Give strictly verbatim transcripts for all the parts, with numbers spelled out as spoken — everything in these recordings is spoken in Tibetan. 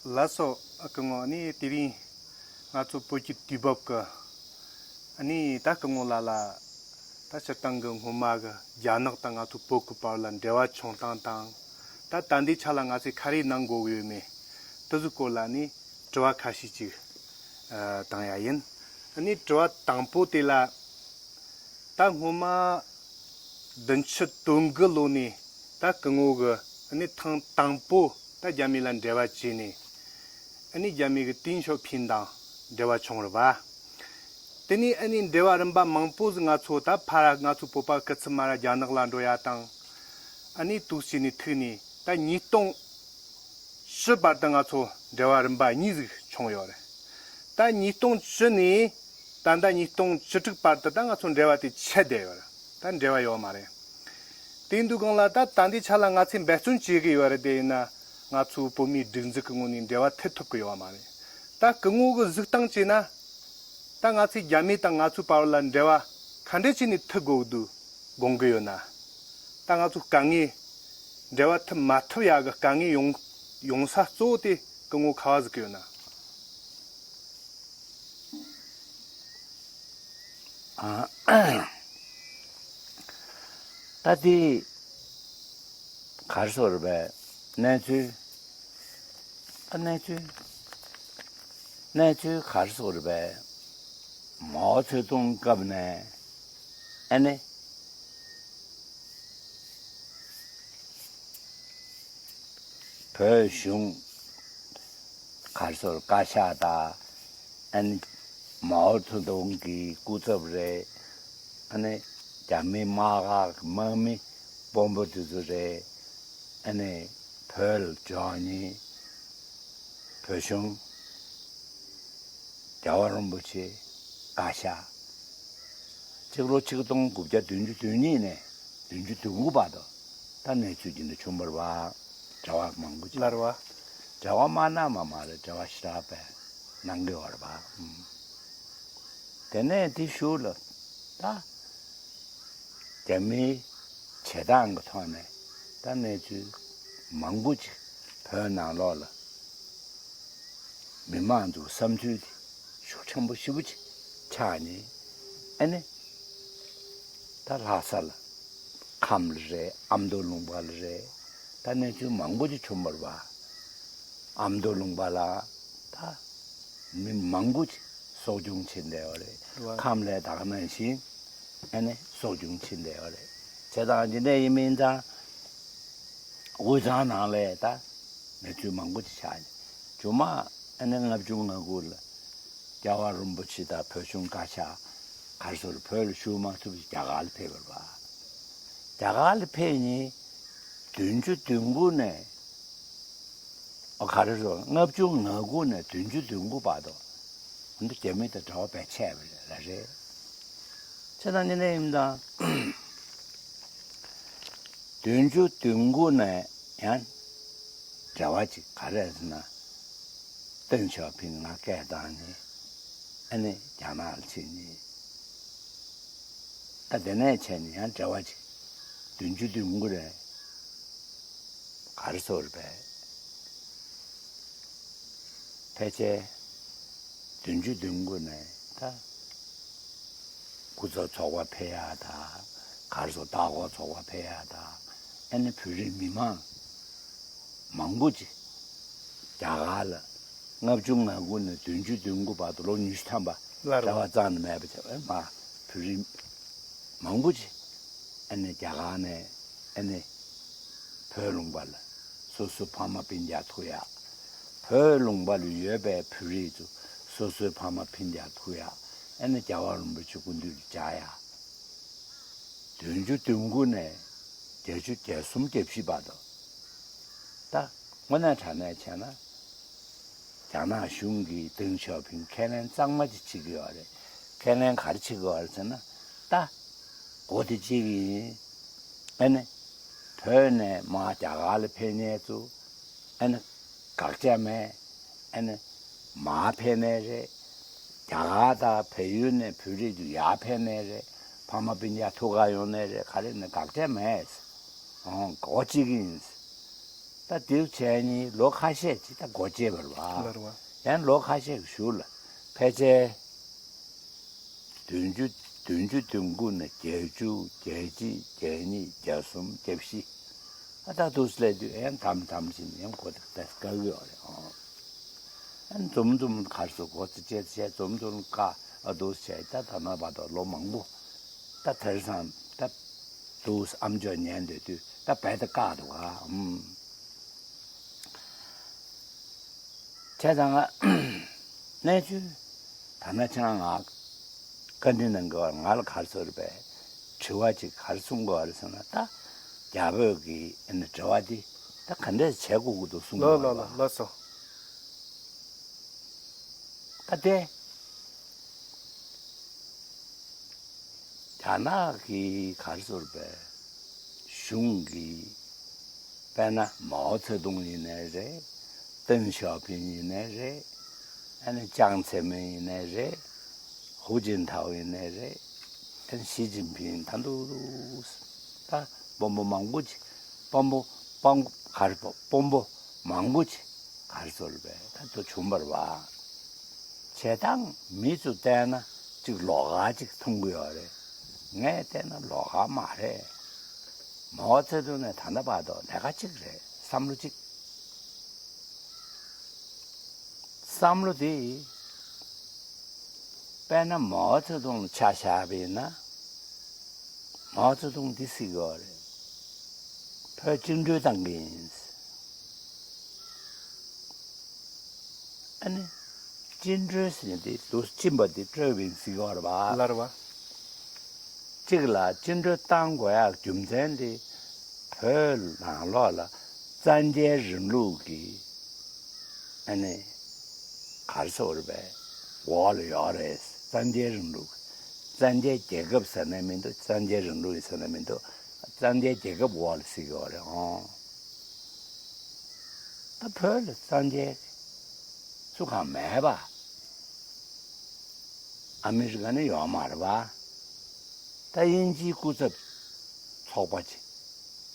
ལགས་སོ། ཨ་སྐུ་ངོ། ཨ་ནི་དེ་རིང་ང་ཚོ་བོད་ཀྱི་དུས་བབ་ཀྱི་ཨ་ནི་ད་སྐུ་ངོ་ལགས་ལ་ད་སྤྱིར་བཏང་གི་སྔོན་མ་གི་རྒྱ་ནག་དང་ང་ཚོ་བོད་ཀྱི་བར་ལ་འབྲེལ་བ་བྱུང་སྟངས་དང་། ད་ད་ལྟའི་ཆ་ལ་ང་ཚོས་ག་རེ་གནང་དགོས་ཀྱི་ཡོད་མེད་དེ་ཚོའི་སྐོར་ལ་ནི་དྲི་བ་ཁ་ཤས་ཅིག་ཨ་བཏང་ཡ་ཡིན། ཨ་ནི་དྲི་བ་དང་པོ་དེ་ལ། ད་སྔོན་མ་བདུན་ཅུ་དོན་དགུ་ལོ་ནས་ད་སྐུ་ངོ་གི་ཨ་ནི་ཐེངས་དང་པོ་ད་རྒྱ་མི་ལ་འབྲེལ་བ་བྱས་ནས། ཨ་ནི་རྒྱ་མི་གི་ཏེང་ཞའོ་ཕིང་དང་འབྲེལ་བ་བྱུང་རེད་པ། དེ་ནས་ཨ་ནི་འབྲེལ་བ་རིམ་པ་མང་པོ་ཟིག་ང་ཚོ་ད་ཕར་ང་ཚོ་བོད་པ་སྐུ་ཚབ་མ་ར་རྒྱ་ནག་ལ་འགྲོ་ཡ་དང་། ཨ་ནི་འདུག་བྱས་ནས་ཐུག་ནས་ད་ཉིས་སྟོང་བཅུ་བར་དུ་ང་ཚོ་འབྲེལ་བ་རིམ་པ་གཉིས་ཟིག་བྱུང་ཡོད་རེད། ད་ཉིས་སྟོང་བཅུ་ནས་ད་ལྟ་ཉིས་སྟོང་བཅུ་དྲུག་བར་དུ་ད་ང་ཚོ་འབྲེལ་བ་དེ་ཆད་བསྡད་ཡོད་རེད། ད་འབྲེལ་བ་ཡོད་མ་རེད། དེ་འདུག་གང་ལ་ད་ད་ལྟའི་ཆ་ལ་ང་ཚོས་འབད་བརྩོན་བྱེད་གི་ཡོད་རེད། དེ་ཡིན་ན་ང་ཚོའི་བོད་མིའི་སྒྲིག་འཛུགས་ཀྱི་ངོས་ནས་འབྲེལ་བ་མཐུད་ཐུབ་གི་ཡོད་མ་རེད། ད་སྐུ་ངོ་གི་གཟིགས་སྟངས་བྱས་ན། ད་ང་ཚོས་རྒྱ་མི་དང་ང་ཚོའི་བར་ལ་འབྲེལ་བ་ག་འདྲ་བྱས་ནས་མཐུད་དགོས་འདུག་དགོངས་གི་ཡོད་ན། ད་ང་ཚོའི་དཀའ་ངལ། འབྲེལ་བ་མཐུད་མ་ཐུབ་ཡག་གི་དཀའ་ངལ་ཡོང་ཡོང་ས་གཙོ་བོ་དེ་སྐུ་ངོ་ག་པར་གཟིགས་གི་ཡོད་ན། ཨ། ད་དེ་ག་རེ་ཟེར་བས། གནས་ཚུལ། ད་གནས་ཚུལ། གནས་ཚུལ་ག་རེ་ཟེར་བས། མའོ་ཙེ་ཏུང་སྐབས་ནས་ཨ་ནི། བོད་གཞུང་ག་རེ་ཟེར་བཀའ་ཤག་དང་། ཨ་ནི་མའོ་ཙེ་ཏུང་གི་སྐུ་ཚབ་རེད། ཨ་ནི་རྒྱ་མི་དམག་ཁག་དམག་མི་དཔོན་པོ་དེ་ཚོ་རེད། ཨ་ནི་བོད་ལ་འབྱོར་ནས་བོད་གཞུང་། རྒྱལ་བ་རིན་པོ་ཆེ་བཀའ་ཤག་གཅིག་ལོ་ཆིག་སྟོང་དགུ་བརྒྱ་བདུན་ཅུ་དོན་གཉིས་ནས་བདུན་ཅུ་དོན་དགུ་བར་དུ་ད་གནས་ཚུལ་འདི་འདྲ་བྱུང་བ་རེད་པ། འབྲེལ་བ་མང་པོ་ཅིག་ལ་རེད་པ། འབྲེལ་བ་མ་གནང་བ་མ་རེད། འབྲེལ་བ་ཞེ་དྲག་པས་གནང་གི་ཡོད་རེད་པ། ཨུམ། དེ་ནས་དེ་གཞུག་ལ་ད་རྒྱ་མིའི་བྱེད་སྟངས་ཀྱི་ཐོག་ནས་ད་གནས་ཚུལ་མང་པོ་ཅིག་བོད་ནང་ལོགས་ལ། མི་མང་ཚོའི་བསམ་ཚུལ་དེ་ཤུགས་ཆེན་པོ་ཞེ་པོ་ཅིག་ཆགས་ནས། ཨ་ནི་ད་ལྷ་ས་ལ་ཁམས་ལ་རེད། ཨ་མདོ་ལུང་པ་ལ་རེད། ད་གནས་ཚུལ་མང་པོ་ཅིག་བྱུང་བ་རེད་པ། ཨ་མདོ་ལུང་པ་ལ་ད་མི་མང་པོ་ཅིག་སྲོག་སྐྱོན་ཕྱིན་བསྡད་ཡོད་རེད། ལ། ཁམས་ལ་ད་ག་ནང་བཞིན་ཨ་ནི་སྲོག་སྐྱོན་ཕྱིན་བསྡད་ཡོད་རེད། བྱས་ཙང་འདི་འདྲ་ཡིན་མིན་ཙང་། དབུས་གཙང་ནང་ལ་ད་གནས་ཚུལ་མང་པོ་ཅིག་ཆགས་ནས། མཇུག་མ་ཨ་ནི་ལྔ་བཅུ་ང་དགུ་ལ་རྒྱལ་བ་རིན་པོ་ཆེ་དང་བོད་གཞུང་བཀའ་ཤག་ག་རེ་ཟེར་བོད་ལ་བཞུགས་མ་ཐུབ་པ་རྒྱ་གར་ལ་ཕེབས་པ་རེད་པ། རྒྱ་གར་ལ་ཕེབས་ནས་བདུན་ཅུ་དོན་དགུ་ནས། ཨོ་ག་རེ་ཟེར། ལྔ་བཅུ་ང་དགུ་ནས་བདུན་ཅུ་དོན་དགུ་བར་དུ་འདི་རྒྱ་མི་དང་འབྲེལ་བ་བས་ཆད་པ་རེད་ལ་རེད། བྱས་ཙང་འདི་འདྲ་ཡིན་ཙང་། བདུན་ཅུ་དོན་དགུ་ནས་ཡང་འབྲེལ་བ་ཅིག་ག་རེ་ཟེར་ན། ཏེང་ཞའོ་ཕིང་ང་སྐད་བཏང་ནས་ཨ་ནི་རྒྱ་ནག་ལ་ཕྱིན་ནས། ད་དེ་ནས་བྱས་ནས་ཡང་འབྲེལ་བ་ཅིག་བདུན་ཅུ་དོན་དགུ་རེད། ག་རེ་ཟེར་བས། ཕལ་ཆེར་བདུན་ཅུ་དོན་དགུ་ནས་ད་སྐུ་ཚབ་ཚོགས་པ་ཕེབས་ཡག་དང་། ག་རེ་ཟེར། ལྟ་སྐོར་ཚོགས་པ་ཕེབས་ཡག་དང་། ཨ་ནི་བོད་རིགས་མི་མང་མང་པོ་ཅིག་རྒྱ་གར་ལ་ལྔ་བཅུ་ང་དགུ་ནས་བདུན་ཅུ་དོན་དགུ་བར་དུ་ལོ་ཉི་ཤུ་ཐམ་པ་ལ་རེད་པ། རྩ་བ་རྩ་ནས་མེད་པ་བྱས་པས་མ། བོད་རིགས་མང་པོ་ཅིག་ཨ་ནི་རྒྱ་གར་ནས་ཨ་ནི་བོད་ལུང་པ་ལ་སོ་སོའི་ཕ་མ་སྤུན་ཀྱག་ཐུག་ཡག་བོད་ལུང་པ་ལ་ཡོད་པའི་བོད་རིགས་ཚོ་སོ་སོའི་ཕ་མ་སྤུན་ཀྱག་ཐུག་ཡག་ཨ་ནི་རྒྱལ་བ་རིན་པོ་ཆེ་སྐུ་མདུན་དུ་བཅར་ཡག་བདུན་ཅུ་དོན་དགུ་ནས་བརྒྱད་ཅུ་གྱ་གསུམ་གྱ་བཞི་བར་དུ། ད་དངོས་གནས་དྲང་གནས་བྱས་ན། རྒྱ་ནག་གཞུང་གིས་ཏེང་ཞའོ་ཕིང་ཁས་ལེན་གཙང་མ་ཅིག་བྱེད་ཀྱི་ཡོད་རེད། ཁས་ལེན་ག་རེ་བྱེད་ཀྱི་ཡོད་རེད་ཟེར་ན། ད་འགོ་དེ་གཅིག་ཡིན། ཨ་ནི་བོད་ནས་མར་རྒྱ་གར་ལ་ཕེབས་མཁན་ཚོ་ཨ་ནི་དགག་བྱ་མེད། ཨ་ནི་མར་ཕེབས་མཁན་རེད། རྒྱ་གར་དང་བལ་ཡུལ་ནས་བོད་རིགས་ཚོ་ཡར་ཕེབས་མཁན་རེད། ཕ་མ་སྤུན་ཀྱག་ཐུག་ག་ཡོང་མཁན་རེད། ག་རེ་ནས་དགག་བྱ་མེད། ཨོ་འགོ་གཅིག་ཡིན། ད་དེ་བྱས་ནས་ལོ་ཁ་ཤས་ཅིག་ད་སྒོ་འབྱེད་པ་རེད་བ། ལར་བ། ཡང་ལོ་ཁ་ཤས་ཀྱི་གཞུག་ལ་ཕལ་ཆེར་བདུན་ཅུ་བདུན་ཅུ་དོན་དགུ་ནས་བརྒྱད་ཅུ་བརྒྱད་གཅིག་བརྒྱད་གཉིས་བརྒྱད་གསུམ་བརྒྱད་བཞི། ཨ་ད་དུས་སླེབས་དུས་ཡང་དམ་དམ་བཞིན་ཡང་གོ་ད་དཀའ་གི་ཡོད་རེད་ཨང་། ཨ་འཛོམས་འཛོམས་གར་སོང་གོ་ཚེ་བཅད་བཅད་འཛོམས་འཛོམས་བཀའ་ཨ་དུས་བྱས་ད་ད་ན་བར་དུ་ལོ་མང་པོ་ད་དེར་སང་ད་དུས་ཨམ་ཅོག་ཉན་སྡོད་དུས་ད་བས་ད་བཀག་འདུག་ག་ཨམ། བྱས་ཙང་ང་གནས་ཚུལ་ད་ན་ཆང་ང་བཀའ་འདྲི་གནང་གི་བར་ང་ལ་གར་སོང་རེད་པས། དྲི་བ་ཅིག་གར་གསུང་གི་བར་སོང་ན་ད་རྒྱ་བོད་ཀྱི་ཨ་ནི་དྲི་བ་འདི་ད་ག་འདྲས་བྱེད་དགོས་ཀྱི་འདུག་གསུང་གི་ལ་བར་ལ་ལ་ལ་སོ། ད་དེ་རྒྱ་ནག་གི་གར་སོང་རེད་པས། གཞུང་གི་དཔེར་ན་མའོ་ཙེ་ཏུང་ཡིན་ནའི་རེད། ཏེང་ཞའོ་ཕིང་ཡིན་ནའི་རེད། ཨ་ནི་ཅང་ཙེ་མིན་ཡིན་ནའི་རེད། ཧུའུ་ཅིན་ཐའོ་ཡིན་ནའི་རེད། ཨ་ནི་ཞི་ཅིན་ཕིང་ད་འདུག་ད་དཔོན་པོ་མང་པོ་ཅིག་དཔོན་པོ་དཔོན་གར་པོ་དཔོན་པོ་མང་པོ་ཅིག་གར་སོང་རེད་པས། ད་དུ་བྱུང་བ་རེད་བ། བྱེད་སྟངས་མི་ཚོ་བལྟས་ན་ཅིག་ལོགས་ཀ་ཅིག་མཐོང་གི་ཡོད་རེད། ངས་བལྟས་ན་ལོགས་ཀ་མ་རེད། མའོ་ཙེ་ཏུང་ནས་ད་ལྟ་བར་དུ་ལས་ཀ་གཅིག་རེད། བསམ་བློ་གཅིག་བསམ་བློ་དེ་དཔེར་ན་མའོ་ཙེ་ཏུང་ལ་ཆ་བཞག་པ་ཡིན་ན། མའོ་ཙེ་ཏུང་འདི་ཟེར་གྱི་ཡོད་རེད། བོད་བཅིངས་འགྲོལ་བཏང་གི་ཡིན། ཨ་ནི། བཅིངས་འགྲོལ་ཟེར་ནས་འདི་དུ་བཅིངས་པ་འདི་སྤྲོད་པ་ཡིན་ཟེར་གྱི་ཡོད་རེད་པ། ལར་བ། གཅིག་ལ་བཅིངས་འགྲོལ་བཏང་དགོས་ཡག་རྒྱུ་མཚན་འདི། བོད་ནང་ལོགས་ལ་བཙན་རྒྱལ་རིང་ལུགས་ཀྱི། ཨ་ནི། གར་སོང་རེད་པས། འོག་ལ་ཡོད་རེད། བཙན་རྒྱལ་རིང་ལུགས། བཙན་རྒྱལ་རྒྱལ་ཁབ་ཟེར་ན་མི་འདུག་བཙན་རྒྱལ་རིང་ལུགས་ཟེར་ན་མི་འདུག་བཙན་རྒྱལ་རྒྱལ་ཁབ་འོག་ལ་ཟེར་གྱི་ཡོད་རེད་ཨང་། ད་བོད་ལ་བཙན་རྒྱལ་སུ་གང་མེད་པ། ཨ་མི་རི་ཀ་ནི་ཡོད་མ་རེད་པ། ད་དབྱིན་ཇིའི་སྐུ་ཚབ་ཚོགས་པ་ཅིག་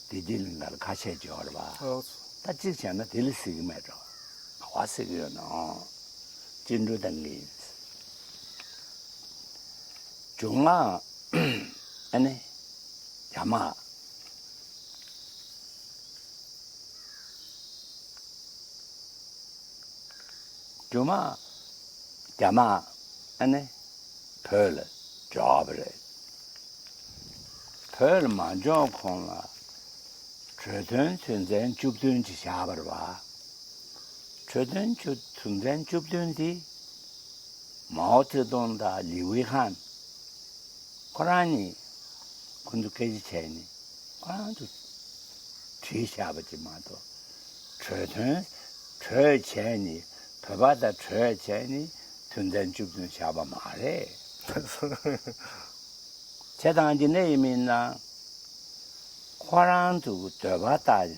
བདེ་སྐྱིད་གླིང་ག་ལ་ཁ་ཤས་ཅིག་ཡོད་རེད་པ། ཨོ། ད་གཅིག་བྱས་ན་དེ་ལ་ཟེར་གྱི་མེད་འགྲོ། ག་བ་ཟེར་གྱི་ཡོད་ན། བཅིངས་འགྲོལ་བཏང་གི་ཡིན། འབྱུང་ལྔ། ཨ་ནི། རྒྱ་དམག་རྒྱུ་མ། རྒྱ་དམག་ཨ་ནི་བོད་ལ་འབྱོར་བ་རེད། བོད་ལ་མ་འབྱོར་གོང་ལ་གྲོས་མཐུན་དོན་ཚན་བཅུ་བདུན་ཅིག་བཞག་པ་རེད་བ། གྲོས་མཐུན་བཅུ་དོན་ཚན་བཅུ་བདུན་འདི་མའོ་ཙེ་ཏུང་དང་ལི་ཝེ་ཧན་ཁོ་རང་གཉིས་ཁོ་ཚོ་སྐད་ཆ་བྱས་ནས་ཁོ་རང་ཚོ་བྲིས་བཞག་པ་ཅིག་མ་གཏོགས། གྲོས་མཐུན་གྲོས་བྱས་ནས་བོད་པ་དང་གྲོས་བྱས་ནས་དོན་ཚན་བཅུ་བདུན་བཞག་པ་མ་རེད། བྱས་ཙང་འདི་ནས་ཡིན་མིན་ན་ཁོ་རང་ཚོ་གི་འདོད་པ་ལྟར་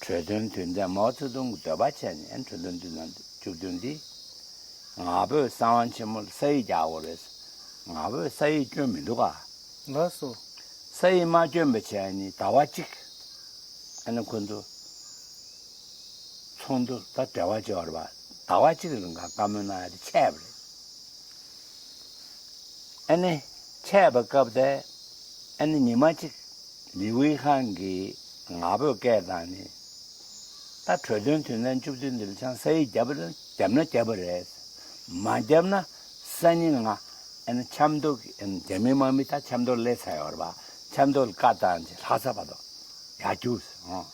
གྲོས་མཐུན་དོན་ཚན་མའོ་ཙེ་ཏུང་གི་འདོད་པ་བྱས་ནས་གྲོས་མཐུན་དོན་ཚན་བཅུ་བདུན་འདི་ང་ཕོད་གསང་བ་ཆེན་མོ་ལ་ས་ཡིག་རྒྱག་དགོས་རེད། ང་ཕོད་ས་ཡིག་སྐྱོན་མི་འདུག་ག་ལགས་སོ། ས་ཡིག་མ་སྐྱོན་པ་བྱས་ནས་ཟླ་བ་གཅིག་ཨ་ནི་ཁོ་ཚོ་ཚོགས་འདུ་ད་འབྲེལ་བ་བྱེད་པ་རེད་པ། ཟླ་བ་གཅིག་རིང་ག་བཀའ་མོལ་གནང་ཡ་དེ་ཆད་པ་རེད། ཨ་ནི་ཆད་པའི་སྐབས་དེ་ཨ་ནི་ཉི་མ་གཅིག་ལི་ཝེ་ཧན་གྱིས་ང་ཕོད་སྐད་བཏང་ནས། ད་གྲོས་མཐུན་དོན་ཚན་བཅུ་བདུན་འདི་ལ་ཆང་ས་ཡིག་བརྒྱབ་པ་རེད། བརྒྱབ་ན་བརྒྱབ་པ་རེད། མ་བརྒྱབ་ན་སང་ཉིན་ང་ཨ་ནི་ཆབ་མདོ་གི་ཨ་ནི་རྒྱ་མི་དམག་མི་ད་ཆབ་མདོ་སླེབས་ཚར་ཡོད་རེད་པ། ཆབ་མདོ་ལ་བཀའ་བཏང་རྗེས་ལྷ་ས་བར་དུ་ཡར་རྒྱུགས་ཟེར་ཨང་།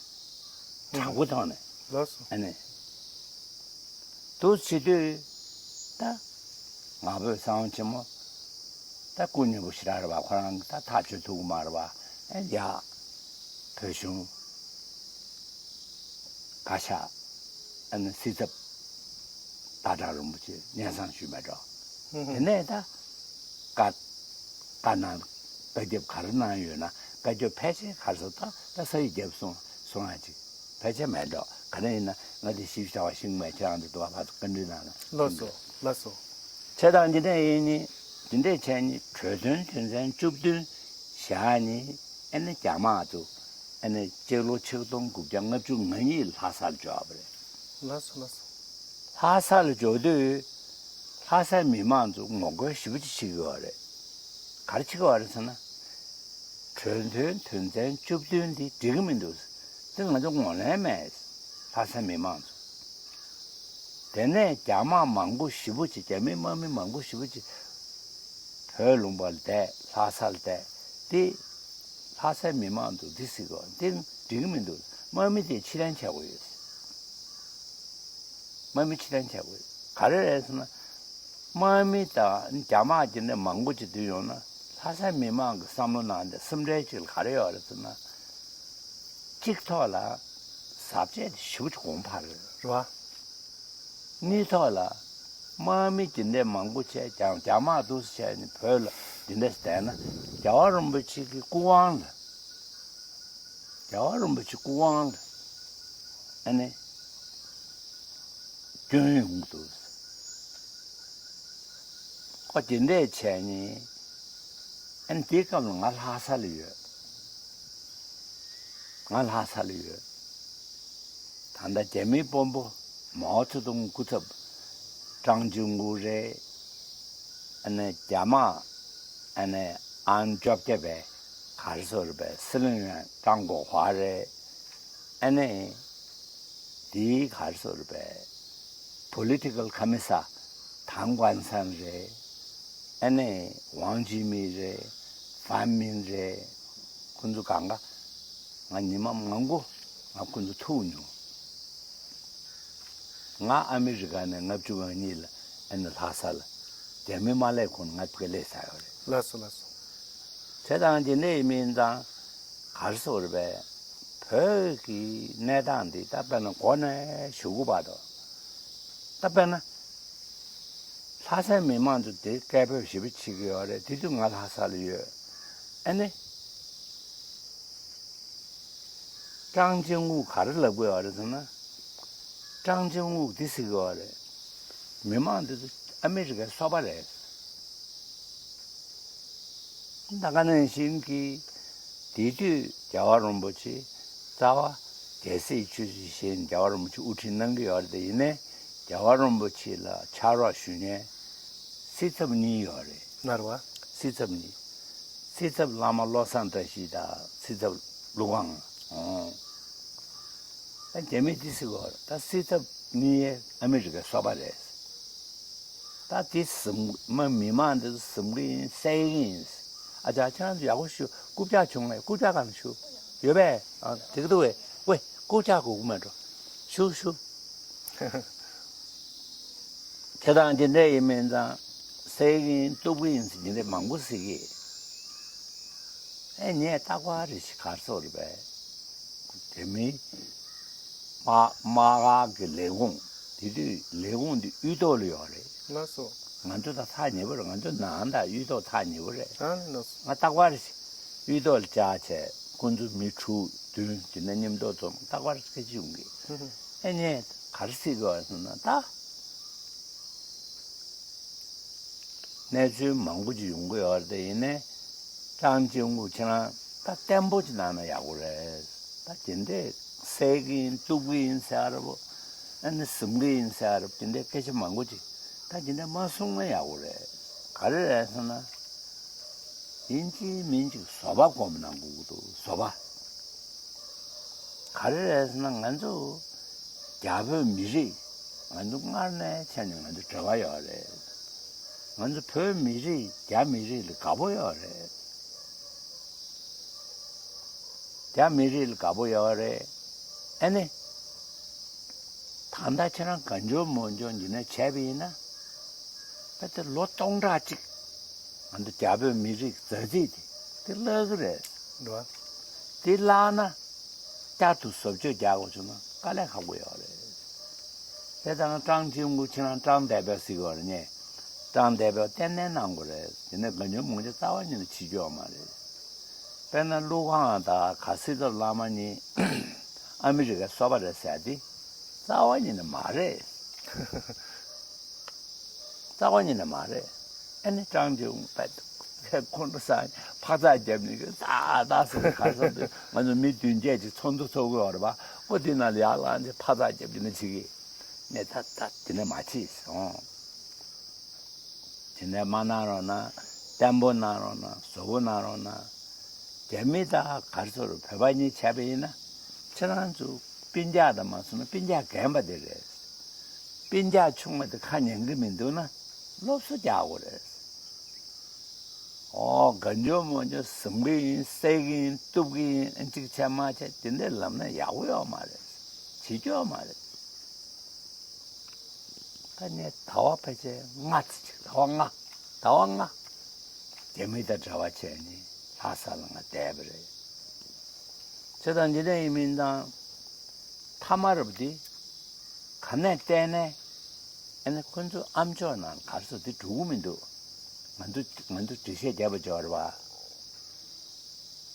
དྲག་པོ་ཐོག་ནས་ལགས་སོ། ཨ་ནི་འདུག་བྱེད་དུས་ད་ང་ཕོད་གསང་བ་ཆེན་མོ་ད་སྐུ་མཉེལ་པོ་ཞེ་དྲག་རེད་པ། ཁོ་རང་གི་ད་ཐག་གཅོད་ཐུབ་ཀྱི་མ་རེད་པ། ཨ་ཡ་བོད་གཞུང་བཀའ་ཤག་ཨ་ནི་སྲིད་ཚབ་ཟླ་གྲགས་རིན་པོ་ཆེ་སྙན་སེང་ཞུས་མེད་འགྲོ། དེ་ནས་ད་བཀའ་བཀའ་གནང་བཀའ་ཁྱབ་ག་རེ་གནང་ཡོད་ན་བཀའ་ཁྱབ་ཕལ་ཆེར་ག་རེ་ཟེར་ད་ད་ས་ཡིག་བརྒྱབ་སོང་སོང་ཡ་ཅིག་ཕལ་ཆེར་མེད་འགྲོ། ག་རེ་ཡིན་ན་ང་དེ་ཞིབ་ཕྲ་བ་ཤེས་ཀྱི་མེད། ཁྱེད་རང་ཚོ་དུ་བ་ཕར་ཚུར་བཀའ་འདྲི་གནང་ན་ལགས་སོ་ལགས་སོ། བྱས་ཙང་འདི་འདྲ་ཡིན་ནི་འདི་འདྲས་བྱས་ནི་གྲོས་མཐུན་དོན་ཚན་བཅུ་བདུན་བཞག་ནི་ཨ་ནི་རྒྱ་དམག་ཚོ་ ཨ་ནི་སྤྱི་ལོ་ཆིག་སྟོང་དགུ་བརྒྱ་ལྔ་བཅུ་ང་གཉིས་ལྷ་སར་འབྱོར་བ་རེད། ལགས་སོ་ལགས་སོ། ལྷ་ས་ལ་འབྱོར་དུས་ལྷ་སའི་མི་མང་ཚོ་ངོ་རྒོལ་ཞེ་པོ་ཅིག་བྱེད་ཀྱི་ཡོད་རེད། ག་རེ་བྱེད་ཀྱི་ཡོད་རེད་ཟེར་ན། གྲོས་མཐུན་དོན་ཚན་བཅུ་བདུན་འདི་འགྲིག་གི་མི་འདུག་འདི་ང་ཚོ་ངོས་ལེན་མེད། ལྷ་སའི་མི་མང་ཚོ། དེ་ནས་རྒྱ་དམག་མང་པོ་ཞེ་པོ་ཅིག་རྒྱ་མི་དམག་མི་མང་པོ་ཞེ་པོ་ཅིག་བོད་ལུང་པར་བསྡད། ལྷ་སར་བསྡད། འདི་ལྷ་སའི་མི་མང་ཚོ་འདི་ཟེར་གོ་འདི་འགྲིག་གི་མི་འདུག་དམག་མི་དེ་ཕྱིར་འཐེན་བྱ་དགོས་ཡོད། དམག་མི་ཕྱིར་འཐེན་བྱ་དགོས་ཡོད། ག་རེ་རེད་ཟེར་ན། དམག་མི་དང་རྒྱ་དམག་དེ་འདྲ་མང་པོ་ཅིག་འདུས་ཡོང་ན་ལྷ་སའི་མི་མང་གི་བསམ་བློ་ནང་དེ་སེམས་ཁྲལ་ཅིག་ག་རེ་ཡོད་རེད་ཟེར་ན། གཅིག་ཐོག་ལ་ཟབ་ཆས་དེ་ཞེ་པོ་ཅིག་གོང་འཕར་རེད་བ། གཉིས་ཐོག་ལ་དམག་མི་དེ་འདྲ་མང་པོ་བྱས་ཀྱང་རྒྱ་དམག་འདུག་སེ་བྱས་ནས་བོད་ལ་དེ་འདྲ་བསྡད་ན་རྒྱལ་བ་རིན་པོ་ཆེ་གི་སྐུ་དབང་ལ། རྒྱལ་བ་རིན་པོ་ཆེ་སྐུ་དབང་ལ་ཨ་ནི་སྐྱོན་ཡོང་གི་འདུག་ཁོ་དེ་འདྲས་བྱས་ནས་ཨ་ནི་དེའི་སྐབས་ལ་ང་ལྷ་ས་ལ་ཡོད། ང་ལྷ་ས་ལ་ཡོད། ད་ལྟ་རྒྱ་མིའི་དཔོན་པོ་མའོ་ཙེ་ཏུང་སྐུ་ཚབ་ཀྲང་ཅིན་ཝུ་རེད། ཨ་ནི་རྒྱ་དམག་ཨ་ནི་ཨང་བཅོ་བརྒྱད་པའི་ག་རེ་ཟེར་དགོས་རེད་པས། སྲིད་བློན་ཀྲང་གོ་ཧྭ་རེད། ཨ་ནི་དེའི་ག་རེ་ཟེར་དགོས་རེད་པས། པོ་ལི་ཊི་ཀལ་ཁ་མི་ས་ཐང་ཀོན་སན་རེད། ཨ་ནི་ཝང་ཅི་མི་རེད། ཧྥན་མིན་རེད། ཁོང་ཚོ་གང་ག་ང་ཉི་མ་མང་པོ་ང་ཁོང་ཚོ་ཐུག་མྱོང་། ང་ཨ་མི་རི་ཀ་ནས་ལྔ་བཅུ་ང་གཉིས་ལ་ཨ་ནི་ལྷ་ས་ལ་རྒྱ་མི་མ་སླེབས་གོང་ང་ཕ་གི་སླེབས་ཚར་ཡོད་རེད། ལགས་སོ་ལགས་སོ། བྱས་ཙང་དེ་འདྲ་ཡིན་མིན་ཙང་ག་རེ་ཟེར་དགོས་རེད་པས། བོད་ཀྱི་གནས་སྟངས་འདི་ད་དཔེར་ན་འགོ་ནས་གཞུག་གུ་བར་དུ་ད་དཔེར་ན། ལྷ་སའི་མི་མང་ཚོ་དེ་སྐད་འབོད་ཞེ་པོ་བྱེད་ཀྱི་ཡོད་རེད། དེ་དུས་ང་ལྷ་ས་ལ་ཡོད། ཨ་ནི། ཀྲང་ཅིན་ཝུ་ག་རེ་ལབ་ཀྱི་ཡོད་རེད་ཟེར་ན། ཀྲང་ཅིན་ཝུ་འདི་ཟེར་གྱི་ཡོད་རེད། མི་མང་འདི་ཚོ་ཨ་མི་རི་ཀའི་སོ་པ་རེད། ད་ག་ནང་བཞིན་གྱི། དེ་དུས་རྒྱལ་བ་རིན་པོ་ཆེ་རྩ་བ་རྒྱལ་སྲས་ཆོས་སྲིད་ཞེས་རྒྱལ་བ་རིན་པོ་ཆེ་དབུ་ཁྲིད་གནང་གི་ཡོད་རེད། དེ་ཡིན་ནའི་རྒྱལ་བ་རིན་པོ་ཆེ་ལ་ཕྱག་རོགས་ཞུ་མཁན་སྲིད་ཚབ་གཉིས་ཡོད་རེད། ནར་བ། སྲིད་ཚབ་གཉིས། སྲིད་ཚབ་བླ་མ་བློ་བཟང་བཀྲ་ཤིས་དང་སྲིད་ཚབ་ཀླུ་དབང་། ཨོ། ད་རྒྱ་མི་དེ་ཟེར་གོ་ད་སྲིད་ཚབ་གཉིས་ཨ་མི་རི་ཀའི་སོ་པ་རེད། ད་དེ་ཟིན་མ་མི་མང་འདི་ཟིན་གི་ཡིན་གསལ་གི་ཡིན། ཨ་ཅག་ཁྱེད་རང་ཚོ་ཡག་པོ་ཞུ། རྐུབ་བཀྱག་བྱུང་ངས་རྐུབ་བཀྱག་གང་ཞུ། ཡོད་པས། ཨ་དེ་གི་འདུག་བས། ཝེ་རྐུབ་བཀྱག་དགོས་ཀྱི་མེད་འགྲོ། ཞུ་ཞུ། ཁྱེད་རང་འདི་འདྲ་ཡིན་མིན་ཙང་གསལ་གི་ཡིན་གཏུབ་གི་ཡིན་ཟེར་འདི་འདྲ་མང་པོ་ཟེར་གི། ཨེ་ངས་རྟག་པར་རེ་ཞིག་གར་སོགས་རེད་པས། དེ་མིན། དམག་དམག་སྒར་གྱི་ལས་ཁུངས་དེ་དུས་ལས་ཁུངས་འདི་དབུས་ཐོག་ལ་ཡོད་རེད། ལགས་སོ། ང་ཚོ་དང་ཐག་ཉེ་པོ་རེད། ང་ཚོ་ནང་དང་དབུས་ཐོག་ཐག་ཉེ་པོ་རེད། ཨ་ནི་ལགས་སོ། ང་རྟག་པར་དབུས་ཐོག་ལ་བཅར་བྱས་ཁོང་ཚོ་མི་དྲུག་བདུན་དེ་འདྲ་མཉམ་དུ་འཛོམས། རྟག་པར་སྐད་ཆ་ཡོང་གི། ཧུ་ཧུ། ཨེ་ངས་ག་རེ་ཟེར་དགོས་ཟེར་ན་ད། གནས་ཚུལ་མང་པོ་ཅིག་ཡོང་གི་ཡོད་རེད། དེ་ཡིན་ནའི་ཀྲང་ཅིན་ཝུ་ཁྱེད་རང་ད་བརྟན་པོ་ཅིག་གནང་ན་ཡག་པོ་རེད། ད་དེ་འདྲས་གསལ་གི་ཡིན་གཏུབ་གི་ཡིན་ཟེར་བ་རེད་པོ། ཨ་ནི་ཟིན་གི་ཡིན་ཟེར་བ་རེད་པོ། དེ་འདྲས་སྐད་ཆ་མང་པོ་ཅིག་ད་དེ་འདྲས་མ་གསུང་ན་ཡག་པོ་རེད། ག་རེ་རེད་ཟེར་ན། ཡིན་གཅིག་མིན་གཅིག་བཟོ་པ་སྒོམ་གནང་དགོས་ཀྱི་འདུག་བཟོ་པ། ག་རེ་རེད་ཟེར་ན་ང་ཚོ་རྒྱ་བོད་མི་རིགས་ང་ཚོ་སྔར་ནས་བྱས་ནས་ང་ཚོ་འབྲེལ་བ་ཡོད་རེད། ང་ཚོ་བོད་མི་རིགས་རྒྱ་མི་རིགས་ལ་དགའ་པོ་ཡོད་རེད། རྒྱ་མི་རིགས་ལ་དགའ་པོ་ཡོད་རེད། ཨ་ནི། ད་ལྟ་ཁྱེད་རང་གང་བྱུང་མང་བྱུང་འདི་ནས་བྱས་པ་ཡིན་ན། ད་ལྟ་ལོ་སྟོང་ཕྲག་གཅིག་ང་ཚོ་རྒྱ་བོད་མི་རིགས་མཛའ་བརྩེ་དེ་དེ་བརླག་གི་རེད། འགྲོ། དེ་བརླག་ན་བསྐྱར་དུ་བཟོ་བཅོས་རྒྱག་དགོས་བྱུང་ན་དཀའ་ལས་ཁག་པོ་ཡོད་རེད། དེ་དང་ཀྲང་ཅིན་ཝུ་ཁྱེད་རང་ཀྲང་ཏེ་པེ་ཟེར་གི་ཡོད་རེད་ནས། ཀྲང་ཏེ་པེ་ཏན་ཏན་གནང་དགོས་རེད། དེ་ནས་གང་བྱུང་མང་བྱུང་རྩ་བ་ཉིད་ནས་བྱེད་རྒྱུ་ཡོད་མ་རེད། དཔེར་ན་ཀླུ་དབང་དང་ག་སྲིད་ཐོབ་བླ་མ་གཉིས་ཨ་མི་རི་ཀའི་སོ་པ་རེད་ཟེར་དེ་རྩ་བ་ཉིད་ནས་མ་རེད། རྩ་བ་ཉིད་ནས་མ་རེད། ཨ་ནི་ཀྲང་ཅིན་ཝུ་པད། ཁོང་ཁྲོ་ཟ། འཕག་འཚག་རྒྱབ་ནས་ཏག་ཏག་ཟེར་ག་ས་དུ་ང་ཚོ་མི་བདུན་བརྒྱད་ཅིག་ཚོགས་འདུ་ཚོགས་དགོས་བ་རེད་པ། ཨོ་དེ་ནང་ལ་ཡར་ལངས་ཏེ་འཕག་འཚག་རྒྱབ་ཀྱི་ན་བྱེད་ཀྱི། ངས་ད་ད་དེ་ནས་མ་བྱེད་ཟེར་འོང་། དེ་ནས་མ་གནང་རོགས་གནང་། བརྟན་པོ་གནང་རོགས་གནང་། བཟོ་བོ་གནང་རོགས་གནང་། རྒྱ་མི་དང་ག་རེ་ཟེར་བོད་པ་གཉིས་བྱས་པ་ཡིན་ན། ཁྱེད་རང་ཚོ་སྤུན་ཀྱག་དང་མ་སོང་ན་སྤུན་ཀྱག་རྒན་པ་དེ་རེད། སྤུན་ཀྱག་ཆུང་བ་དེ་ཁ་ཉན་གི་མི་འདུག་ན་སློབ་གསོ་རྒྱག་དགོས་རེད། ཨོ་ག་འཇོ་མོ་འཇོ་ཟིན་གི་ཡིན། བསད་གི་ཡིན། གཏུབ་གི་ཡིན། ཨ་གཅིག་བྱས་མ་བྱས་དེ་འདྲ་ལབ་ན་ཡག་པོ་ཡོད་མ་རེད། བྱེད་རྒྱུ་ཡོད་མ་རེད། ད་ངས་ཟླ་བ་ཕལ་ཆེར་ལྔ་ཙམ་ཅིག་ཟླ་བ་ལྔ། ཟླ་བ་ལྔ། རྒྱ་མི་དང་འབྲེལ་བ་བྱས་ནས་ལྷ་ས་ལ་ང་བསྡད་པ་རེད། བྱས་ཙང་འདི་འདྲ་ཡིན་མིན་དང་། མཐའ་མ་རབ་འདི་ག་ནས་བལྟས་ནས་ཨ་ནི་ཁོ་ཚོ་ཨ་མཆོག་ནང་ག་རེ་ཟེར་འདི་འགྲོ་གི་མི་འདུག་ང་ཚོ་ང་ཚོ་འགྲེལ་བཤད་རྒྱབ་པ་འབྱོར་བ།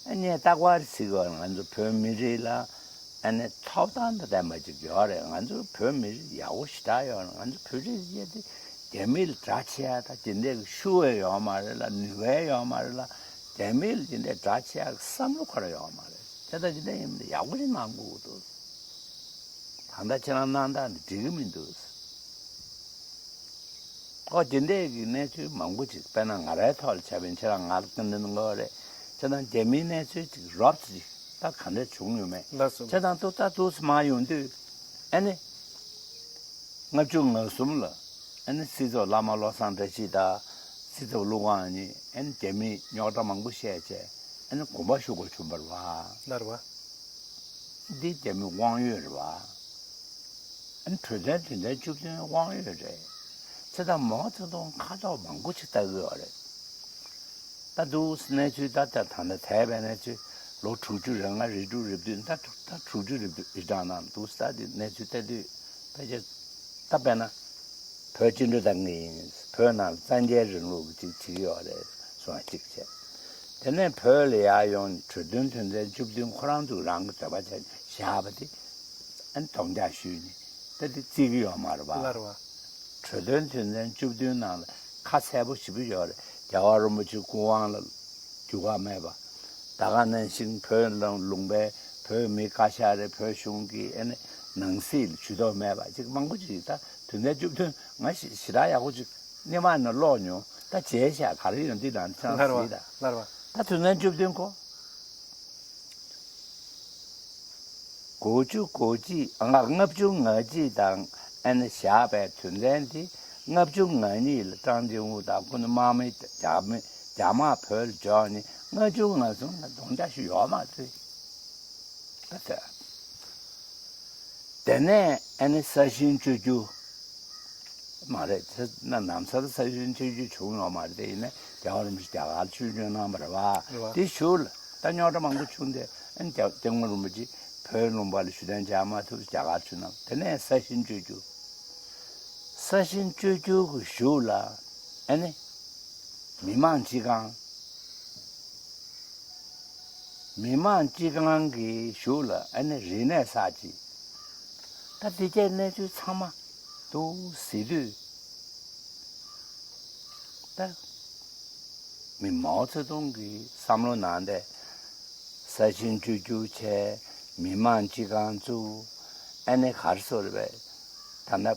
ཨ་ནི་རྟག་པར་ཟེར་གི་ང་ཚོ་བོད་མི་རིགས་ལ་ཨ་ནི་ཐོབ་ཐང་དང་ལྡན་པ་ཅིག་ཡོད་རེད། ང་ཚོ་བོད་མི་རིགས་ཡག་པོ་ཞེ་དྲག་ཡོད་རེད། ང་ཚོ་བོད་རིགས་ཡས་དེ་རྒྱ་མི་ལ་དགྲ་བྱེད་ཡ་ད་དེ་འདྲའི་ཤུགས་ཡོད་མ་རེད་ལ། ནུས་པ་ཡོད་མ་རེད་ལ། རྒྱ་མི་ལ་དེ་འདྲའི་དགྲ་བྱེད་ཡ་བསམ་བློ་འཁོར་ཡོད་མ་རེད། དེ་ལྟ་ཅི་འདྲ་ཡིན་མིན་ཡག་པོ་ཞིག་གནང་དགོས་ཀྱི་འདུག་ད་ལྟ་ཁྱེད་རང་གནང་སྟངས་འདི་འགྲིག་གི་མི་འདུག་ཨོ་དེ་འདྲས་ཀྱི་གནས་ཚུལ་མང་པོ་ཅིག་དཔེར་ན་ང་རའི་ཐོག་ལ་བྱས་པ་ཡིན། ཁྱེད་རང་ང་ལ་སྐུ་མདུན་དགོས་རེད། ཁྱེད་རང་རྒྱ་མིའི་གནས་ཚུལ་ཅིག་རོབ་ཙམ་ཅིག་ད་ག་འདྲས་བྱུང་ཡོད་མེད། ལགས་སོ། ཁྱེད་རང་ཏོག་ཙམ་ཏོག་ཙམ་མ་ཡོང་དུས་ཨ་ནི་ལྔ་བཅུ་ང་གསུམ་ལ་ཨ་ནི་སྲིད་ཚོགས་བླ་མ་བློ་བཟང་བཀྲ་ཤིས་དང་སྲིད་ཚོགས་ཀླུ་དབང་གཉིས་ཨ་ནི་རྒྱ་མིས་རྙོག་དྲ་མང་པོ་བཤད་བྱས་ཨ་ནི་དགོངས་པ་ཞུ་དགོས་བྱུང་བ་རེད་པ། ལགས་རེད་པ། འདི་རྒྱ་མི་དབང་ཡོད་རེད་པ། ཨ་ནི་གྲོས་མཐུན་དོན་ཚན་བཅུ་བདུན་དབང་ཡོད་རེད། ཚེ་དང་མའོ་ཙེ་ཏུང་ཁ་དོག་མང་པོ་ཅིག་ལྟ་གི་ཡོད་རེད། ད་འདུག་གནས་ཚུལ་ད་ལྟ་ད་ལྟ་དེ་བས་གནས་ཚུལ་ལོ་དྲུག་ཅུ་རེ་ལྔ་རེ་དྲུག་རེ་བདུན་ད་དྲུག་ད་དྲུག་ཅུ་རེ་བདུན་རེ་གྲངས་ནང་འདུག་ད་འདི་གནས་ཚུལ་ལྟ་དུས་ཕལ་ཆེར་ད་དཔེར་ན་བོད་བཅིངས་འགྲོལ་བཏང་གི་ཡིན། བོད་ནང་ལ་བཙན་རྒྱལ་རིང་ལུགས་ཀྱི་ཅིག་བྱེད་ཀྱི་ཡོད་རེད་གསུངས་པ་གཅིག་བྱས། དེ་ནས་བོད་ལ་ཡར་ཡོང་གྲོས་མཐུན་དོན་ཚན་བཅུ་བདུན་ཁོ་རང་ཚོས་རང་གི་འདོད་པ་བྱས་བཞག་པ་དེ་ཨ་ནི་རྡོག་རྒྱག་ཞུས་ནས་ད་དེ་བརྩི་གི་ཡོད་མ་རེད་པ། ལགས་རེད་པ། གྲོས་མཐུན་དོན་ཚན་བཅུ་བདུན་ནང་ལ་ཁ་གསལ་པོ་ཞེ་པོ་ཡོད་རེད། རྒྱལ་བ་རིན་པོ་ཆེ་སྐུ་དབང་ལ་འགྱུར་བ་མེད་པ། ད་ག་ནང་བཞིན་བོད་ལ་ལུང་པའི་བོད་མི་བཀའ་ཤག་རེད། བོད་གཞུང་གི་ཨ་ནི་ནང་སྲིད་ལ་ཇུས་གཏོགས་མེད་པ་ཅིག་མང་པོ་ཅིག་ད་དོན་ཚན་བཅུ་བདུན་ང་ཞེ་དྲག་ཡག་པོ་ཅིག་སྔོན་མ་ནས་ཀློག་མྱོང་། ད་བརྗེད་ཤག་ག་རེ་ཡོང་འདི་དང་ཚང་ལགས་རེད་སྲིད་པ། ད། ལགས་རེད་པ། ད་དོན་ཚན་བཅུ་བདུན་གོ་དགུ་བཅུ་གོ་གཅིག་ང་ལྔ་བཅུ་ང་གཅིག་དང་ཨ་ནི་བཞག་པའི་དོན་ཚན་དེ་ལྔ་བཅུ་ང་གཉིས་ལ་ཀྲང་ཅིན་ཝུ་དང་ཁོ་ནི་དམག་མི་རྒྱ་མི་རྒྱ་དམག་བོད་ལ་འབྱོར་ནས་ལྔ་བཅུ་ང་གསུམ་ལ་རྡོག་རྒྱག་ཞུ་ཡོད་མ་རེད། ད་ཚོད། དེ་ནས་ཨ་ནི་ས་ཞིང་བཅོས་རྒྱུ་མ་རེད། ཚེ་ན་ནམ་ས་ས་ཞིང་བཅོས་རྒྱུ་བྱུང་ཡོད་མ་རེད། དེ་ཡིན་ན་རྒྱལ་བ་རིན་པོ་ཆེ་རྒྱ་གར་ཆོས་བསྒྱུར་གནང་བ་རེད་པ། རེད་པ། དེ་གཞུག་ལ་ད་རྙོག་དྲ་མང་པོ་བྱུང་སྟེ་ཨ་ནི་རྒྱལ་བ་ཐེག་དམན་རིན་པོ་ཆེ་བོད་ལུང་པ་ལ་བཞུགས་གདན་འཇགས་མ་ཐུབ། རྒྱ་གར་ཆོས་གནང་། དེ་ནས་ས་ཞིང་བཅོས་རྒྱུ། ས་ཞིང་བཅོས་རྒྱུ་གི་གཞུག་ལ་ཨ་ནི་མི་དམངས་སྤྱི་ཁང་། མི་དམངས་སྤྱི་ཁང་གི་གཞུག་ལ་ཨ་ནི་རིག་གནས་གསར་བརྗེ། ད་དེ་གྱད་གནས་ཚུལ་ཚང་མ་འདུག་ཟེར་དུས། ད་མི་མའོ་ཙེ་ཏུང་གི་བསམ་བློ་ནང་དེ་ས་ཞིང་བཅོས་རྒྱུ་བྱས། མི་དམངས་སྤྱི་ཁང་བཙུགས། ཨ་ནི་ག་རེ་ཟེར་རེད་པས། ད་ནི་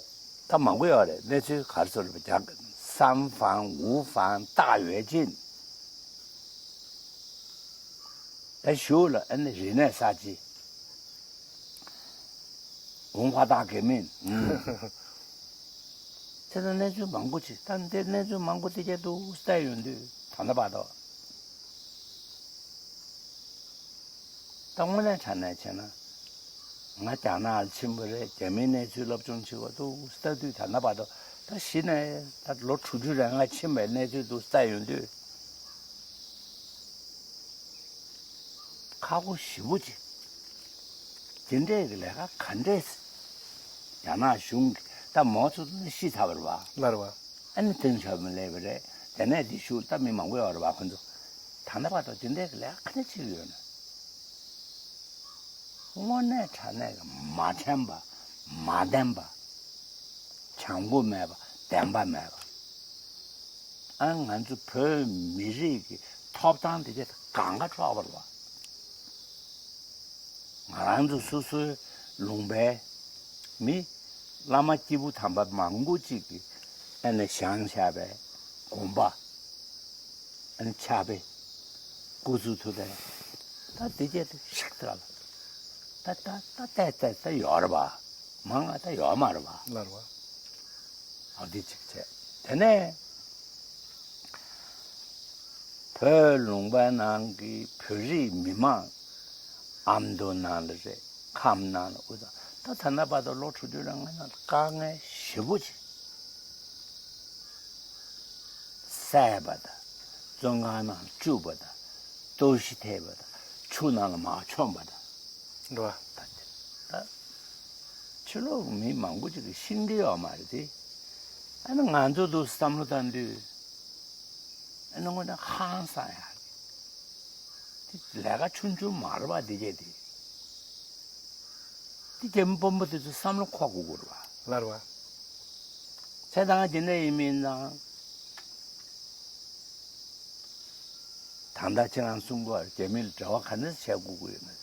ད་མང་པོ་ཡོད་རེད། གནས་ཚུལ་ག་རེ་ཟེར་རེད་པས། རྒྱ་三房五房大跃进། ད་གཞུག་ལ་ཨ་ནི་རིག་གནས་གསར་བརྗེ། 文化大革命། ཨུམ། དེ་ལྟར་གནས་ཚུལ་མང་པོ་ཅིག་ད་འདི་གནས་ཚུལ་མང་པོ་དེ་གྱད་འདུག་བལྟས་ཡོང་དུས་ད་ལྟ་བར་དུ། ད་དངོས་གནས་དྲང་གནས་བྱས་ན། ང་རྒྱ་ནག་ལ་ཕྱིན་པ་རེད། རྒྱ་མིའི་གནས་ཚུལ་སློབ་སྦྱོང་བྱེད་དགོས་འདུག་ལྟ་དུས་ད་ལྟ་བར་དུ་ད་གཞི་ནས་ད་ལོ་དྲུག་ཅུ་རེ་ལྔ་ཕྱིན་པའི་གནས་ཚུལ་འདུག་ལྟ་ཡོང་དུས། ཁག་པོ་ཞེ་པོ་ཅིག་དེ་འདྲས་ཀྱི་ལས་ཀ་ག་འདྲས། རྒྱ་ནག་གཞུང་གིས་ད་མའོ་ཙེ་ཏུང་ཤི་ཚར་བ་རེད་པ། ལགས་རེད་པ། ཨ་ནི་ཏེང་ཞའོ་ཕིང་སླེབས་པ་རེད། དེ་ནས་དེ་གཞུག་ད་མི་མང་པོ་ཡོད་རེད་པ། ཁོ་ཚོ་ད་ལྟ་བར་དུ་དེ་འདྲས་ཀྱི་ལས་ཀ་ག་འདྲས་བྱེད་ཀྱི་ཡོད་ན། དངོས་གནས་དྲང་གནས་ཀྱི་མ་དྲན་པ། མ་བདེན་པ། བྱང་བུ་མེད་པ། བདེན་པ་མེད་པ། ཨ་ང་ཚོ་བོད་མི་རིགས་ཀྱི་ཐོབ་ཐང་དེ་གས་གང་ག་འཕྲོག་པ་རེད་བ། ང་རང་ཚོ་སོ་སོའི་ལུང་པའི་མི་བླ་མ་སྐྱེས་བུ་དམ་པ་མང་པོ་ཅིག་གིས་ཨ་ནི་བཞེངས་བཞག་པའི་དགོན་པ། ཨ་ནི་ཕྱག་དཔེ་སྐུ་གཟུགས་ཐུགས་ལྡན་ད་འདི་བྱས་ཏེ་ཤག་ཏུ་ལ་ད་ད་ད་ད་ད་ད་ཡོད་རེད་པ། མང་ང་ད་ཡོད་མ་རེད་པ། ལར་བ། ཨ་འདི་གཅིག་བྱས། དེ་ནས་བོད་ལུང་པ་ནང་གི་བོད་རིགས་མི་མང་ཨ་མདོ་ནང་ལ་རེད། ཁམས་ནང་ལ་དབུས་གཙང་ད་ད་ལྟ་བར་དུ་ལོ་དྲུག་ཅུ་རེ་ལྔ་ནང་ལ་དཀའ་ངལ་ཞེ་པོ་ཅིག་བསད་པ་དང་བཙོན་ཁང་ནང་བཅུག་པ་དང་ལྟོགས་ཤི་ཐེབས་པ་དང་ཆུ་ནང་ལ་མར་མཆོངས་པ་དང་འགྲོ་བ། ད་ད་ཕྱི་ལོགས་མི་མང་པོ་ཅིག་གིས་ཤེས་ཀྱི་ཡོད་མ་རེད་དེ། ཨ་ནི་ང་ཚོ་འདུག་བསམ་བློ་བཏང་དུས། ཨ་ནི་དངོས་གནས་ཧང་སང་ཡ། དེ་ལས་ཀ་ཆུང་ཆུང་མ་རེད་པ་འདི་བྱས་དེ། དེ་རྒྱ་མི་དཔོན་པོ་དེ་ཚོ་བསམ་བློ་འཁོར་དགོས་ཀྱི་རེད་པ། ལར་བ། བྱས་ཙང་དེ་འདྲ་ཡིན་མིན་ཙང་། ད་ལྟ་ཁྱེད་རང་གསུང་གི་རྒྱ་མི་ལ་འབྲེལ་བ་ག་འདྲ་བྱེད་དགོས་ཀྱི་ཡོད་མེད།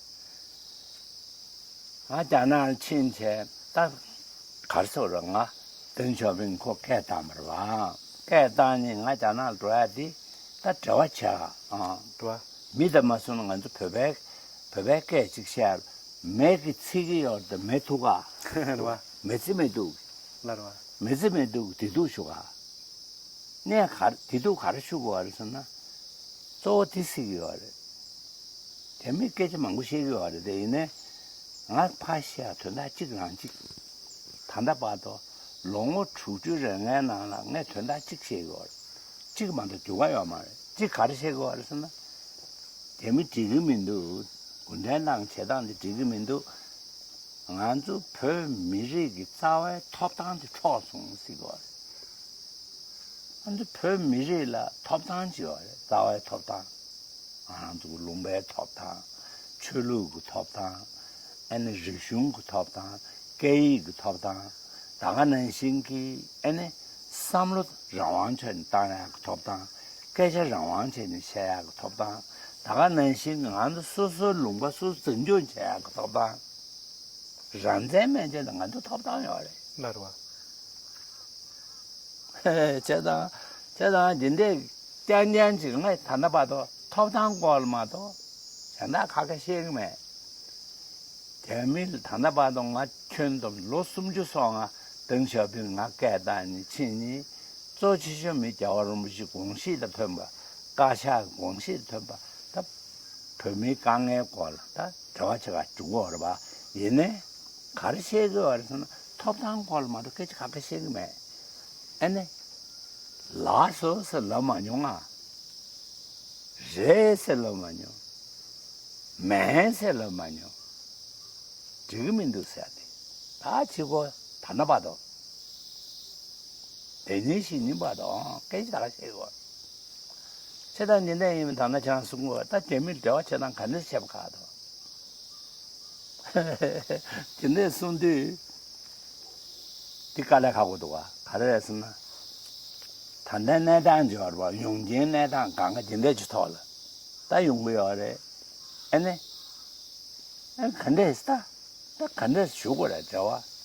ང་རྒྱ་ནག་ལ་ཕྱིན་བྱས་ད་ག་རེ་ཟེར་ར། ང་ཏེང་ཞའོ་ཕིང་ཁོ་སྐད་བཏང་བ་རེད་བ། སྐད་བཏང་ནས་ང་རྒྱ་ནག་ལ་འགྲོ་ཡ་དེ་ད་འབྲེལ་བ་བྱེད་ཨ། འགྲོ་བ། མི་དང་མ་སོང་ན་ང་ཚོ་བོད་པའི་བོད་པའི་སྐད་ཅིག་བཤད། མེ་གི་ཚིག་གི་ཡོད་དེ་མེ་ཐུག་ག་རེད་བ། མེ་ཚིག་མེ་ཐུག་ལར་བ། མེ་ཚིག་མེ་ཐུག་དེ་ཐུག་ཞུ་ག་གནས་ག་རེ་དེ་ཐུག་ག་རེ་ཞུ་དགོས་བ་རེད་ཟེར་ན། གཙོ་བོ་དེ་སྲིད་ཀྱི་ཡོད་རེད། དེ་མིན་སྐད་ཆ་མང་པོ་བཤད་ཀྱི་ཡོད་རེད་དེ། ཡིན་ནའི་ང་ཕར་བཤད་དོན་དག་གཅིག་རང་གཅིག་ད་ལྟ་བར་དུ་ལོ་ངོ་དྲུག་ཅུ་རེ་ལྔའི་ནང་ལ་ངས་དོན་དག་གཅིག་བཤད་ཀྱི་ཡོད་རེད། གཅིག་མ་གཏོགས་འགྱུར་བ་ཡོད་མ་རེད། གཅིག་ག་རེ་བཤད་ཀྱི་ཡོད་རེད་ཟེར་ན། དེ་མི་འགྲིག་གི་མི་འདུག་གུང་ཁྲན་ཏང་བྱེད་སྟངས་དེ་འགྲིག་གི་མི་འདུག་ང་ཚོ་བོད་མི་རིགས་ཀྱི་རྩ་བའི་ཐོབ་ཐང་དེ་འཕྲོག་སོང་ཟེར་གྱི་ཡོད་རེད། ང་ཚོ་བོད་མི་རིགས་ལ་ཐོབ་ཐང་ཅིག་ཡོད་རེད། རྩ་བའི་ཐོབ་ཐང་། ང་རང་ཚོ་གི་ལུང་པའི་ཐོབ་ཐང་། ཆོས་ལུགས་ཀྱི་ཐོབ་ཐང་། ཨ་ནི་རིག་གཞུང་གི་ཐོབ་ཐང་། སྐད་ཡིག་གི་ཐོབ་ཐང་། ད་ག་ནང་བཞིན་གྱི་ཨ་ནི་བསམ་བློ་རང་དབང་ཆོད་ནས་བཏང་ཡག་གི་ཐོབ་ཐང་། སྐད་ཆ་རང་དབང་ཆོད་ནས་བཤད་ཡག་གི་ཐོབ་ཐང་། ད་ག་ནང་བཞིན་གྱི་ང་ཚོ་སོ་སོའི་ལུང་པ་སོ་སོ་འཛིན་སྐྱོང་བྱེད་ཡག་གི་ཐོབ་ཐང་། རང་བཙན་མན་ཆད་ལ་ང་ཚོ་ཐོབ་ཐང་ཡོད་རེད། ལར་བ། བྱས་ཙང་། བྱས་ཙང་འདི་འདྲའི་རྐྱང་རྐྱང་ཅིག་ངས་ད་ལྟ་བར་དུ་ཐོབ་ཐང་སྐོར་ལ་མ་གཏོགས་གཞན་དག་ཁ་ཁ་བཤད་གི་མེད། རྒྱ་མི་ལ་ད་ལྟ་བར་དུ་ང་ཁྱོན་བསྡོམས་ལོ་སུམ་ཅུ་སོང་ང་ཏེང་ཞའོ་ཕིང་ང་སྐད་བཏང་ནས་ཕྱིན་ནས་གཙོ་ཆེ་ཤོས་མི་རྒྱལ་བ་རིན་པོ་ཆེ་དགོངས་གཞི་དང་མཐུན་པ། བཀའ་ཤག་གི་དགོངས་གཞི་དང་མཐུན་པ། ད་བོད་མིའི་དཀའ་ངལ་སྐོར་ལ་ད་འབྲེལ་བ་བྱེད་ག་འཇུག་གི་ཡོད་རེད་པ། ཡིན་ནའི་ག་རེ་བཤད་ཀྱི་ཡོད་རེད་ཟེར་ན་ཐོབ་ཐང་སྐོར་ལ་མ་གཏོགས་སྐད་ཆ་ག་གེ་བཤད་ཀྱི་མེད། ཨ་ནི། ལགས་སོ་ཟེར་ལབ་མ་མྱོང་ང་། རེད་ཟེར་ལབ་མ་མྱོང་། མེད་ཟེར་ལབ་མ་མྱོང་། འགྲིག་གི་མི་འདུག་ཟེར་ཏེ། ད་ཕྱི་གོ་ད་ན་བར་དུ། དེ་ཉིན་ཤི་ཉིན་བར་དུ་སྐད་ཆ་ག་རེ་བཤད་དགོས། ཁྱེད་ད་ཉིན་ནས་ཡིན་ད་ན་ཁྱེད་རང་གསུང་གོ་ད་རྒྱ་མི་འབྲེལ་བ་བྱེད་སྟངས་ག་འདྲ་བྱེད་པ་ག་དོ། དེ་འདྲས་གསུང་དུས། འདི་དཀའ་ལས་ཁག་པོ་འདུག་ག་ག་རེ་རེད་ཟེར་ན། ད་ལྟའི་གནས་སྟངས་ཀྱི་བར་བ་ཡོང་རྐྱེན་གནས་སྟངས་གང་ག་དེ་འདྲས་ཀྱི་ཐོག་ལ་ད་ཡོང་གི་ཡོད་རེད། ཨ་ནི། ཨ་ག་འདྲས་ད་ད་ག་འདྲས་ཞུ་དགོས་རེད་འབྲེལ་བ།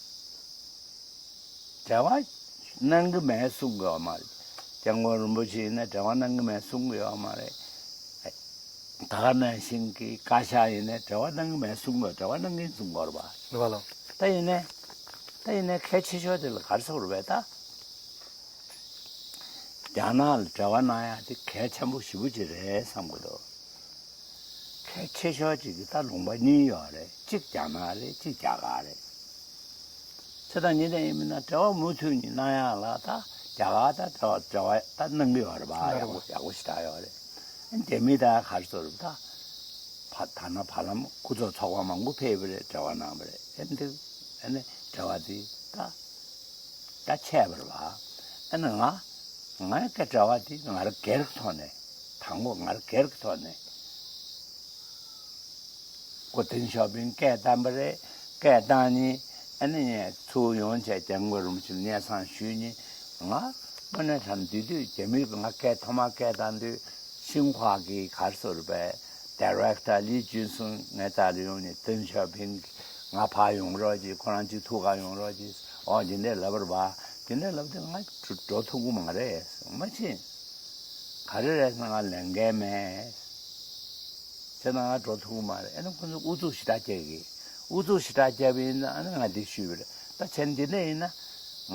འབྲེལ་བ་གནང་གི་མེད་གསུང་གི་ཡོད་མ་རེད། སྐྱབས་མགོན་རིན་པོ་ཆེ་ཡིན་ན་འབྲེལ་བ་གནང་གི་མེད་གསུང་གི་ཡོད་མ་རེད། ད་ག་ནང་བཞིན་གྱི་བཀའ་ཤག་ཡིན་ནའི་འབྲེལ་བ་གནང་གི་མེད་གསུང་དགོས། འབྲེལ་བ་གནང་གིན་གསུང་དགོས་རེད་པ། རེད་པ་ལགས། ད་ཡིན་ནའི། ད་ཡིན་ནའི་གལ་ཆེ་ཤོས་དེ་ལ་ག་རེ་ཟེར་དགོས་རེད་པས་ད། རྒྱ་ནག་ལ་འབྲེལ་བ་གནང་ཡ་དེ་གལ་ཆེན་པོ་ཞེ་པོ་ཅིག་རེད་བསམ་གྱི་འདུག་གལ་ཆེ་ཤོས་ཅིག་གི་ད་ལུང་པ་གཉིས་ཡོད་རེད། གཅིག་རྒྱ་ནག་རེད། གཅིག་རྒྱ་གར་རེད། ཚེ་དང་ཉིན་དང་ཡིན་མིན་ན་འབྲེལ་བ་མུ་མཐུད་ནས་གནང་ཡག་ལ་ད་རྒྱ་གར་དང་འབྲེལ་བ་འབྲེལ་བ་ད་གནང་གི་ཡོད་རེད་པ། ཡག་པོ་ཡག་པོ་ཞེ་དྲག་ཡོད་རེད། རྒྱ་མི་ད་ག་རེ་ཟེར་རེད་ད། བ་ད་ན་བར་ལམ་སྐུ་ཚབ་ཚོགས་པ་མང་པོ་ཕེབས་པ་རེད། འབྲེལ་བ་གནང་བ་རེད། ཨེ་འདི་ཨེ་ནི་འབྲེལ་བ་འདི་ད་ད་ཆད་པ་རེད་པ། ཨེ་ནི་ང་ང་སྐད་འབྲེལ་བ་འདི་ང་རང་སྒེར་གྱི་ཐོག་ནས་དང་པོ་ང་རང་སྒེར་གྱི་ཐོག་ནས། ཁོ་ཏེང་ཞའོ་ཕིང་སྐད་བཏང་པ་རེད། སྐད་བཏང་ནི་ཨ་ནི་ཚུར་ཡོང་བྱས་སྐྱབས་མགོན་རིན་པོ་ཆེ་ལ་སྙན་སེང་ཞུས་ནི་ང་ དངོས་གནས་དྲང་འདི་དུས་རྒྱ་མིའི་ང་སྐད་ཐོག་མ་སྐད་བཏང་དུས་ཤིན་ཧྭ་གི་ག་རེ་ཟེར་བའི་ཌའི་རེག་ཊར་ལི་ཅུན་སུན་ངའི་རྩ་ལ་ཡོང་ནས་ཏེང་ཞའོ་ཕིང་ང་ཕར་ཡོང་རོགས་གྱིས། ཁོ་རང་གཅིག་ཐུག་ག་ཡོང་རོགས་གྱིས། ཨོ་དེ་འདྲས་ལབ་པ་རེད་པ། དེ་འདྲས་ལབ་དུས་ང་འགྲོ་འགྲོ་ཐུབ་ཀྱི་མ་རེད། མ་ཕྱིན། ག་རེ་རེད་ཟེར་ན་ང་ལས་འགན་མེད། བྱས་ན་ང་འགྲོ་ཐུབ་ཀྱི་མ་རེད། ཨ་ནི་ཁོ་ཚོས་ཨུ་ཚུགས་ཞེ་དྲག་རྒྱག་གི། ཨུ་ཚུགས་ཞེ་དྲག་རྒྱབ་པ་ཡིན་ན་ཨ་ནི་ང་འདི་ཞུས་པ་རེད། ད་བྱས་ན་འདི་འདྲ་ཡིན་ན་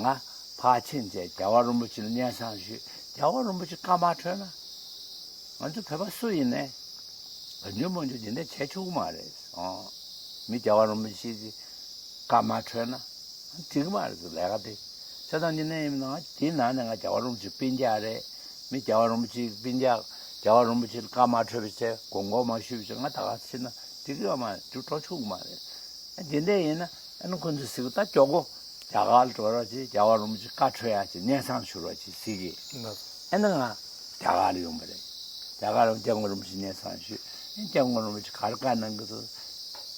ང་ཕར་ཕྱིན་བྱས་རྒྱལ་བ་རིན་པོ་ཆེ་ལ་སྙན་སེང་ཞུས། རྒྱལ་བ་རིན་པོ་ཆེ་བཀའ་མ་འཁྲོལ་ན་ང་ཚོ་བོད་པ་སུ་ཡིན་ནའི་གང་བྱུང་མང་བྱུང་འདི་འདྲ་བྱས་ཆོག་གི་མ་རེད། ཨོ། མི་རྒྱལ་བ་རིན་པོ་ཆེ་གི་བཀའ་མ་འཁྲོལ་ན་འགྲིག་གི་མ་རེད། ལས་ཀ་དེ་བྱས་ཙང་འདི་ནས་ཡིན་ན་དེའི་ནང་ནས་ང་རྒྱལ་བ་རིན་པོ་ཆེ་སྤུན་ཀྱག་རེད། མི་རྒྱལ་བ་རིན་པོ་ཆེ་གི་སྤུན་ཀྱག་རྒྱལ་བ་རིན་པོ་ཆེ་ལ་བཀའ་མ་འཁྲོལ་བའི་ཚེ་དགོངས་སྐོར་མ་ཞུས་པའི་ཚེ་ང་ད་ག་ཕྱིན་ན་འགྲིག་གི་ཡོད་མ་རེད། འགྲོ་ཆོག་གི་མ་རེད། ཨ་དེ་འདྲ་ཡིན་ན་ཨ་ནི་ཁོ་ཚོས་ཟེར་གི། ད་མགྱོགས་པོ་རྒྱ་གར་ལ་འགྲོ་རོགས་གྱིས། རྒྱལ་བ་རིན་པོ་ཆེ་བཀའ་འཁྲོལ་ཡག་ཅིག་སྙན་སེང་ཞུ་རོགས་གྱིས་ཟེར་གི། ལགས་སོ། ཨ་ནི་ང་རྒྱ་གར་ལ་ཡོང་པ་རེད། རྒྱ་གར་ལ་སྐྱབས་མགོན་རིན་པོ་ཆེ་སྙན་སེང་ཞུས། ཨ་སྐྱབས་མགོན་རིན་པོ་ཆེ་ག་རེ་བཀའ་གནང་གི་འདུག་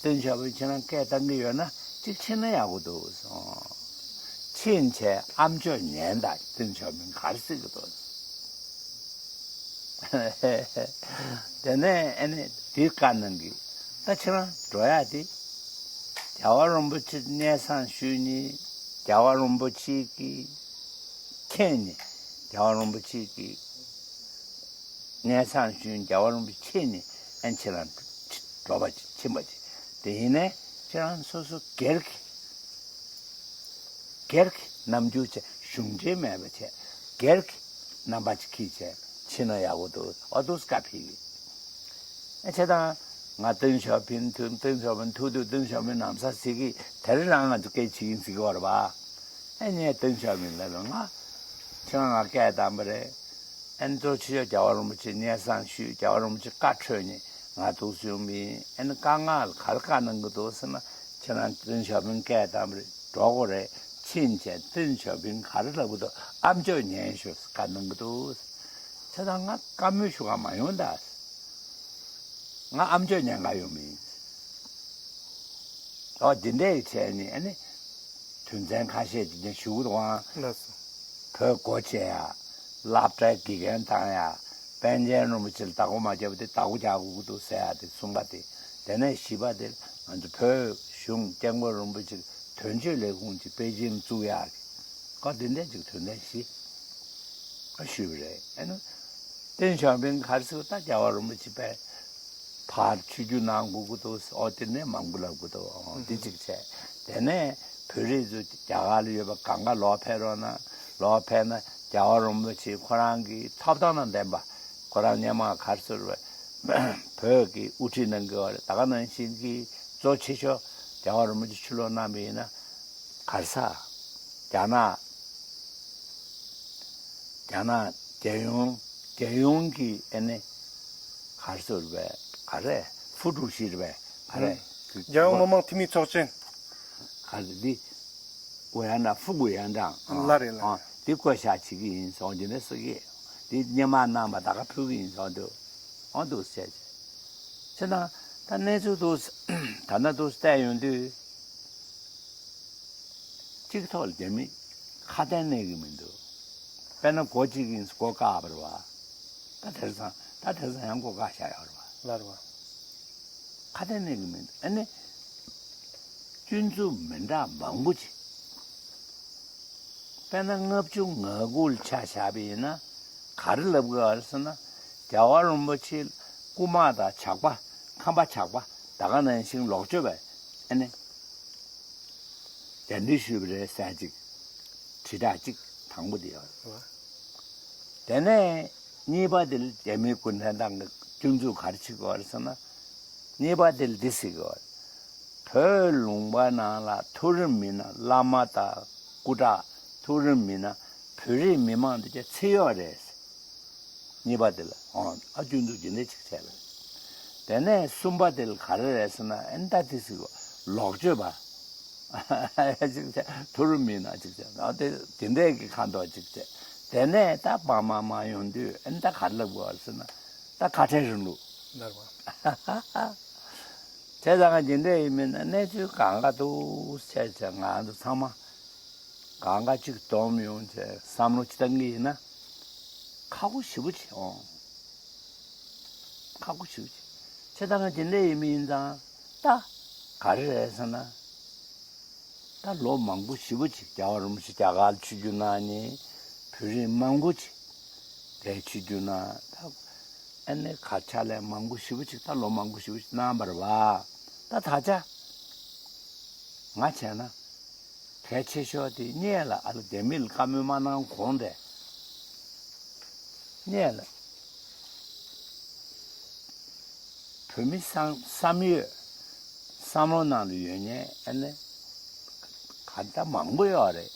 ཏེང་ཞའོ་ཕིང་ཁྱེད་རང་སྐད་བཏང་གི་ཡོད་ན་གཅིག་ཕྱིན་ན་ཡག་པོ་འདུག་གསུངས། ཕྱིན་བྱས་ཨ་མཆོག་ཉན་དང་། ཏེང་ཞའོ་ཕིང་ག་རེ་ཟེར་གི་འདུག་དེ་ནས་ཨ་ནི་དེ་བཀའ་གནང་གི། ད་ཁྱེད་རང་འགྲོ་ཡག་དེ་རྒྱལ་བ་རིན་པོ་ཆེ་སྙན་སེང་ཞུས་ནི། རྒྱལ་བ་རིན་པོ་ཆེ་གིས་མཁྱེན་ནི། རྒྱལ་བ་རིན་པོ་ཆེ་གིས་སྙན་སེང་ཞུས་ནི། རྒྱལ་བ་རིན་པོ་ཆེ་མཁྱེན་ནི་ཨ་ནི་ཁྱེད་རང་འགྲོ་བ་ཅིག་ཕྱིན་པ་ཅིག་དེ་ཡིན་ནའི་ཁྱེད་རང་སོ་སོ་སྒེར་གྱི་སྒེར་གྱི་རྣམ་འགྱུར་བྱས། གཞུང་འབྲེལ་མེད་པ་བྱས། སྒེར་གྱི་རྣམ་པ་ཅིག་ཁྱེར་བྱས་ཕྱིན་ན་ཡག་པོ་འདུག་ཨ་འདུག་སེ་བཀའ་ཕེབས་ཡོད། ཨ་བྱས་ཙང་ང་ཏེང་ཞའོ་ཕིང་ཐུག་ཏེང་ཞའོ་ཕིང་ཐུག་དུས་ཏེང་ཞའོ་ཕིང་ནམ་ཟེར་གི་དེ་རིང་རང་ང་ཚོ་སྐད་ཆ་བྱེད་ཀྱིན་ཟེར་གི་ཡོད་རེད་པ། ཨ་ངས་ཏེང་ཞའོ་ཕིང་ལ་ལ་ང་ཁྱེད་རང་ང་སྐད་བཏང་པ་རེད། ཨ་ནི་གཙོ་ཆེ་ཤོས་རྒྱལ་བ་རིན་པོ་ཆེ་སྙན་སེང་ཞུས། རྒྱལ་བ་རིན་པོ་ཆེ་བཀའ་འཁྲོལ་ནས་ང་འདུག་སེ་ཡོང་པ་ཡིན། ཨ་ནི་བཀའ་མངགས་ལ་ག་རེ་བཀའ་གནང་གི་འདུག་ཟེར་ན། ཁྱེད་རང་ཏེང་ཞའོ་ཕིང་སྐད་བཏང་པ་རེད། འགྲོ་དགོས་རེད། ཕྱིན་བྱས་ཏེང་ཞའོ་ཕིང་ག་རེ་ལབ་གི་འདུག་ཨ་མཆོག་ཉན་ཤོག་ཟེར་བཀའ་གནང་གི་འདུག་བྱས་ཙང་ང་བཀའ་མོལ་ཞུ་ག་མ་ཡོང་ད། ང་ཨ་མཆོག་ཉན་ག་ཡོང་མིན། ཨོ་འདི་འདྲས་བྱས་ནས་ཨ་ནི་དོན་ཚན་ཁ་ཤས་ཅིག་ནས་ཞུ་གི་འདུག་ཨང་། ལགས་སོ། བོད་སྒོ་ཕྱེ་ཡ། སློབ་གྲྭའི་དགེ་རྒན་བཏང་ཡ། པཎ་ཆེན་རིན་པོ་ཆེ་ལ་བདག་པོ་མ་བརྒྱབ་པ་དེ་བདག་པོ་རྒྱག་དགོས་ཀྱི་འདུག་ཟེར་ཡ་དེ་གསུམ་པ་དེ། དེ་ནས་བཞི་པ་དེ་ང་ཚོ་བོད་གཞུང་སྐྱབས་མགོན་རིན་པོ་ཆེ་གི་དོན་གཅོད་ལས་ཁུངས་ཅིག་པེ་ཅིང་བཙུགས་ཡ་གི། ཁོ་དེ་འདྲས་ཅིག་དོན་ཚན་བཞི་ཞུས་པ་རེད། ཨ་ནི་ཏེང་ཞའོ་ཕིང་ག་རེ་ཟེར་བ། ད་རྒྱལ་བ་རིན་པོ་ཆེ་དཔེ་ཕར་ཆིབས་བསྒྱུར་གནང་དགོས་ཀྱི་འདུག་ཨོ་དེ་ནས་མང་པོ་ལབ་ཀྱི་འདུག་ཨོ་འདི་གཅིག་བྱས། དེ་ནས་བོད་རིགས་ཚོ་རྒྱ་གར་ལ་ཡོད་པ་གང་ག་ལོག་ཕེབས་རོགས་གནང་། ལོག་ཕེབས་ན་རྒྱལ་བ་རིན་པོ་ཆེ་ཁོ་རང་གི་ཐོབ་ཐང་དང་ལྡན་པ། ཁོ་རང་སྔོན་མ་ག་རེ་ཟེར་བ། བོད་ཀྱི་དབུ་ཁྲིད་གནང་གི་ཡོད་རེད། ད་ག་ནང་བཞིན་གྱི་གཙོ་ཆེ་ཤོས་རྒྱལ་བ་རིན་པོ་ཆེ་ཆུ་ལོག་གནང་བ་ཡིན་ན་ག་རེ་ཟ། རྒྱ་ནག་རྒྱ་ནག་རྒྱལ་ཡོངས་རྒྱལ་ཡོངས་ཀྱི་ཨ་ནི་ག་རེ་ཟེར་བས། ག་རེ་副主席རེད་པས། ག་རེ། རྒྱལ་ཡོངས་མི་དམངས་འཐུས་མི་ཚོགས་ཆེན། ག་རེ་འདི། 委员长副委员长 ལ་རེད་ལ། འདི་བསྐོ་བཞག་བྱེད་ཀྱི་ཡིན་སོང་འདི་ནས་ཟེར་གི། འདི་སྔོན་མ་གནང་བ་ད་ག་ཕུལ་གི་ཡིན་སོང་འདུག་ཨོ་འདུག་ཟེར་བྱས། ད་གནས་ཚུལ་འདུག་ད་ལྟ་འདུག་བལྟས་ཡོང་དུས། གཅིག་ཐོག་ལ་རྒྱ་མི་ཁ་གཏད་གནས་ཀྱི་མི་འདུག་དཔེར་ན་སྒོ་གཅིག་ཡིན་སྒོ་བཀག་པ་རེད་བ། ད་དེང་སང་ད་དེང་སང་ཡང་སྒོ་བཀག་བཞག་ཡོད་རེད་བ། ལར་བ། ཁ་གཏད་གནས་ཀྱི་མི་འདུག་ཨ་ནི་སྐྱོན་འཛུགས་མི་འདྲ་མང་པོ་ཅིག་དཔེར་ན་ལྔ་བཅུ་ང་དགུ་ལ་ཆ་བཞག་པ་ཡིན་ན་ག་རེ་ལབ་དགོས་པ་རེད་ཟེར་ན། རྒྱལ་བ་རིན་པོ་ཆེ་སྐུ་དམག་དང་ཇག་པ་ཁམས་པ་ཇག་པ་ད་ག་ནང་བཞིན་ལོག་སྤྱོད་པ་ཨ་ནི། རྒྱ་འདྲི་ཞུས་པ་རེད་ཟེར་ཅིག་དྲིལ་བསྒྲགས་གཅིག་དང་པོ་དེ་ཡོད། དེ་ནས་གཉིས་པ་དེ་ལ་རྒྱ་མིའི་གུང་ཁྲན་ཏང་གི་སྐྱོན་འཛུགས་ག་རེ་བྱེད་དགོས་རེད་ཟེར་ན། གཉིས་པ་དེ་ལ་འདི་ཟེར་གི་ཡོད། བོད་ལུང་པ་ནང་ལ་མཐོ་རིམ་མི་སྣ་བླ་མ་དང་སྐུ་དྲག་མཐོ་རིམ་མི་སྣ་བོད་རིགས་མི་མང་དེ་ཚོ་ཚེ་གཡོག་རེད། གཉིས་པ་དེ་ལ་ཨོ་ཨ་སྐྱོན་འཛུགས་ཇི་འདྲ་ཅིག་བྱས་པ་རེད། དེ་ནས་གསུམ་པ་དེ་ལ་ག་རེ་རེད་ཟེར་ན་ཨན་ད་དེ་ཟེར་གོ་ལོག་སྤྱོད་པ། ཅིག་བྱས་མཐོ་རིམ་མི་སྣ་ཅིག་བྱས་ཨ་དེ་དེ་འདྲས་ཀྱི་ཁ་མདོག་ཅིག་བྱས། དེ་ནས་ད་པ་མ་མ་ཡོང་དུས་ཨན་ད་ག་རེ་ལབ་དགོས་ཟེར་ན་ད་ཁ་བྲལ་རིང་ལུགས། བྱས་ཙང་ང་འདི་འདྲ་ཡིན་མིན་ན་གནས་ཚུལ་གང་ག་འདུག་བྱས་བྱས་ང་ཚོ་ཚང་མ་ གང་ག་གཅིག་སྡོམ་ཡོང་བྱས་བསམ་བློ་ཅིག་བཏང་གི་ཡིན་ན། ཁག་པོ་ཞེ་པོ་ཅིག་འོང་། ཁག་པོ་ཞེ་པོ་ཅིག་བྱས་ད་ང་དེ་འདྲ་ཡིན་མིན་ཡིན་ཙང་ད་ག་རེ་རེད་ཟེར་ན། ད་ལོ་མང་པོ་ཞེ་པོ་ཅིག་རྒྱལ་བ་རིན་པོ་ཆེ་རྒྱ་གར་ཆིབས་བསྒྱུར་གནང་ནས་བོད་རིགས་མང་པོ་ཅིག་དེ་ཆིབས་བསྒྱུར་གནང་ད་ཨ་ནི་ག་ཕྱག་ལས་མང་པོ་ཞེ་པོ་ཅིག་ད་ལོ་མང་པོ་ཞེ་པོ་ཅིག་གནང་བ་རེད་བ། ད་ད་ཆ་ང་བྱས་ན། གལ་ཆེ་ཤོས་དེ་སྔོན་ལ་ཨ་ལ་དེ་མི་ལ་བཀའ་མོལ་མ་གནང་གོང་དེ། སྔོན་ལ་བོད་མི་བསམ་བསམ་ཡོད་བསམ་བློ་ནང་ལ་ཡོད་མཁན་ཨ་ནི་ག་ད་མང་པོ་ཡོད་རེད།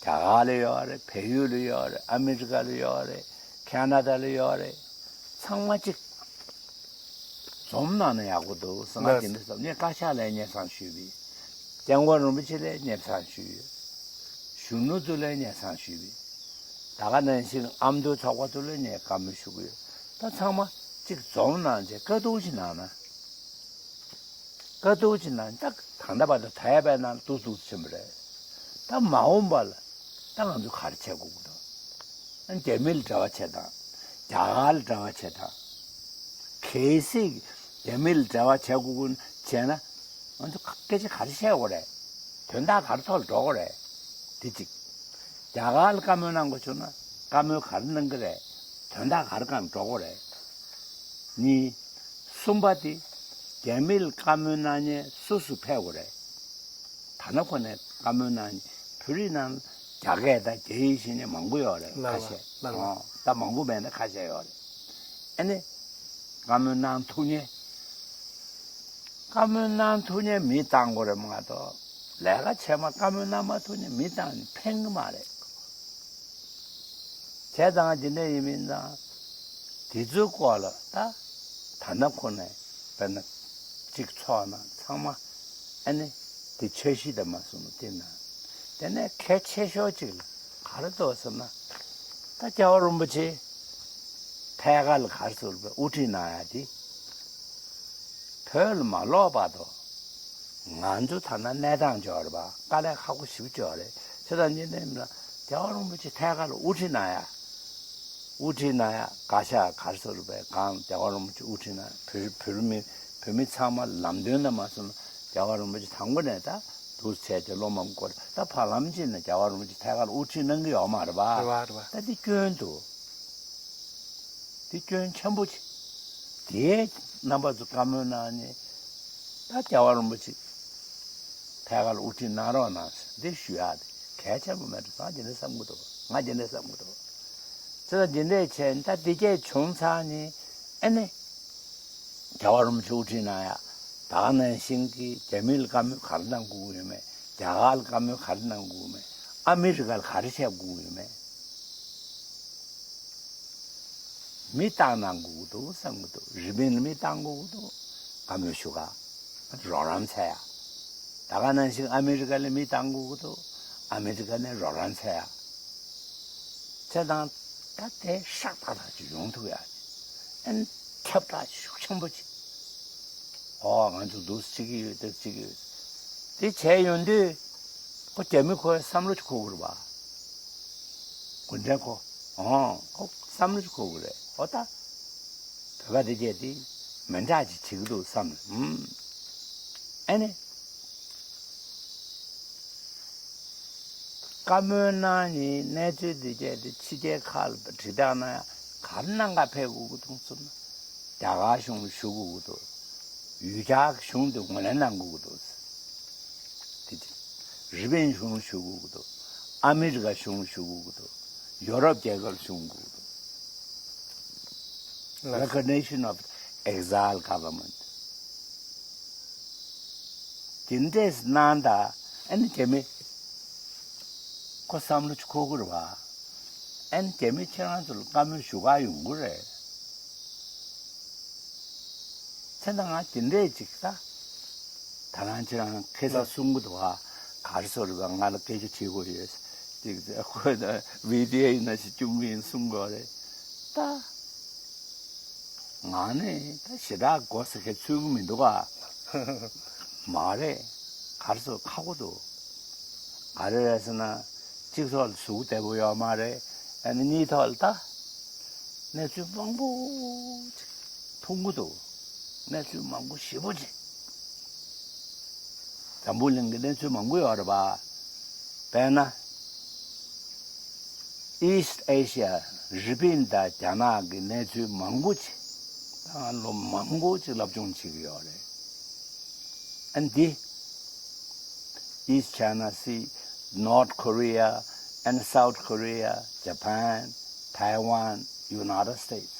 རྒྱ་གར་ལ་ཡོད་རེད། བལ་ཡུལ་ལ་ཡོད་རེད། ཨ་མི་རི་ཀ་ལ་ཡོད་རེད། ཁེ་ན་ཌ་ལ་ཡོད་རེད། ཚང་མ་གཅིག་འཛོམས་གནང་ན་ཡག་པོ་འདུག་ཟེར་ང་ལགས་དེ་འདྲ་བསམ་ངས་བཀའ་ཤག་ལ་སྙན་སེང་ཞུས་པས། སྐྱབས་མགོན་རིན་པོ་ཆེ་ལ་སྙན་སེང་ཞུས་ཡོད། གཞོན་ནུ་ཚོ་ལ་སྙན་སེང་ཞུས་པས། ད་ག་ནང་བཞིན་ཨ་མདོའི་ཚོགས་པ་ཚོ་ལ་ངས་བཀའ་མོལ་ཞུ་གི་ཡོད། ད་ཚང་མ་གཅིག་འཛོམས་གནང་བྱས་བཀའ་བསྡུར་ཞིག་གནང་ན། བཀའ་བསྡུར་ཅིག་གནང་ད་ད་ལྟ་བར་དུ་ད་ཡ་པའི་ནང་ཏུ་ཏུ་ཕྱིན་པ་རེད། ད་མ་འོངས་པ་ལ་ད་ང་ཚོ་ག་རེ་བྱེད་དགོས་ཀྱི་འདུག་རྒྱ་མི་ལ་འབྲེལ་བ་བྱེད་དང་། རྒྱ་གར་ལ་འབྲེལ་བ་བྱེད་དང་། གལ་སྲིད་རྒྱ་མི་ལ་འབྲེལ་བ་བྱེད་དགོས་ཀྱི་བྱས་ན་ང་ཚོ་སྐད་ཆ་ག་རེ་བཤད་དགོས་རེད། དོན་དག་ག་རེ་ཐོག་ལ་འགྲོ་དགོས་རེད། དེ་གཅིག་རྒྱ་གར་ལ་བཀའ་མོལ་གནང་དགོས་བྱུང་ན་བཀའ་མོལ་ག་རེ་གནང་གི་རེད། དོན་དག་ག་རེ་སྒང་འགྲོ་དགོས་རེད། གཉིས། གསུམ་པ་དེ། རྒྱ་མི་ལ་བཀའ་མོལ་གནང་མཁན་སུ་སུ་ཕེབས་དགོས་རེད། ད་ནང་ཁོ་ནས་བཀའ་མོལ་གནང་མཁན་བོད་རིགས་ནང་རྒྱ་སྐད་དང་རྒྱ་ཡིག་ཤེས་མཁན་མང་པོ་ཡོད་རེད་ལགས་ཁ་ཤས། ལགས་ལགས། ཨོ་ད་མང་པོ་མེད་ན་ཁ་ཤས་ཡོད་རེད། ཨ་ནི། བཀའ་མོལ་གནང་ཐུབ་མཁན། བཀའ་མོལ་གནང་ཐུབ་མཁན་མི་བཏང་དགོས་རེད་མ་གཏོགས། ལས་ཀ་བྱས་མ་བཀའ་མོལ་གནང་མ་ཐུབ་མཁན་མི་བཏང་ནས་ཕན་གི་མ་རེད། བྱས་ཙང་འདི་འདྲ་ཡིན་མིན་ཙང་། དེ་ཚོའི་སྐོར་ལ་ད་ད་ལྟ་ཁོ་ནས་དཔེར་ན་གཅིག་ཚོགས་ན་ཚང་མ་ཨ་ནི་དེ་འཆར་གཞི་དང་མ་སོང་ན་དེ་ན་དེ་ནས་གལ་ཆེ་ཤོས་གཅིག་ལ་ག་རེ་འདུག་ཟེར་ན། ད་རྒྱལ་བ་རིན་པོ་ཆེ་ཐད་ཀར་ལ་ག་རེ་ཟེར་བའི་དབུ་ཁྲིད་གནང་ཡ་དེ་བོད་ལ་མ་ལོག་བར་དུ། ང་ཚོ་ཐ་ན་གནས་སྟངས་སྦྱོར་བ་དཀའ་ལས་ཁག་པོ་ཞིག་སྦྱོར་རེད། བྱས་ཙང་ཉིན་དེ་མིན་ལ་རྒྱལ་བ་རིན་པོ་ཆེ་ཐད་ཀར་ལ་དབུ་ཁྲིད་གནང་ཡ། དབུ་ཁྲིད་གནང་ཡ་བཀའ་ཤག་ག་རེ་ཟེར་བའི་སྒང་རྒྱལ་བ་རིན་པོ་ཆེ་དབུ་ཁྲིད་གནང་བོད་བོད་མི་བོད་མི་ཚང་མ་ལམ་སྟོན་དང་མ་སོང་ན་རྒྱལ་བ་རིན་པོ་ཆེ་དང་པོ་ནས་ད་འདུག་བྱས་ཏེ་ལོ་མང་པོ་འགོར་ད་བར་ལམ་ཅིག་ནས་རྒྱལ་བ་རིན་པོ་ཆེ་ཐད་ཀར་ལ་དབུ་ཁྲིད་གནང་གི་ཡོད་མ་རེད་པ། རེད་པ་རེད་པ། ད་འདི་སྐྱོན་འདུག་འདི་སྐྱོན་ཆེན་པོ་ཆེ། དེའི་རྣམ་པ་ཚོ་བཀའ་མོལ་གནང་ནས་ད་རྒྱལ་བ་རིན་པོ་ཆེ་ཐད་ཀར་དབུ་ཁྲིད་གནང་རོགས་གནང་ཟེར་འདི་ཞུ་ཡག་དེ་གལ་ཆེན་པོ་མེད་འགྲོ་ད་འདི་འདྲ་བསམ་གི་འདུག་ང་འདི་འདྲ་བསམ་གི་འདུག་ཚེ་ད་འདི་འདྲས་བྱས་ད་འདི་སྐད་བྱུང་ཚར་ནས་ཨ་ནི་རྒྱལ་བ་རིན་པོ་ཆེ་དབུ་ཁྲིད་གནང་ཡག་ད་ག་ནང་བཞིན་གྱི་རྒྱ་མི་ལ་བཀའ་མོལ་ག་རེ་གནང་དགོས་ཀྱི་ཡོད་མེད། རྒྱ་གར་ལ་བཀའ་མོལ་ག་རེ་གནང་དགོས་མེད། ཨ་མི་རི་ཀ་ལ་ག་རེ་བཤད་དགོས་ཡོད་མེད། མི་བཏང་གནང་དགོས་ཀྱི་འདུག་བསམ་གྱི་འདུག་རི་པིན་ལ་མི་བཏང་དགོས་ཀྱི་འདུག་བཀའ་མོལ་ཞུ་ག་རོགས་རམ་བྱས་ཡ། ད་ག་ནང་བཞིན་ཨ་མི་རི་ཀ་ལ་མི་བཏང་དགོས་ཀྱི་འདུག་ཨ་མི་རི་ཀ་ནས་རོགས་རམ་བྱས་ཡ། བྱས་ཙང་ད་དེ་ཧྲག་ཐག་ཐག་ཅིག་ཡོང་ཐུབ་ཡ། ཨན་ཁྱབ་བསྒྲགས་ཤུགས་ཆེན་པོ་ཅིག་ཨོ་ང་ཚོ་འདུག་སེ་བྱེད་ཀྱི་ཡོད་འདུག་བྱེད་ཀྱི་ཡོད། དེ་བྱས་ཡོང་དུས་ཁོ་རྒྱ་མི་ཁོའི་བསམ་བློ་ཅིག་འཁོར་དགོས་རེད་པ། གུང་ཁྲན་ཁོ་ཨོ་ཁོ་བསམ་བློ་ཅིག་འཁོར་དགོས་རེད་ཨོ་ད། བོད་པ་དེ་གྱད་དེ་མི་འདྲ་ཅིག་བྱེད་ཀྱི་འདུག་བསམ་ཨུམ། ཨ་ནི། བཀའ་མོལ་གནང་ནས་གནས་ཚུལ་འདི་བྱས་ཏེ་ཕྱི་རྒྱལ་ཁག་ལ་དྲིལ་བསྒྲགས་གནང་ཡ་ག་རེ་གནང་ག་ཕེབས་དགོས་ཀྱི་འདུག་ཟེར་ན། རྒྱ་གར་གཞུང་ལ་ཞུ་དགོས་ཀྱི་འདུག་ཡུལ་གྱར་གྱི་གཞུང་དེ་ངོས་ལེན་གནང་དགོས་ཀྱི་འདུག་ཟེར། དེ་དེ། རི་པིན་གཞུང་ལ་ཞུ་དགོས་ཀྱི་འདུག་ཨ་མི་རི་ཀ་གཞུང་ལ་ཞུ་དགོས་ཀྱི་འདུག་ཡོ་རོབ་རྒྱལ་ཁབ་ལ་ཞུ་དགོས་ཀྱི་འདུག Recognition of exile government. དེ་འདྲས་གནང་ད་ཨ་ནི་རྒྱ་མི་ཁོ་བསམ་བློ་ཅིག་འཁོར་གི་རེད་བ། ཨ་ནི་རྒྱ་མི་ཁྱེད་རང་ཚོ་ལ་བཀའ་མོལ་ཞུ་ག་ཡོང་གི་རེད། ཚེ་ན་ང་དེ་འདྲས་ཅིག་ད། ད་རང་ཁྱེད་རང་ཁ་སང་གསུང་གི་འདུག་ཨ། ག་རེ་ཟེར་རེད་པ། ང་ལ་སྐད་ཆ་དྲི་དགོས་ཡོད། ཅིག་ཁོས་ད་བི་ཌི་ཨེ་ཡིན་ན་ཞིག་སྐྱོན་གི་ཡིན་གསུང་དགོས་རེད། ད་ང་ནི་ད་ཞེ་དྲག་མགོ་ས་ཁེ་ཚུད་གི་མི་འདུག་ཨ། མ་རེད། ག་རེ་ཟེར་ཁག་པོ་འདུག་ག་རེ་རེད་ཟེར་ན། གཅིག་ཐོག་ལ་ཟུག་བདེ་པོ་ཡོད་མ་རེད། ཨ་ནི་གཉིས་ཐོག་ལ་ད་གནས་ཚུལ་མང་པོ་ཅིག་མཐོང་གི་འདུག་གནས་ཚུལ་མང་པོ་ཞེ་པོ་ཅིག་འཛམ་བུ་གླིང་གི་གནས་ཚུལ་མང་པོ་ཡོད་རེད་པ། དཔེར་ན། East Asia རི་པིན་དང་རྒྱ་ནག་གི་གནས་ཚུལ་མང་པོ་ཅིག་ད་ལོ་མང་པོ་ཅིག་སློབ་སྦྱོང་བྱེད་ཀྱི་ཡོད་རེད། ཨ་འདི། East China Sea, North Korea and South Korea, Japan, Taiwan, United States,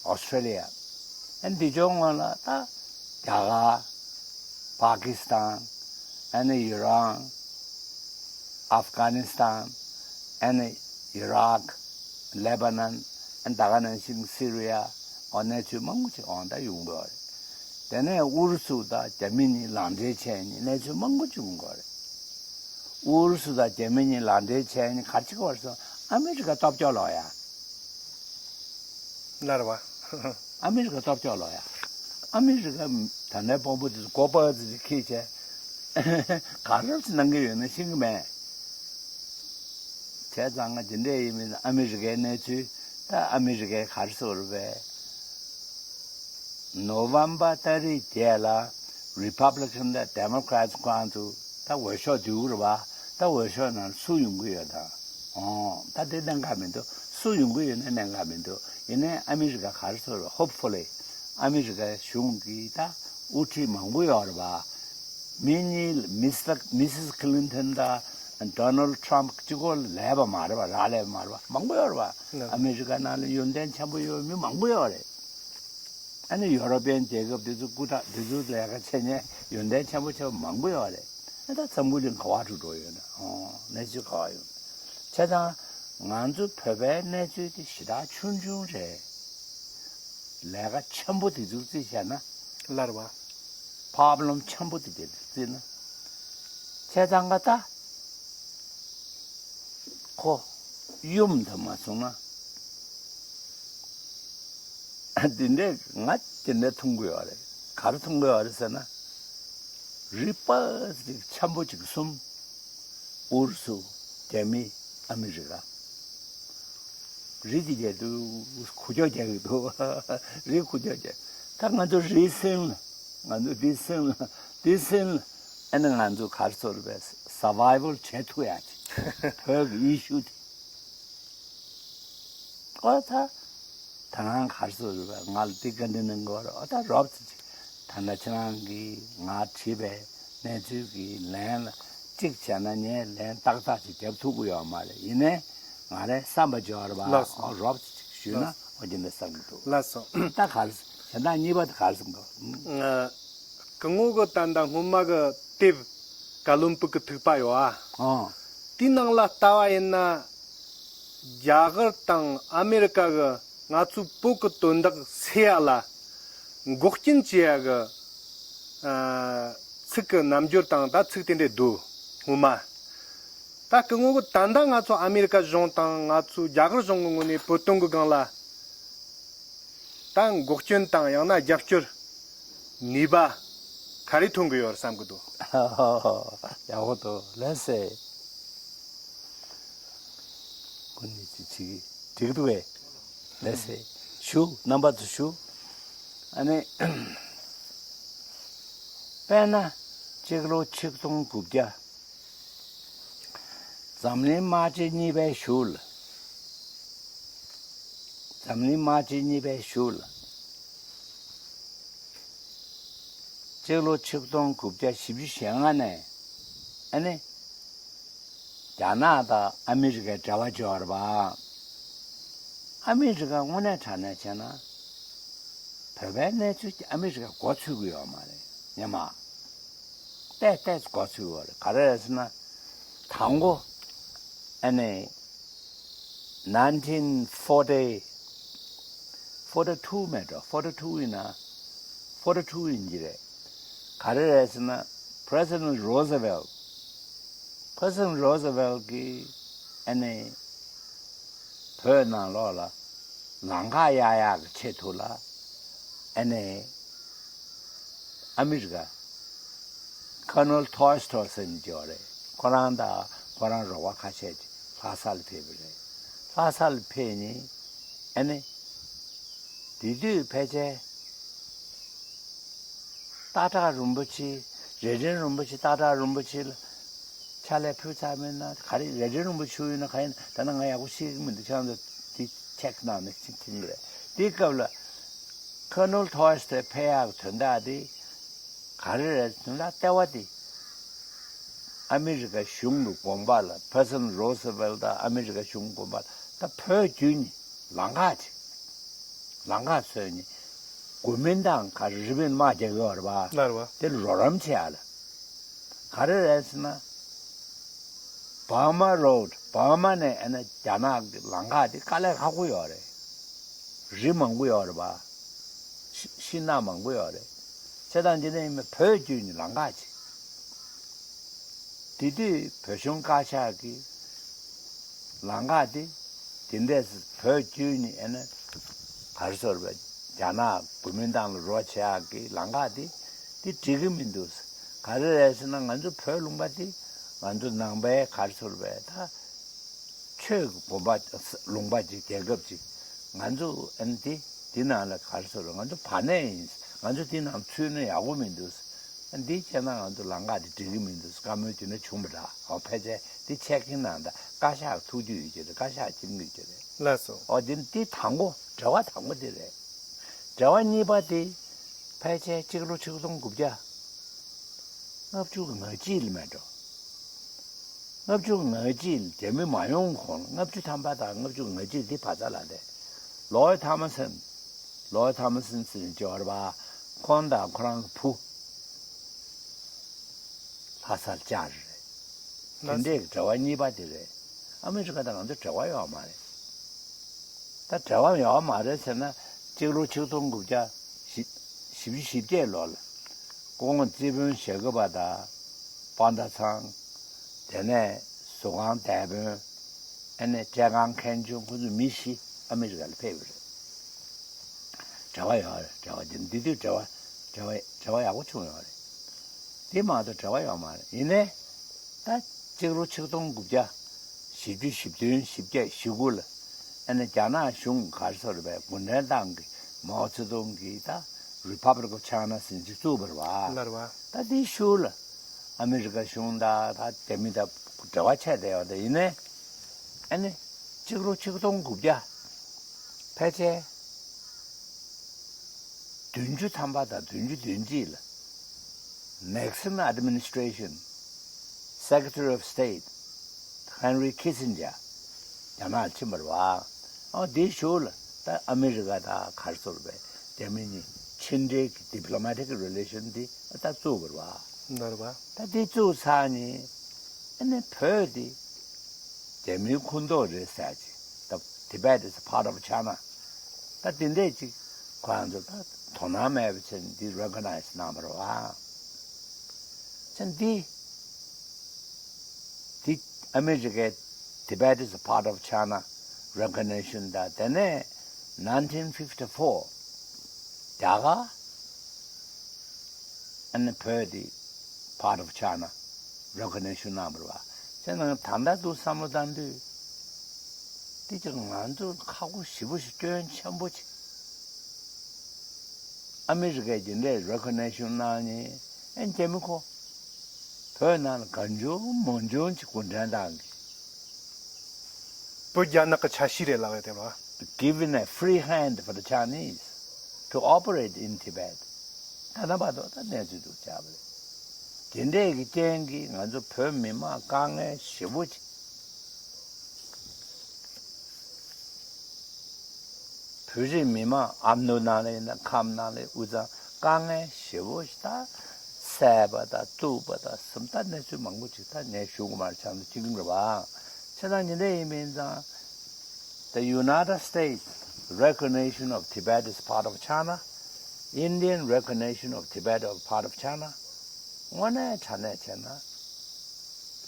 Australia. ཨ་འདི་ཕྱོགས་ངོས་ལ་ད་རྒྱ་གར། Pakistan, and Iran, Afghanistan, and Iraq, Lebanon, and ད་ག་ནང་བཞིན་Syria འོ་གནས་ཚུལ་མང་པོ་ཅིག་འོང་ད་ཡོང་གི་ཡོད་རེད། དེ་ནས་ཨུ་རུ་སུ་དང་རྒྱ་མི་གཉིས་ལག་འབྲེལ་བྱས་ནས་གནས་ཚུལ་མང་པོ་ཅིག་ཡོང་གི་ཡོད་རེད། ཨུ་རུ་སུ་དང་རྒྱ་མི་གཉིས་ལག་འབྲེལ་བྱས་ནས་ག་རེ་བྱེད་ཀྱི་ཡོད་རེད་ཟེར་ན་ཨ་མི་རི་ཀ་སྟོབས་སྐྱོ་ལོ་ཡ། ལར་བ། ཨ་མི་རི་ཀ་སྟོབས་སྐྱོ་ལོ་ཡ། ཨ་མི་རི་ཀ་ད་ལྟའི་དཔོན་པོ་དེ་ཚོ་མགོ་པ་ཙི་ཙི་འཁྱེར་བྱས། ག་རེ་ཅིག་གནང་གི་ཡོད་ན་ཤེས་ཀྱི་མེད། བྱས་ཙང་ང་དེ་འདྲས་ཡིན་མིན་ཨ་མི་རི་ཀའི་གནས་ཚུལ་ད་ཨ་མི་རི་ཀའི་ག་རེ་ཟེར་བ་རེད་པས། ནོ་ཝམ་བར་ཏ་རིག་བརྒྱད་ལ་Republican་དང་Democrats་གང་དུ་ད་འོས་ཤོག་བསྡུ་གི་རེད་པ། ད་འོས་ཤོག་ནང་སུ་ཡོང་གི་ཡོད་དམ། ཨོ་ད་དེ་གནད་འགག་མི་འདུག་སུ་ཡོང་གི་ཡོད་ན་གནད་འགག་མི་འདུག་ཡིན་ནའི་ཨ་མི་རི་ཀ་ག་རེ་ཟེར་བ་རེད། Hopefully་ཨ་མི་རི་ཀའི་གཞུང་གིས་ད་དབུ་ཁྲིད་མང་པོ་ཡོད་རེད་པ། མི་གཉིས་Mister Missus Clinton་དང་Donald Trump་གཅིག་པོ་ལས་པ་མ་རེད་པ། རག་ལས་པ་མ་རེད་པ། མང་པོ་ཡོད་རེད་པ། ཨ་མི་རི་ཀ་ནང་ལ་ཡོན་ཏན་ཆེན་པོ་ཡོད་མི་མང་པོ་ཡོད་རེད། ཨ་ནི་ཡོ་རོ་པན་རྒྱལ་ཁབ་དེ་ཚོ་སྐུ་དྲག་དེ་ཚོ་ལས་ཀ་བྱེད་མཁན་ཡོན་ཏན་ཆེན་པོ་ཆེ་བ་མང་པོ་ཡོད་རེད། ཨ་ད་འཛམ་བུ་གླིང་ག་བ་འགྲོ་འགྲོ་ཡོད་ན་ཨོ་གནས་ཚུལ་ག་བ་ཡོད། བྱས་ཙང་ང་ཚོ་བོད་པའི་གནས་ཚུལ་དེ་ཞེ་དྲག་ཆུང་ཆུང་རེད། ལས་ཀ་ཆེན་པོ་དེ་ཚོ་རྩིས་བྱས་ན། ལར་བ། Problem་ཆེན་པོ་དེ་དེ་རྩིས་ན། བྱས་ཙང་ང་ད། ཁོ་ཡུམ་དུ་མ་སོང་ན། འདི་འདྲས་ང་འདི་འདྲས་མཐོང་གི་ཡོད་རེད། ག་རེ་མཐོང་གི་ཡོད་རེད་ཟེར་ན། རིགས་པ་ཅིག་ཆེན་པོ་ཅིག་གསུམ། ཨུ་རུ་སུ། རྒྱ་མི། ཨ་མི་རི་ཀ། རི་དེ་རྒྱག་དུས་ཁུ་ཅོ་རྒྱག་གི་འདུག་རི་ཁུ་ཅོ་རྒྱག་ད་ང་ཚོ་རི་སེང་ལ། ང་ཚོ་འདི་སེང་ལ། འདི་སེང་ལ། ཨ་ནི་ང་ཚོ་ག་རེ་ཟེར་བས་survival་བྱེད་ཐུབ་ཡ་ཅིག་བོད་ཀྱི་ཨི་ཤུ་དེ། ཨོ་ད། ད་རང་ག་རེ་ཟེར་བས་ང་ལ་འདི་བཀའ་འདྲི་གནང་དགོས་རེད། ཨོ་ད་རོབ་ཙམ་ཅིག་ད་ལྟ་ཁྱེད་རང་གིས་ང་དྲིས་པའི་གནས་ཚུལ་གྱི་ལན་ལ་གཅིག་བྱས་ན་ངས་ལན་ཏག་ཏག་ཅིག་རྒྱབ་ཐུབ་ཀྱི་ཡོད་མ་རེད། ཡིན་ནའི་ང་རའི་བསམ་པ་འཇོག་རེད་པ། ལགས་སོ། ཨོ་རོབ་ཙམ་ཅིག་ཞུས་ན་ལགས་སོ། ཨོ་ཇི་འདྲ་བསམ་གྱི་འདུག་ལགས་སོ། ད་ག་རེ་གཞན་དག་གཉིས་པ་དེ་ག་རེ་གསུང་གི་འདུག་ཨ། སྐུ་ངོ་གི་ད་ལྟ་སྔོན་མ་གི་དེབ་ཀ་ལོན་སྦུག་གི་ཐིགས་པ་ཡོད་ཨ། ཨོ། དེའི་ནང་ལ་ལྟ་བ་ཡིན་ན། རྒྱ་གར་དང་ཨ་མེ་རི་ཀ་གི་ང་ཚོའི་བོད་ཀྱི་དོན་དག་སེལ་ཡ་ལ་འགོག་རྐྱེན་བྱེད་ཡ་གི་ཨ་ཚིག་གི་རྣམ་འགྱུར་དང་ད་ཚིག་དེ་འདྲས་འདུག་སྔོན་མ། ད་སྐུ་ངོ་གི་ད་ལྟ་ང་ཚོ་ཨ་མེ་རི་ཀ་གཞུང་དང་ང་ཚོ་རྒྱ་གར་གཞུང་གི་ངོས་ནས་བོད་དོན་གི་སྒང་ལ། ད་འགོག་རྐྱེན་དང་ཡང་ན་རྒྱབ་སྐྱོར་ནུས་པ་ག་རེ་ཐོན་གི་ཡོད་བསམ་གི་འདུག་ཡག་པོ་འདུག་ལན་སེ། ཀུན་ནས་ཅི་ཅི་འགྲིག་འདུག་གས། ལན་སེ། ཞུ་རྣམ་པ་ཚོ་ཞུ། ཨ་ནི། དཔེར་ན། གཅིག་ལོ་ཆིག་སྟོང་དགུ་བརྒྱ། འཛམ་གླིང་དམག་ཆེན་གཉིས་པའི་གཞུག་ལ། འཛམ་གླིང་དམག་ཆེན་གཉིས་པའི་གཞུག་ལ། སྤྱི་ལོ་ཆིག་སྟོང་དགུ་བརྒྱ་བཞི་བཅུ་ཞེ་ལྔ་ནས་ཨ་ནི། རྒྱ་ནག་དང་ཨ་མི་རི་ཀའི་འབྲེལ་བ་བྱས་པ་རེད་པ། ཨ་མི་རི་ཀ་དངོས་གནས་དྲང་གནས་བྱས་ན། བོད་པའི་གནས་ཚུལ་གྱི་ཨ་མི་རི་ཀ་མགོ་ཚོད་ཀྱི་ཡོད་མ་རེད་སྙམ་མ། ཏོག་ཙམ་མགོ་ཚོད་ཀྱི་ཡོད་རེད། ག་རེ་རེད་ཟེར་ན། དང་པོ། ཨ་ནི། nineteen forty forty two མེད་འགྲོ། forty two ཡིན་ན། forty two ཡིན་གྱི་རེད། ག་རེ་རེད་ཟེར་ན། President Roosevelt President Roosevelt གིས་ཨ་ནི། བོད་ནང་ལོགས་ལ་ལམ་ཁ་གཡར་ཡག་གི་ཆེད་དུ་ལ་ཨ་ནི་ཨ་མི་རི་ཀ་Colonel Tolstoy ཟེར་མཁན་ཅིག་ཡོད་རེད། ཁོ་རང་དང་ཁོ་རང་རོགས་པ་ཁ་ཤས་ཅིག་ལྷ་ས་ལ་ཕེབས་པ་རེད། ལྷ་ས་ལ་ཕེབས་ནས་ཨ་ནི་དེ་དུས་ཕལ་ཆེར་སྟག་བྲག་རིན་པོ་ཆེ། རྭ་སྒྲེང་རིན་པོ་ཆེ། སྟག་བྲག་རིན་པོ་ཆེ་ལ་ཕྱག་ལས་ཕུལ་ཚར་མེད་ན། ག་རེ། རྭ་སྒྲེང་རིན་པོ་ཆེ་ཡིན་ན་ག་ཡིན། ད་ནི་ང་ཡག་པོ་ཤེས་ཀྱི་མི་འདུག་ཁྱེད་རང་ཚོ་དེ་ཅེག་གནང་ནས་ཕྱིན་ཕྱིན་གྱི་རེད། དེའི་སྐབས་ལ་ཁོ་ནོར་ཐོ་ཨེ་སི་དེ་ཕེབས་ཡག་དོན་དག་དེ་ག་རེ་རེད་ཟེར་ན། ལྟེ་བ་དེ་ཨ་མི་རི་ཀ་གཞུང་གི་དགོངས་པ་ལ། ཕེ་སི་ཌེན་ཊི་རོ་སི་ཝེལ་དང་ཨ་མི་རི་ཀ་གཞུང་གི་དགོངས་པ་ལ། ད་བོད་བརྒྱུད་ནས་ལམ་ཁ་ཅིག་ལམ་ཁ་བཟོས་ནས་གོ་མིན་ཏང་ག་རེ་རི་པན་དམག་རྒྱག་གི་ཡོད་རེད་པ། ལགས་རེད་པ། དེ་ལ་རོགས་རམ་བྱེད་ཡ་ལ། ག་རེ་རེད་ཟེར་ན། བར་མ་རོཌ། བར་མ་ནས་ཨ་ནི་རྒྱ་ནག་གི་ལམ་ཁ་དེ་དཀའ་ལས་ཁག་པོ་ཡོད་རེད། རི་མང་པོ་ཡོད་རེད་པ། ཤི- ཤིང་ནགས་མང་པོ་ཡོད་རེད། བྱས་ཙང་འདི་ནས་ཡིན་པའི་བོད་བརྒྱུད་ནས་ལམ་ཁ་ཅིག་དེ་དུས་བོད་གཞུང་བཀའ་ཤག་གིས་ལམ་ཁ་དེ་དེ་འདྲས་བོད་བརྒྱུད་ནས་ཨ་ནི་ག་རེ་ཟེར་བས། རྒྱ་ནག་གོ་མིན་ཏང་ལ་རོགས་བྱེད་ཡག་གི་ལམ་ཁ་དེ་དེ་འགྲིག་གི་མི་འདུག་ག་རེ་རེད་ཟེར་ན། ང་ཚོ་བོད་ལུང་པ་དེ་ང་ཚོ་ནང་པའི་ག་རེ་ཟེར་བས། ད་ཆོས་ཀྱི་དགོན་པ་ལུང་པ་ཅིག་རྒྱལ་ཁབ་ཅིག་ང་ཚོ་ཨ་ནི་དེ་དེ་ནང་ལ་ག་རེ་ཟེར་བས། ང་ཚོ་བར་གནས་ཡིན། ང་ཚོ་དེ་ནང་ཚུད་ན་ཡག་པོ་མི་འདུག་འདི་བྱས་ན་ང་ཚོ་ལམ་ཁ་དེ་འགྲིག་གི་མི་འདུག་བཀའ་མོལ་དེ་འདྲ་བྱུང་བ་འདྲ། འོ་ཕལ་ཆེར་འདི་ཆེག་གི་ནང་ད་བཀའ་ཤག་ཐུགས་རྒྱུས་ཡོད་ཀྱི་རེད། བཀའ་ཤག་ཁྲིམས་ཀྱི་རེད། ལགས་སོ། འོ་འདི་འདི་དང་པོ། འབྲེལ་བ་དང་པོ་འདི་རེད། འབྲེལ་བ་གཉིས་པ་དེ་ཕལ་ཆེར་སྤྱི་ལོ་ཆིག་སྟོང་དགུ་བརྒྱ་ལྔ་བཅུ་ང་གཅིག་ལ་མེད་འགྲོ། ལྔ་བཅུ་ང་གཅིག་ལ་རྒྱ་མི་མ་ཡོང་གོང་ལ། ལྔ་བཅུ་ཐམ་པ་དང་ལྔ་བཅུ་ང་གཅིག་འདི་བར་མཚམས་ལ་རེད། ལོའི་ཐོ་མ་སན། ལོའི་ཐོ་མ་སན་ཟེར་ནས་ཅིག་ཡོད་རེད་པ། ཁོང་དང་ཁོ་རང་གི་བུ་ལྷ་སར་བཅར་རེད། དེ་འདྲའི་འབྲེལ་བ་གཉིས་པ་དེ་རེད། ཨ་མི་རི་ཀ་དང་ང་ཚོ་འབྲེལ་བ་ཡོད་མ་རེད། ད་འབྲེལ་བ་ཡོད་མ་རེད་ཟེར་ན། སྤྱི་ལོ་ཆིག་སྟོང་དགུ་བརྒྱ་བཞི- བཞི་བཅུ་ཞེ་བརྒྱད་ལོ་ལ་སྐུ་ངོ་ཙི་ཕོན་ཞེ་གི་པ་དང་པཱ་ཏཱ་ཚང་། དེ་ནས་ཟུར་ཁང་དེ་ཕོན། ཨ་ནི་བཀྲས་ཁང་མཁན་ཆུང་། ཁོ་ཚོ་མི་བཞི་ཨ་མི་རི་ཀ་ལ་ཕེབས་པ་རེད། འབྲེལ་བ་ཡོད་རེད། འབྲེལ་བ་དེ་འདི་དུས་འབྲེལ་བ་འབྲེལ་བ་འབྲེལ་བ་ཡག་པོ་བྱུང་ཡོད་རེད། དེ་མ་གཏོགས་འབྲེལ་བ་ཡོད་མ་རེད། ཡིན་ནའི་ད་སྤྱི་ལོ་ཆིག་སྟོང་དགུ་བརྒྱ་བཞི་བཅུ་ཞེ་བདུན་ཞེ་བརྒྱད་ཞེ་དགུ་ལ་ཨ་ནི་རྒྱ་ནག་གཞུང་ག་རེ་ཟེར་བས། གུང་ཁྲན་ཏང་གི་མའོ་ཙེ་ཏུང་གི་ད་རི་པབ་ལིག་ཨོཕ་ཆའི་ན་ཟེར་ཅིག་བཙུགས་པ་རེད་པ། ལགས་རེད་པ། ད་དེའི་ཤུལ་ལ་ཨ་མི་རི་ཀ་གཞུང་དང་ད་རྒྱ་མི་དང་འབྲེལ་བ་ཆད་བསྡད་ཡོད་རེད། ཡིན་ནའི་ཨ་ནི་སྤྱི་ལོ་ཆིག་སྟོང་དགུ་བརྒྱ་ཕལ་ཆེར་བདུན་ཅུ་ཐམ་པ་དང་བདུན་ཅུ་དོན་གཅིག་ལ་Nixon administration Secretary of State Henry Kissinger རྒྱ་ནག་ལ་ཕྱིན་པ་རེད་པ། ཨ་དེའི་ཤུལ་ལ་ད་ཨ་མི་རི་ཀ་དང་ག་རེ་ཟེར་བས། རྒྱ་མི་གཉིས་ཕྱི་འབྲེལ་གྱི་diplomatic relation འདི་ད་བཙུགས་པ་རེད་པ། ལགས་རེད་པ། ད་འདི་བཙུགས་ཚར་ནས་ཨ་ནི་བོད་འདི་རྒྱ་མིའི་ཁོངས་གཏོགས་རེད་ཟེར་ཅིག་ད་Tibet is a part of China ད་དེ་འདྲས་ཅིག་ཁོ་རང་ཚོ་ད་དོ་སྣང་མེད་པ་བྱས་ནས་འདི་recognize གནང་བ་རེད་པ། བྱས་འདི་འདི་ཨ་མི་རི་ཀའི་Tibet is a part of China recognition ད་དེ་ནས་nineteen fifty-four རྒྱ་གར་ཨ་ནི་བོད་དེ་part of China recognition གནང་བ་རེད་པ། བྱས་ན་ད་ལྟ་དུ་བསམ་བློ་བཏང་དུས་དེ་ཅིག་ང་ཚོ་ཁག་པོ་ཞེ་པོ་ཞིག་སྐྱོན་ཆེན་པོ་ཅིག་ཨ་མི་རི་ཀས་དེ་འདྲའི་recognition གནང་ནས་ཨེ་རྒྱ་མི་ཁོ་བོད་ནང་ལ་གང་བྱུང་མང་བྱུང་ཅིག་གུང་ཁྲན་ཏང་གིས་བོད་རྒྱ་ནག་གི་ཆ་ཤས་རེད་ལབ་ཡ་དེ་རེད་པ། Given a free hand for the Chinese to operate in Tibet ད་ལྟ་བར་དུ་ད་གནས་ཚུལ་འདུག་ཆགས་པ་རེད། དེ་འདྲས་ཀྱི་རྐྱེན་གྱིས་ང་ཚོ་བོད་མི་མང་དཀའ་ངལ་ཞེ་པོ་ཅིག་བོད་རིགས་མི་མང་ཨ་མདོ་ནང་ལ་ཡིན་ན་ཁམས་ནང་ལ་དབུས་གཙང་དཀའ་ངལ་ཞེ་པོ་ཞིག་ད་བསད་པ་དང་གཏུབ་པ་དང་སུམ་རྟགས་གནས་ཚུལ་མང་པོ་ཅིག་ད་ངས་ཞུ་དགོས་མ་རེད། ཆ་ཚང་གཅིག་རེད་པ། བྱས་ཙང་ཉིན་དེ་ཡིན་པ་ཡིན་ཙང་། The United States recognition of Tibet is part of China. Indian recognition of Tibet as part of China. དངོས་གནས་དྲང་གནས་བྱས་ན།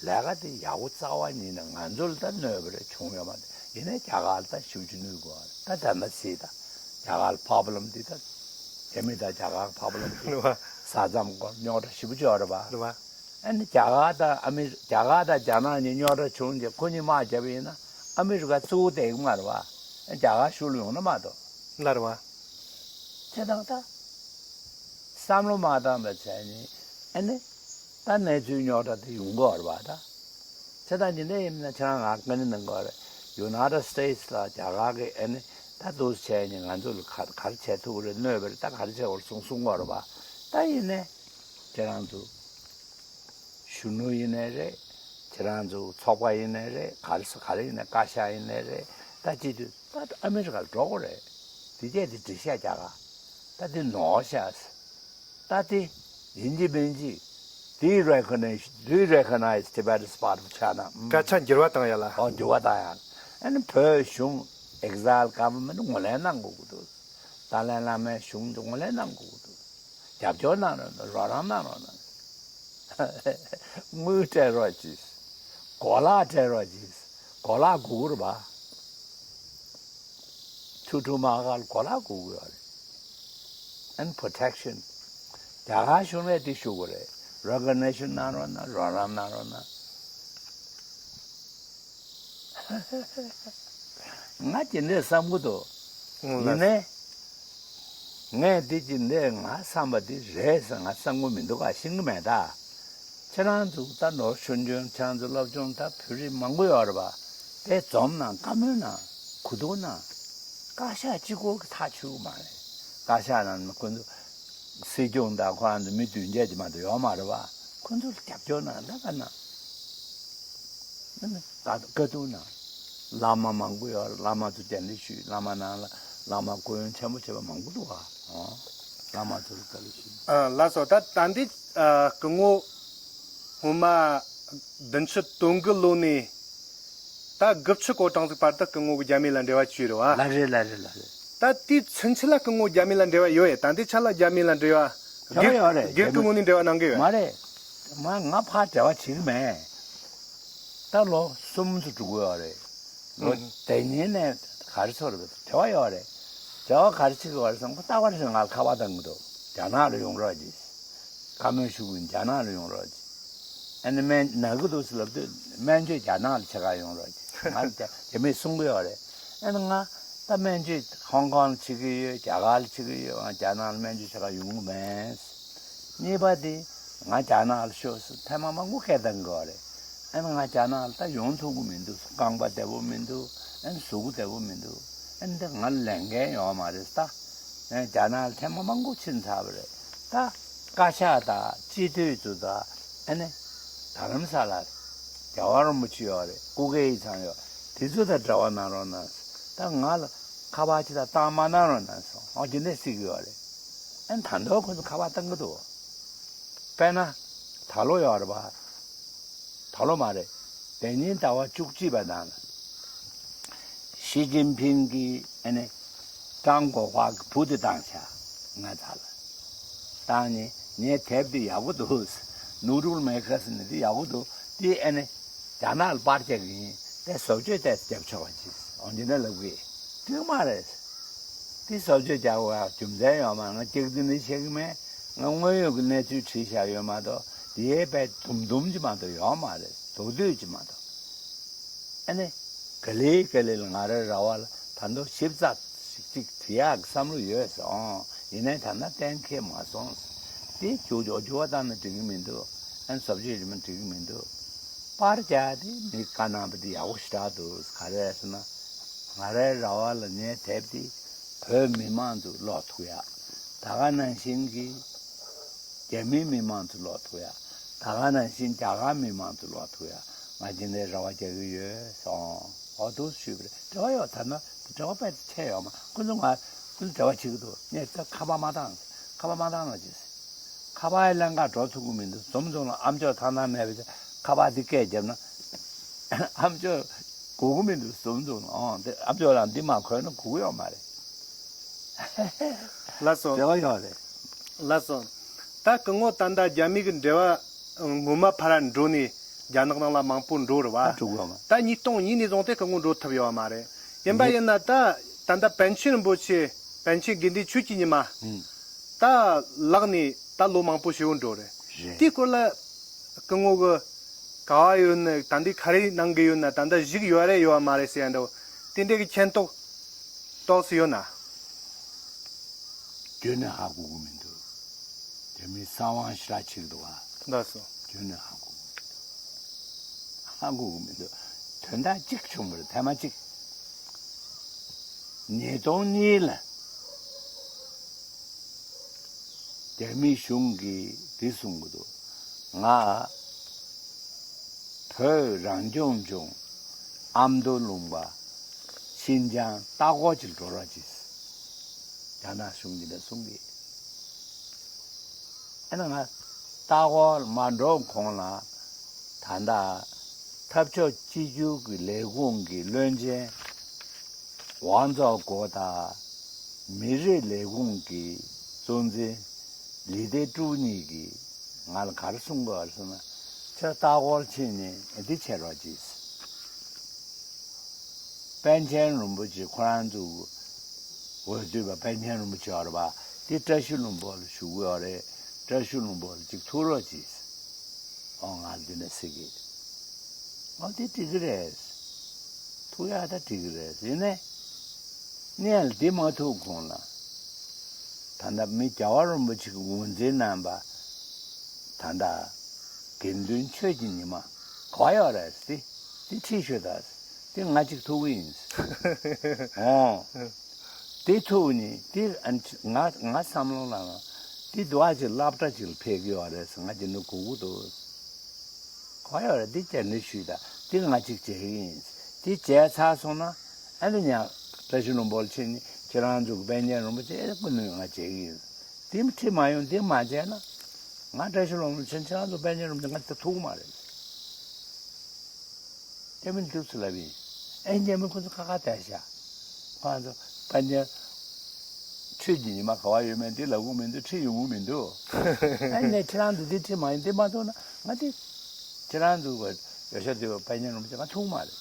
ལས་ཀ་དེ་ཡག་པོ་རྩ་བ་ཉིད་ནས་ང་ཚོ་ལ་ད་གནོད་པ་རེ་བྱུང་ཡོད་མ་རེད། ཡིན་ནའི་རྒྱ་གར་ལ་ད་ཞེ་པོ་ཅིག་གནོད་དགོས་པ་རེད། ད་ད་ལྟ་སྲིད་ད་རྒྱ་གར་ལ་problem འདི་ད་རྒྱ་མི་དང་རྒྱ་གར་problem འདི་རེད་པ། ས་མཚམས་སྐོར་རྙོག་དྲ་ཞེ་པོ་ཅིག་ཡོད་རེད་པ། རེད་པ། ཨ་ནི་རྒྱ་གར་དང་ཨ་མི་རྒྱ་གར་དང་རྒྱ་ནག་གཉིས་རྙོག་དྲ་བྱུང་རྗེས་ཁོ་གཉིས་དམག་བརྒྱབ་པ་ཡིན་ན་ཨ་མི་རི་ཀ་གཙོ་བོ་བསྡད་ཀྱི་མ་རེད་བ། རྒྱ་གར་གཞུག་ལ་ཡོང་ན་མ་གཏོགས། ལར་བ། བྱས་ཙང་ད་བསམ་བློ་མ་བཏང་བ་བྱས་ནས་ཨ་ནི་ད་གནས་ཚུལ་རྙོག་དྲ་དེ་ཡོང་གི་ཡོད་རེད་བ་ད། བྱས་ཙང་འདི་འདྲ་ཡིན་ན་ཁྱེད་རང་ང་དཀའ་ངལ་གནང་གི་ཡོད་རེད། United States ལ་རྒྱ་གར་གི་ཨ་ནི་ད་འདུག་བྱས་ནས་ང་ཚོ་ལ་ག་ག་རེ་བྱེད་ཐུབ་ཀྱི་རེད། གནོད་པ་རེད། ད་ག་རེ་བྱེད་དགོས་རེད་གསུང་གསུང་གི་ཡོད་རེད་བ། ད་ཡིན་ནའི་ཁྱེད་རང་ཚོ། གཞོན་ནུ་ཡིན་ནའི་རེད། ཁྱེད་རང་ཚོ་ཚོགས་པ་ཡིན་ནའི་རེད། ག་རེ་ཟེར་ག་རེ་ཡིན་ནའི་བཀའ་ཤག་ཡིན་ནའི་རེད། ད་སྤྱི་འཐུས་ད་ཨ་མི་རི་ཀར་འགྲོ་དགོས་རེད། དེ་རྗེས་དེ་འགྲིག་ཤག་རྒྱག་ག་ད་དེ་ནོར་ཤག་ད་དེ་ཡིན་གཅིག་མིན་གཅིག Do you recognize, do you recognize Tibet as part of China? སྐད་ཆ་འགྱུར་བ་བཏང་ཡ་ལ། ཨོ་འགྱུར་བ་བཏང་ཡ་ལ། ཨ་ནི་བོད་གཞུང་exile government ངོས་ལེན་གནང་དགོས་ཀྱི་འདུག་ཏཱ་ལའི་བླ་མའི་གཞུང་དེ་ངོས་ལེན་གནང་དགོས་ཀྱི་འདུག་རྒྱབ་སྐྱོར་གནང་རོགས་གནང་། རོགས་རམ་གནང་རོགས་གནང་། དངུལ་སྤྲད་རོགས་གྱིས། གོ་ལག་སྤྲད་རོགས་གྱིས། གོ་ལག་དགོས་ཀྱི་རེད་པ། ཆུ་ཕྲུག་དམག་སྒར་གོ་ལག་དགོས་ཀྱི་ཡོད་རེད། And protection. རྒྱ་གར་གཞུང་ལ་དེ་ཞུ་དགོས་རེད། recognition གནང་རོགས་གནང་། རོགས་རམ་གནང་རོགས་གནང་། ང་དེ་འདྲས་བསམ་གྱི་འདུག་ཨང་། ཡིན་ནའི། ངས་འདི་ཅི་འདྲས་ང་བསམ་པ་འདི་རེད་ཟེར་ང་བསམ་གྱི་མི་འདུག་ག་ཤེས་ཀྱི་མེད་ད། ཁྱེད་རང་ཚོ་ད་ནོར་ཆུང་ཆུང་ཁྱེད་རང་ཚོ་སློབ་སྦྱོང་ད་བོད་རིགས་མང་པོ་ཡོད་རེད་པ། དེ་འཛོམས་གནང་། བཀའ་མོལ་གནང་། གོ་བསྡུར་གནང་། བཀའ་ཤག་གཅིག་པོ་གིས་ཐག་ཆོད་ཀྱི་མ་རེད། བཀའ་ཤག་ནང་ཁོ་ཚོ་སྲིད་སྐྱོང་དང་ཁོ་རང་ཚོ་མི་བདུན་བརྒྱད་ཅིག་མ་གཏོགས་ཡོད་མ་རེད་པ། ཁོ་ཚོ་ལ་རྒྱབ་སྐྱོར་གནང་། ད་ག་གནང་། ཨ་ནི་ད་བཀའ་བསྡུར་གནང་། བླ་མ་མང་པོ་ཡོད་རེད། བླ་མ་ཚོ་དེ་འདྲ་ཞུས། བླ་མ་ནང་ལ་བླ་མ་སྐུ་ཡོན་ཆེན་པོ་བྱས་པ་མང་པོ་འདུག་ཨ། ཨོ། བླ་མ་ཚོ་ལ་བཀའ་སློབ་ཞུས། ཨ། ལགས་སོ། ད་ད་འདི་ཨ་སྐུ་ངོ་སྔོན་མ་བདུན་ཅུ་དོན་དགུ་ལོ་ནས་ད་དགུ་བཅུ་གོ་གྲངས་ཅིག་བར་དུ་སྐུ་ངོ་གིས་རྒྱ་མི་ལ་འབྲེལ་བ་བྱས་རེད་བ། ལགས་རེད། ལགས་རེད། ལགས་རེད། ད་དེའི་ཚུན་ཆད་ལ་སྐུ་ངོ་རྒྱ་མི་ལ་འབྲེལ་བ་ཡོད་ཡ། ད་ལྟའི་ཆ་ལ་རྒྱ་མི་ལ་འབྲེལ་བ། འབྲེལ་བ་ཡོད་རེད། སྒེར་གྱི་ངོས་ནས་འབྲེལ་བ་གནང་གི་ཡོད། མ་རེད། མ་ང་ཕར་འབྲེལ་བ་བྱེད་ཀྱི་མེད། ད་ལོ་གསུམ་ཙམ་འགྲོ་གི་ཡོད་རེད། ལོ་ཨང་། དེ་ཉིན་ནས་ག་རེ་ཚོར་རེད། འབྲེལ་བ་ཡོད་རེད། འབྲེལ་བ་ག་རེ་བྱེད་ཀྱི་ཡོད་རེད་ཟེར་ན་ཁོ་རྟག་པར་ང་ལ་ཁ་པར་བཏང་གི་འདུག་རྒྱ་ནག་ལ་ཡོང་རོགས་གྱིས། བཀའ་མོལ་ཞུ་གི་ཡིན། རྒྱ་ནག་ལ་ཡོང་རོགས་གྱིས། ཨ་ནི་སྨན་ན་གི་འདུག་ཟེར་ལབ་དུས་སྨན་བཅོས་རྒྱ་ནག་ལ་བྱེད་ག་ཡོང་རོགས་གྱིས། ང་ལ་རྒྱ་རྒྱ་མིས་གསུང་གི་ཡོད་རེད། ཨ་ནི་ང་ད་སྨན་བཅོས་ཧོང་ཀོང་ལ་བྱེད་ཀྱི་ཡོད། རྒྱ་གར་ལ་བྱེད་ཀྱི་ཡོད། ང་རྒྱ་ནག་ལ་སྨན་བཅོས་བྱེད་ག་ཡོང་གི་མེད། གཉིས་པ་དེ་ང་རྒྱ་ནག་ལ་ཤོག་ཟེར་ཐེངས་མ་མང་པོ་སྐད་བཏང་གི་ཡོད་རེད། ཨ་ནི་ང་རྒྱ་ནག་ལ་ད་ཡོང་ཐུབ་ཀྱི་མི་འདུག་རྐང་པ་བདེ་པོ་མི་འདུག་ཨ་ནི་གཟུགས་པོ་བདེ་པོ་མི་འདུག་ཨ་ནི་འདི་ང་ལ་ལས་འགན་ཡོད་མ་རེད། ད་ཨ་ནི་རྒྱ་ནག་ལ་ཐེངས་མ་མང་པོ་ཕྱིན་ཚར་བ་རེད། ད་བཀའ་ཤག་དང་སྤྱི་འཐུས་ཚོ་དང་ཨ་ནི་རྡ་རམ་ས་ལ་རྒྱལ་བ་རིན་པོ་ཆེ་ཡོད་རེད། སྐུ་སྒེར་ཡིག་ཚང་ཡོད། དེ་ཚོ་དང་འབྲེལ་བ་གནང་རོགས་གནང་། ད་ང་ལ་ཁ་པར་ཅིག་ད་བཏང་མ་གནང་རོགས་གནང་སོང་། ཨོ་དེ་འདྲས་ཟེར་གྱི་ཡོད་རེད། ཨ་ནི་ད་དུང་ཁོ་ཚོ་ཁ་པར་བཏང་གི་འདུག་དཔེར་ན། ད་ལོ་ཡོད་རེད་པ། ད་ལོ་མ་རེད། དེ་ཉིན་ཟླ་བ་བཅུ་གཅིག་པ་ནང་ལ། ཞི་ཅིན་ཕིང་གིས་ཨ་ནི་ཀྲང་གོ་ཧྭ་གི་བུ་དེ་བཏང་ཤག་ང་ཚ་ལ། བཏང་ནས་ངའི་དེབ་དེ་ཡག་པོ་འདུག Noodle Makers ནས་དེ་ཡག་པོ་འདུག་དེ་ཨ་ནི་རྒྱ་ནག་ལ་པར་རྒྱག་གི་ཡིན། དེ་བཟོ་བཅོས་དེ་རྒྱབ་ཆོག་པ་ཅིག་འོ་འདི་འདྲ་ལབ་གི། འགྲིག་མ་རེད། དེ་བཟོ་བཅོས་རྒྱག་དགོས་ཡ་རྒྱུ་མཚན་ཡོད་མ་རེད། ང་སྐྱག་རྫུན་ནི་བཤད་གི་མེད། ང་དངོས་ཡོད་ཀྱི་གནས་ཚུལ་བྲིས་བཞག་ཡོད་མ་གཏོགས་དེའི་དཔེ་དུམ་དུམ་ཅིག་མ་གཏོགས་ཡོད་མ་རེད། མདོར་བསྡུས་ཅིག་མ་གཏོགས། ཨ་ནི། ག་ལེ་ག་ལེ་ལ་ང་རའི་ར་བ་ལ་ད་དུང་ཞིབ་ཚགས་ཤིག་ཅིག་བྲི་ཡག་གི་བསམ་བློ་ཡོད་སོང་། ཡིན་ནའི་ད་ལྟ་གཏན་འཁེལ་མ་སོང་། དེ་འགྱུར་འགྱུར་འགྱུར་བ་བཏང་ན་འགྲིག་གི་མི་འདུག་ཨ་ནི་བཟོ་བཅོས་རིམ་པ་འགྲིག་གི་མི་འདུག་པར་རྒྱག་དེ་མི་བཀའ་གནང་བ་དེ་ཡག་པོ་ཞེ་དྲག་འདུག་ག་རེ་ཟེར་ན། ང་རའི་ར་བ་ལ་ངའི་དེབ་དེ་བོད་མི་མང་ཚོ་ཀློག་ཐུབ་ཡག་ད་ག་ནང་བཞིན་གྱི། རྒྱ་མིའི་མི་མང་ཚོ་ལོག་ཐུབ་ཡ། ད་ག་ནང་བཞིན་རྒྱ་གར་མི་མང་ཚོ་ལོག་ཐུབ་ཡ། ང་འདི་འདྲའི་རེ་བ་རྒྱག་གི་ཡོད་སོང་། འོ་འདུག་ཞུས་པ་རེད། འབྲེལ་བ་ཡོད་ད་ན་འབྲེལ་བ་དཔེ་ཆེ་ཡོད་མ། ཁོ་ཚོ་ང་ཁོ་ཚོ་འབྲེལ་བ་བྱེད་ཀྱི་འདུག་ངས་ད་ཁ་པར་མ་བཏང་། ཁ་པར་མ་བཏང་ན་ཅི། ཁ་པར་ཡི་ལན་ཁ་འགྲོ་ཐུབ་ཀྱི་མི་འདུག་འཛོམས་འཛོམས་ལ་ཨ་མཆོག་ཐང་ཐང་མེད་པ་ཁ་པར་འདི་སྐད་བརྒྱབ་ན། ཨ་མཆོག་གོ་གི་མི་འདུག་འཛོམས་འཛོམས་ལ་ཨང་དེ་ཨ་མཆོག་ལ་འདི་མ་གོ་ན་གོ་གི་ཡོད་མ་རེད། ལགས་སོ། འབྲེལ་བ་ཡོད་རེད། ལགས་སོ། ད་སྐུ་ངོ་ད་ལྟ་རྒྱ་མི་གི་འབྲེལ་བ་སྔོན་མ་ཕར་འགྲོ་ནས་རྒྱ་ནག་ནང་ལ་མང་པོ་འགྲོ་རེད་བ། ད་འགྲོ་གི་ཡོད་མ། ད་ཉིས་སྟོང་གཉིས་ནས་བཟུང་སྟེ་སྐུ་ངོ་འགྲོ་ཐུབ་ཡོད་མ་རེད། ཡིན་པ་ཡིན་ན་ད་ད་ལྟ་པཎ་ཆེན་རིན་པོ་ཆེ་པཎ་ཆེན་དགེ་འདུན་ཆོས་ཀྱི་ཉི་མ། ད་ལག་ནས་ད་ལོ་མང་པོ་ཞེ་པོ་འགྲོ་རེད། རེད། དེའི་སྐོར་ལ་ སྐུ་ངོ་གི་ག་བ་ཡོད་ན་ད་འདི་ག་རེ་གནང་གི་ཡོད་ན། ད་འདི་བཞུགས་ཡོད་རེད་ཡོད་མ་རེད་ཟེར་ཡ་འདྲ་བོ་དེ་འདྲའི་གི་མཁྱེན་རྟོགས་ཏོག་ཙམ་ཡོད་ན། རྒྱུན་ནས་ཧ་གོ་གི་མི་འདུག་དེ་མིན་གསང་བ་ཞེ་དྲག་ཆེ་གི་འདུག་བ། ལགས་སོ། རྒྱུན་ནས་ཧ་གོ་གི་མི་འདུག་ཧ་གོ་གི་མི་འདུག་དོན་དག་གཅིག་བྱུང་བ་རེད། ཐེངས་མ་གཅིག་ཉིས་སྟོང་གཉིས་ལ་རྒྱ་མི་གཞུང་གིས་འདི་གསུང་གི་འདུག་ང་བོད་རང་སྐྱོང་ལྗོངས་ཨ་མདོ་ལུང་པ་ཤིན་ཅང་ལྟ་སྐོར་ཅིག་འགྲོ་རོགས་གྱིས། རྒྱ་ནག་གཞུང་གིས་ལ་གསུང་གི། ཨ་ནི་ང་ལྟ་སྐོར་མ་འགྲོ་གོང་ལ་ད་ལྟ་འཐབ་ཕྱོགས་གཅིག་གྱུར་གྱི་ལས་ཁུངས་ཀྱི་བློན་ཆེན་ཝང་ཙོ་གོ་དང་མི་རིགས་ལས་ཁུངས་ཀྱི་གཙོ་འཛིན་ལི་ཏེ་ཀྲུའུ་གཉིས་ཀྱིས་ང་ལ་ག་རེ་གསུང་དགོས་རེད་ཟེར་ན། ཁྱོད་ལྟ་སྐོར་ཕྱིན་ནས་འདི་བྱེད་རོགས་གྱིས། པཎ་ཆེན་རིན་པོ་ཆེ་ཁོ་རང་ཚོ་འོས་བསྡུ་བ་པཎ་ཆེན་རིན་པོ་ཆེ་ཡོད་རེད་པ། དེ་བཀྲ་ཤིས་ལྷུན་པོ་ལ་བཞུགས་ཡོད་རེད། བཀྲ་ཤིས་ལྷུན་པོ་ལ་ཅིག་ཐུག་རོགས་གྱིས། ཨོ་ང་འདི་ནས་ཟེར་གི། ཨོ་དེ་འགྲིག་གི་རེད། ཐུག་ཡག་ད་འགྲིག་གི་རེད། ཡིན་ནའི་གནས་ལ་འདི་མ་ཐུག་གོང་ལ་ད་ལྟ་མི་རྒྱལ་བ་རིན་པོ་ཆེ་གི་ངོས་འཛིན་གནང་པ། ད་ལྟ་དགེ་འདུན་ཆོས་ཀྱི་ཉི་མ་ག་བ་ཡོད་རེད་ཟེར། དེ་ཁྲིད་ཤོག་དང་། དེ་ང་གཅིག་ཐུག་གི་ཡིན། ཨོ། དེ་ཐུག་ནི་དེ་ཨ་ང་ང་བསམ་བློ་ལངས། དེ་དུ་བ་ཅིག་སློབ་གྲྭ་ཅིག་ལ་ཕེབས་ཀྱི་ཡོད་རེད་ཟེར། ང་དེ་འདྲ་གོ་གི་འདུག་ག་བ་ཡོད་རེད། དེ་བཅར་འདྲི་ཞུས་དང་། དེ་ང་གཅིག་བྱེད་ཀྱི་ཡིན། དེ་བྱས་ཚར་སོང་ན་ཨ་ནི་ཡང་བཀྲ་ཤིས་ལྷུན་པོ་ལ་ཕྱིན་ནས་ཁྱེད་རང་ཚོ་གི་པཎ་ཆེན་རིན་པོ་ཆེ་སྐུ་མདུན་ང་བྱེད་ཀྱི་ཡིན། དེ་ཁྲིད་མ་ཡོང་། དེ་མ་བྱས་ན་ང་བཀྲ་ཤིས་ལྷུན་པོ་ལ་ཕྱིན། ཁྱེད་རང་ཚོ་པཎ་ཆེན་རིན་པོ་ཆེ་ང་ད་ཐུག་མ་རེད། རྒྱ་མི་འདུག་ཚུལ་ལབ་ཡིན། ཨེ་རྒྱ་མི་ཁོ་ཚོ་ཁ་ཁ་བསྡད་ཤག་ཁོ་ཚོ་དཔལ་ལྡན་ཆོས་ཀྱི་ཉི་མ་ག་བ་ཡོད་མེད་འདི་ལབ་གི་མི་འདུག་ཁྲིད་ཡོང་གི་མི་འདུག་ཨ་ནི་ཁྱེད་རང་ཚོ་འདི་ཁྲིད་མ་ཡིན། འདི་མ་ཐུག་ན་ང་འདི་ཁྱེད་རང་ཚོ་ཡོད་ཤག་འདི་དཔལ་ལྡན་རིན་པོ་ཆེ་ང་ཐུག་མ་རེད།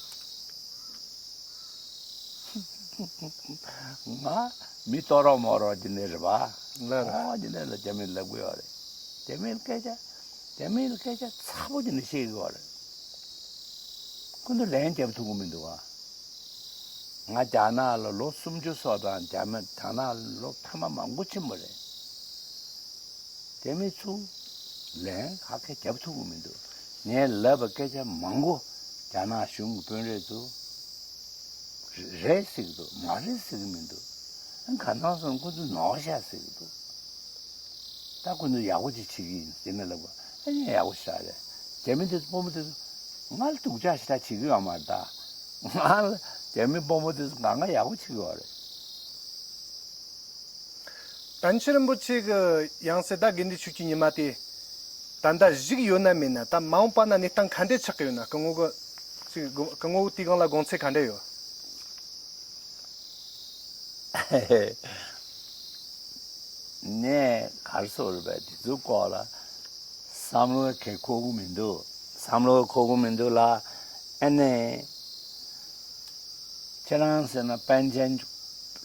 ང་མི་ལྟོ་རོག་མོ་རོག་འདི་ནས་རེད་པ། ལགས་རེད། ཨོ་འདི་ནས་ལ་རྒྱ་མི་ལབ་གི་ཡོད་རེད། རྒྱ་མི་ལ་སྐད་ཆ་རྒྱ་མི་ལ་སྐད་ཆ་ཚ་པོ་འདི་ནས་བཤད་གི་ཡོད་རེད། ཁོ་ཚོ་ལན་རྒྱབ་ཐུབ་གི་མི་འདུག་ཨ། ང་རྒྱ་ནག་ལ་ལོ་སུམ་ཅུ་སོ་གྲངས། རྒྱ་མི་རྒྱ་ནག་ལ་ལོ་ཐ་མ་མང་པོ་ཕྱིན་པ་རེད། དེ་མི་ཚུགས་ལན་ཧ་ཁེ་རྒྱབ་ཐུབ་གི་མི་འདུག་ངས་ལབ་པ་སྐད་ཆ་མང་པོ་རྒྱ་ནག་གཞུང་གི་དཔོན་རིགས་ཚོ་རེད་ཟེར་གི་འདུག་མ་རེད་ཟེར་གི་མི་འདུག་གང་ལྟར་སོང་ཁོ་ཚོ་ནོར་ཤག་ཟེར་གི་འདུག་ད་ཁོ་ཚོ་ཡག་པོ་ཅིག་བྱེད་ཀྱི་ཡིན་ཟེར་ན་ལབ་པ། ཨ་ནི་ཡག་པོ་ཞེ་དྲག་རེད། རྒྱ་མི་དེ་ཚོ་དཔོན་པོ་དེ་ཚོ་ང་ལ་སྡུག་ཅག་ཞེ་དྲག་བྱེད་ཀྱི་ཡོད་མ་རེད་ད། ང་ལ་རྒྱ་མི་དཔོན་པོ་དེ་ཚོ་ང་ང་ཡག་པོ་བྱེད་ཀྱི་ཡོད་རེད། པཎ་ཆེན་རིན་པོ་ཆེ་གི་ཡང་སྲིད་ད་དགེ་འདུན་ཆོས་ཀྱི་ཉི་མ་དེ་ད་ལྟ་བཞུགས་ཡོད་ན་མེད་ན། ད་མ་འོངས་པ་ན་གནས་སྟངས་ག་འདྲས་ཆགས་ཀྱི་ཡོད་ན། སྐུ་ངོ་གི་ཅིག་སྐུ་ངོ་གི་དེའི་སྒང་ལ་དགོངས་ཚུལ་ག་འདྲས་ཡོད། ངས་ག་རེ་ཟེར་དགོས་རེད་པས། དེ་ཚོའི་སྐོར་ལ་བསམ་བློ་གང་འཁོར་གྱི་མི་འདུག་བསམ་བློ་འཁོར་གྱི་མི་འདུག་ལ། ཨ་ནི་ཁྱེད་རང་ཟེར་ན་པཎ་ཆེན་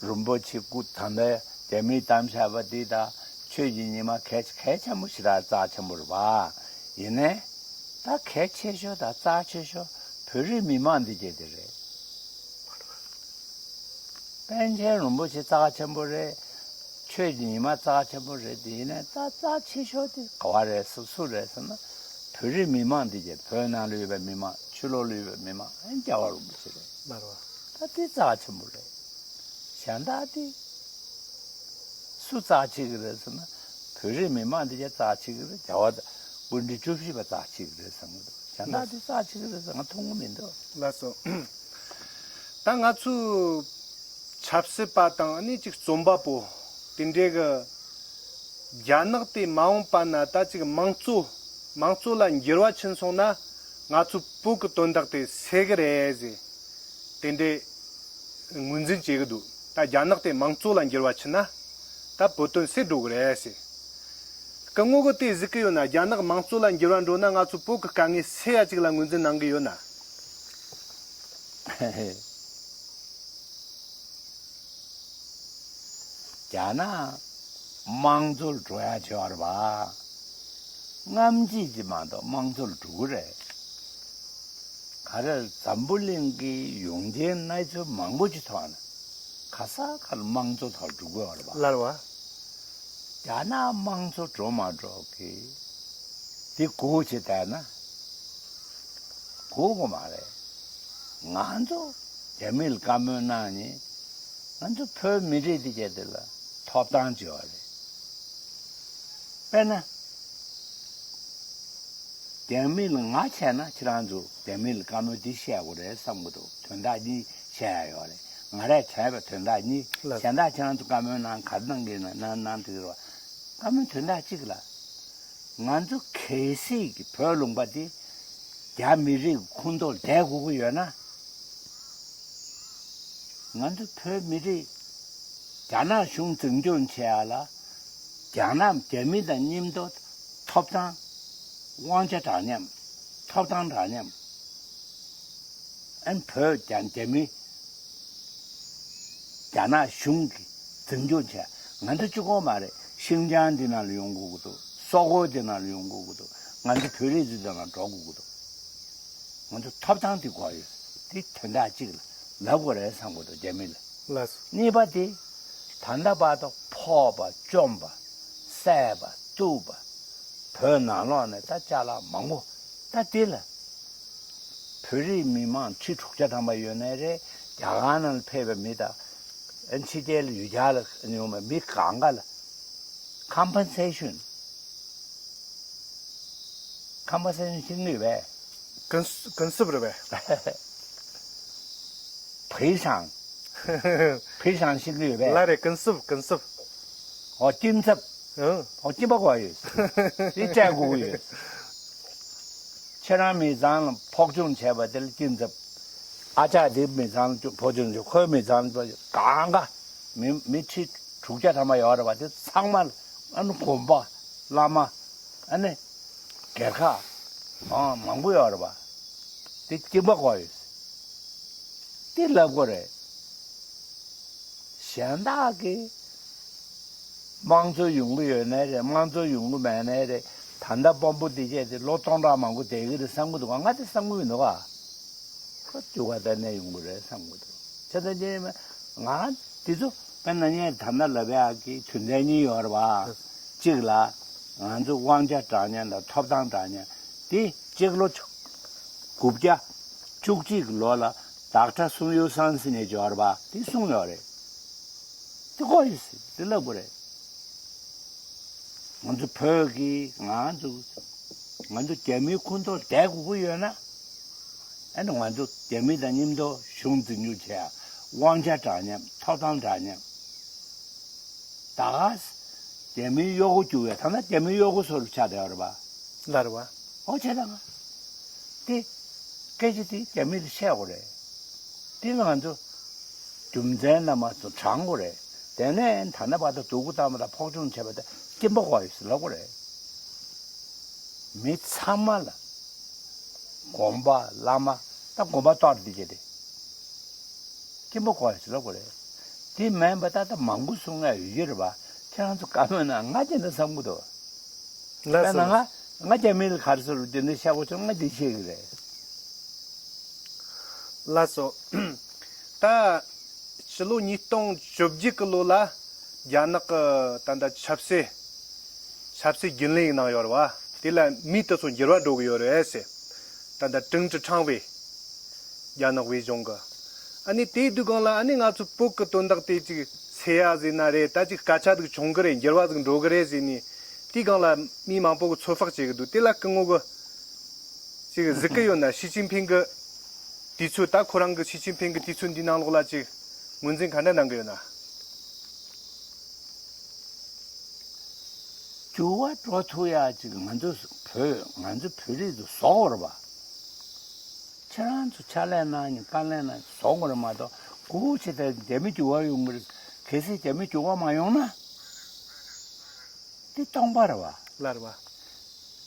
རིན་པོ་ཆེ་སྐུ་ད་ལྟ་རྒྱ་མིས་བདམས་བཞག་པ་འདི་དང་ཆོས་ཀྱི་ཉི་མ་གལ་གལ་ཆེན་པོ་ཞེ་དྲག་རྩ་ཆེན་པོ་རེད་པ། ཡིན་ནའི་ད་གལ་ཆེ་ཤོས་དང་རྩ་ཆེ་ཤོས་བོད་རིགས་མི་མང་འདི་གྱད་དེ་རེད། པཎ་ཆེན་རིན་པོ་ཆེ་རྩ་ཆེན་པོ་རེད། ཆོས་ཀྱི་ཉི་མ་རྩ་ཆེན་པོ་རེད། དེ་ཡིན་ནའི་ད་རྩ་ཆེ་ཤོས་དེ་ག་བ་རེད་ཟེར། སུ་རེད་ཟེར་ན། བོད་རིགས་མི་མང་འདི་གྱད། བོད་ནང་ལ་ཡོད་པའི་མི་མང་། ཕྱི་ལོགས་ལ་ཡོད་པའི་མི་མང་། ཨ་ནི་རྒྱལ་བ་རིན་པོ་ཆེ་རེད། ལགས་རེད་པ། ད་དེ་རྩ་ཆེན་པོ་རེད། གཞན་དག་དེ་སུ་རྩ་ཆེ་གི་རེད་ཟེར་ན། བོད་རིགས་མི་མང་འདི་གྱད་རྩ་ཆེ་གི་རེད། རྒྱལ་བ་དང་སྐུ་ཕྲེང་བཅུ་བཞི་པ་རྩ་ཆེ་གི་རེད་བསམ་གི་འདུག་གཞན་དག་དེ་རྩ་ཆེ་གི་རེད་ཟེར་ང་མཐོང་གི་མི་འདུག་ལགས་སོ། ད་ང་ཚོའི་ཆབ་སྲིད་པ་དང་ཨ་ནི་ཅིག་རྩོམ་པ་པོ་དེ་འདྲའི་གི་རྒྱ་ནག་དེ་མ་འོངས་པ་ན་ད་ཅིག་དམངས་གཙོ་དམངས་གཙོ་ལ་འགྱུར་བ་ཕྱིན་སོང་ན་ང་ཚོ་བོད་ཀྱི་དོན་དག་དེ་སེལ་གི་རེད་ཟེར། དེ་འདྲའི་ངོས་འཛིན་བྱེད་གི་འདུག་ད་རྒྱ་ནག་དེ་དམངས་གཙོ་ལ་འགྱུར་བ་ཕྱིན་ན་ད་བོད་དོན་སེལ་འགྲོ་གི་རེད་ཟེར། སྐུ་ངོ་གི་དེ་གཟིགས་གི་ཡོད་ན། རྒྱ་ནག་དམངས་གཙོ་ལ་འགྱུར་བ་འགྲོ་ན་ང་ཚོ་བོད་ཀྱི་དཀའ་ངལ་སེལ་ཡ་ཅིག་ལ་ངོས་འཛིན་གནང་གི་ཡོད་ན། རྒྱ་ནག་དམངས་གཙོ་ལ་འགྲོ་ཡ་བྱེད་པ་རེད་པ། རྔམ་བརྗིད་ཀྱིས་མ་གཏོགས་དམངས་གཙོ་ལ་འགྲོ་གི་རེད། ག་རེ་འཛམ་བུ་གླིང་གི་ཡོངས་ཁྱབ་གནས་ཚུལ་མང་པོ་ཅིག་མཐོང་ན། ག་ས་ག་ལ་དམངས་གཙོ་ཐོག་འགྲོ་གི་ཡོད་རེད་པ། ལར་བ། རྒྱ་ནག་དམངས་གཙོ་འགྲོ་མ་འགྲོ་གི་དེ་སྒུག་བྱས་བསྡད་ན། སྒུག་དགོས་མ་རེད། ང་ཚོ་རྒྱ་མི་ལ་བཀའ་མོལ་གནང་ནས། ང་ཚོ་བོད་མི་རིགས་དེ་གྱད་དེ་ལ་ཐོབ་ཐང་ཅིག་ཡོད་རེད། དཔེར་ན། རྒྱ་མི་ལ་ང་བྱས་ན་ཁྱེད་རང་ཚོ་རྒྱ་མི་ལ་བཀའ་མོལ་འདི་བཤད་དགོས་རེད་བསམ་གྱི་འདུག་དོན་དག་གཉིས་བཤད་ཡ་ཡོད་རེད། ང་རས་བྱས་པ་དོན་དག་གཉིས། ལགས། གཞན་དག་ཁྱེད་རང་ཚོ་བཀའ་མོལ་གནང་ག་རེ་གནང་གི་ཡིན་ན་གནང་གནང་དེ་རེད་པ། བཀའ་མོལ་དོན་དག་གཅིག་ལ། ང་ཚོ་གལ་སྲིད་ཀྱི་བོད་ལུང་པ་འདི་རྒྱ་མི་རིགས་ཀྱི་ཁོངས་གཏོགས་བསྡད་དགོས་ཀྱི་ཡོད་ན། ང་ཚོ་བོད་མི་རིགས་རྒྱ་ནག་གཞུང་འཛིན་སྐྱོང་བྱེད་ཡ་ལ། རྒྱ་ནག་རྒྱ་མི་དང་མཉམ་དུ་ཐོབ་ཐང་། དབང་ཆ་འདྲ་མཉམ། ཐོབ་ཐང་འདྲ་མཉམ། ཨན་བོད་རྒྱ་རྒྱ་མི་རྒྱ་ནག་གཞུང་གིས་འཛིན་སྐྱོང་བྱས། ང་ཚོ་གཅིག་པོ་མ་རེད། ཤིན་ཅང་འདི་ནང་ལ་ཡོང་དགོས་ཀྱི་འདུག་སོག་པོ་འདི་ནང་ལ་ཡོང་དགོས་ཀྱི་འདུག་ང་ཚོ་བོད་རིགས་ཚོ་འདི་ནང་འགྲོ་དགོས་ཀྱི་འདུག་ང་ཚོ་ཐོབ་ཐང་དེ་དགོས་ཡོད། དེ་དོན་དག་གཅིག་ལ་ལབ་དགོས་རེད་བསམ་གྱི་འདུག་རྒྱ་མི་ལ། ལགས་སོ། གཉིས་པ་དེ། ད་ལྟ་བར་དུ་ཕོག་པ་བཅོམ་པ། བསད་པ་གཏུབ་པ། བོད་ནང་ལོགས་ནས་ད་ཅ་ལག་མང་པོ། ད་དེ་ལ། བོད་རིགས་མི་མང་ཁྲི་དྲུག་བརྒྱ་ཐམ་པ་ཡོད་ནའི་རེད། རྒྱ་གར་ནང་ལ་ཕེབས་པའི་མི་དང་། ཕྱི་རྒྱལ་ལ་ཡུལ་གྱར་ལ་ཡོང་བའི་མི་གང་ག་ལ། ཀམ་པན་སེ་ཤོན། ཀམ་པན་སེ་ཤོན་ཤེས་ཀྱི་ཡོད་པས། 跟- 跟是不是呗？ 赔偿། 赔偿ཤེས་ཀྱི་ཡོད་པས། 来点跟是不- 跟是不- ཨོ་སྐྱིན་ཚབ། 嗯。 ཨོ་སྐྱིན་པ་དགོས་ཡོད། དེ་སྤྲད་དགོས་ཀྱི་ཡོད། ཁྱེད་རང་མི་ཚང་ལ་ཕོག་ཅུང་བྱས་པ་དེ་ལ་སྐྱིན་ཚབ། ཨ་ཅག་དེ་མི་ཚང་ལ་ཕོག་ཅུང་བྱས། ཁོའི་མི་ཚང་ལ་གང་ག་མི་མི་ཁྲི་དྲུག་བརྒྱ་ཐམ་པ་ཡོད་རེད་པ། དེ་ཚང་མ་ལ་ཨ་ནི་དགོན་པ། བླ་མ། ཨ་ནི་སྒེར་ཁག་ཨ་མང་པོ་ཡོད་རེད་པ། དེ་སྐྱིན་པ་དགོས་ཡོད། དེ་ལབ་དགོས་རེད། གཞན་དག་གིས་དམངས་གཙོ་ཡོང་གི་ཡོད་ནའི་རེད། དམངས་གཙོ་ཡོང་གི་མེད་ནའི་རེད། ད་ལྟ་དཔོན་པོ་དེ་བྱས་ཏེ་ལོ་སྟོང་ཕྲག་མང་པོ་བསྡད་ཀྱི་རེད་བསམ་གྱི་འདུག་ག་ང་དེ་བསམ་གྱི་མི་འདུག་ག་ཁོ་འགྱུར་བ་གཏན་ནས་ཡོང་གི་རེད་བསམ་གྱི་འདུག་བྱས་ཙང་ང་དེ་ཚོ་དཔེར་ན་ངས་ད་ལྟ་ལབ་ཡག་གི་དོན་ཚན་གཉིས་ཡོད་རེད་པ། གཅིག་ལ། ང་ཚོ་དབང་ཆ་འདྲ་མཉམ་དང་ཐོབ་ཐང་འདྲ་མཉམ། དེ་སྤྱི་ལོ་དགུ་བརྒྱ་བཅུ་གཅིག་གི་ལོ་ལ་ཌོག་ཊར་སུན་ཡུ་སན་ཟེར་མཁན་ཅིག་ཡོད་རེད་པ། དེ་གསུངས་ཡོད་རེད། དེ་གོ་ཡོད་ཟེར། དེ་ལབ་དགོས་རེད། ང་ཚོ་བོད་ཀྱི་ང་ཚོ་ང་ཚོ་རྒྱ་མིའི་ཁོངས་གཏོགས་བསྡད་དགོས་ཀྱི་ཡོད་ན། ཨ་ནི་ང་ཚོ་རྒྱ་མི་དང་མཉམ་དུ་གཞུང་འཛིན་སྐྱོང་བྱེད་ཡ། དབང་ཆ་འདྲ་མཉམ། ཐོབ་ཐང་འདྲ་མཉམ། ད་ག་རྒྱ་མིའི་གཡོག་པོ་རྒྱུག་ཡ། ད་ལྟ་རྒྱ་མིའི་གཡོག་པོ་བཟོ་འདྲ་ཆགས་བསྡད་ཡོད་རེད་པ། ལར་བ། ཨོ་བྱས་ཙང་། དེ་སྐད་ཆ་དེ་རྒྱ་མི་ལ་བཤད་དགོས་རེད། དེ་ང་ཚོ་རྒྱུ་མཚན་རྣམས་མ་ཚོ་དྲང་དགོས་རེད། དེ་ནས་ད་ལྟ་བར་དུ་སྡུག་པོ་བཏང་བ་དང་ཕོག་ཅུང་བྱས་པ་དེ་སྐྱིན་པ་དགོས་ཡོད་ཟེར་ལབ་དགོས་རེད། མི་ཚང་མ་ལ། དགོན་པ། བླ་མ། ད་དགོན་པ་གཏོར་འདི་བྱས་ཏེ། སྐྱིན་པ་དགོས་ཡོད་ཟེར་ལབ་དགོས་རེད། དེ་མིན་པ་ད་ལྟ་མང་པོ་གསུང་ཡ་ཡོད་ཀྱི་རེད་པ། ཁྱེད་རང་ཚོ་བཀའ་མོལ་གནང་། ང་དེ་འདྲ་བསམ་གྱི་འདུག་ལགས་དཔེར་ན་སོ། ང་ང་རྒྱ་མི་ལ་ག་རེ་ཟེར་རུ་དེ་འདྲ་བཤད་དགོས་བྱུང་། ང་འདི་བཤད་ཀྱི་རེད། ལགས་སོ། ད་ཕྱི་ལོ་ཉིས་སྟོང་བཅོ་བརྒྱད་ཀྱི་ལོ་ལ་རྒྱ་ནག་གི་ད་ལྟ་ཆབ་སྲིད་ཆབ་སྲིད་རྒྱུན་ལས་གནང་ཡོད་རེད་བ། དེ་ལ་མི་དེ་ཚོ་འགྱུར་བ་འགྲོ་གི་ཡོད་རེད་ཟེར། ད་ལྟ་ཀྲུང་ཀྲི་ཁྲང་ཝེ། རྒྱ་ནག་དབུས་གཞུང་གི། ཨ་ནི་དེའི་དུས་སྒང་ལ་ཨ་ནི་ང་ཚོ་བོད་ཀྱི་དོན་དག་དེ་ཅིག་སེལ་ཡ་ཟེར་ན་རེད། ད་ཅིག་སྐད་ཆ་ཟིག་བྱུང་གི་རེད། འགྱུར་བ་ཟིག་འགྲོ་གི་རེད་ཟེར་ནས་དེའི་སྒང་ལ་མི་མང་པོ་གི་ཚོད་དཔག་བྱེད་གི་འདུག་དེ་ལ་སྐུ་ངོ་གི་ཅིག་གཟིགས་གི་ཡོད་ན། ཞི་ཅིན་ཕིང་གི་དུས་ཚོད། ད་ཁོ་རང་གི་ཞི་ཅིན་ཕིང་གི་དུས་ཚོད་འདི་ནང་ལོགས་ལ་ཅིག་ངོས་འཛིན་ག་འདྲ་གནང་གི་ཡོད་ན། འགྱུར་བ་འགྲོ་ཐུབ་ཡ་ཅིག་ང་ཚོ་བོད་ང་ཚོ་བོད་རིགས་ཚོ་བཟོ་དགོས་རེད་པ། ཁྱེད་རང་ཚོ་ཕྱག་ལས་གནང་ནས་དཀའ་ལས་གནང་བཟོ་དགོས་རེད་མ་གཏོགས། སྒུག་བྱས་ད་རྒྱ་མི་འགྱུར་བ་ཡོང་གི་རེད། གལ་སྲིད་རྒྱ་མི་འགྱུར་བ་མ་ཡོང་ན། འདི་སྟོང་པ་རེད་བ། ལར་བ།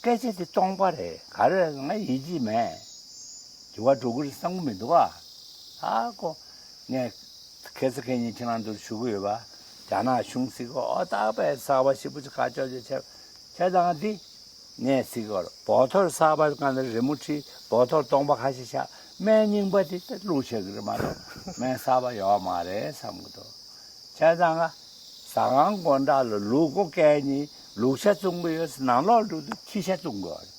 སྐད་ཆ་འདི་སྟོང་པ་རེད། ག་རེ་ང་ཡིད་ཆེས་མེད། འགྱུར་བ་འགྲོ་གི་རེད་བསམ་གི་མི་འདུག་ཨ། ཨ་ཁོ། ངས་ཁ་སང་ཁ་ཉིན་ཁྱེད་རང་ཚོར་ཞུ་གི་ཡོད་པ། རྒྱ་ནག་གཞུང་སྲིད་གོ་ཨོ་ད་པའི་གསར་པ་ཞིབ་པོ་ཅིག་ཁ་ཕྱོགས་ཅིག་བྱས། བྱས་ཙང་འདི། ངས་ཟེར་གི་ཡོད་རེད། བོ་ཐོར་གསར་པ་གང་ལ་རི་མོ་བྲིས། བོ་ཐོར་སྟོང་པ་ཁ་ཤས་ཤག་སྨན་རྙིང་པ་དེ་ད་བླུགས་བཞག་གི་རེད་མ་གཏོགས། སྨན་གསར་པ་ཡོད་མ་རེད་བསམ་གི་འདུག་བྱས་ཙང་ང་ཟ་ཁང་སྒོ་འགྲམ་ལ་ལུག་མགོ་སྐྱེལ་ནི་ལུག་ཤ་བཙོང་གི་ཡོད། ནང་ལོགས་འགྲོ་དུས་ཁྱི་ཤ་བཙོང་གི་ཡོད་རེད།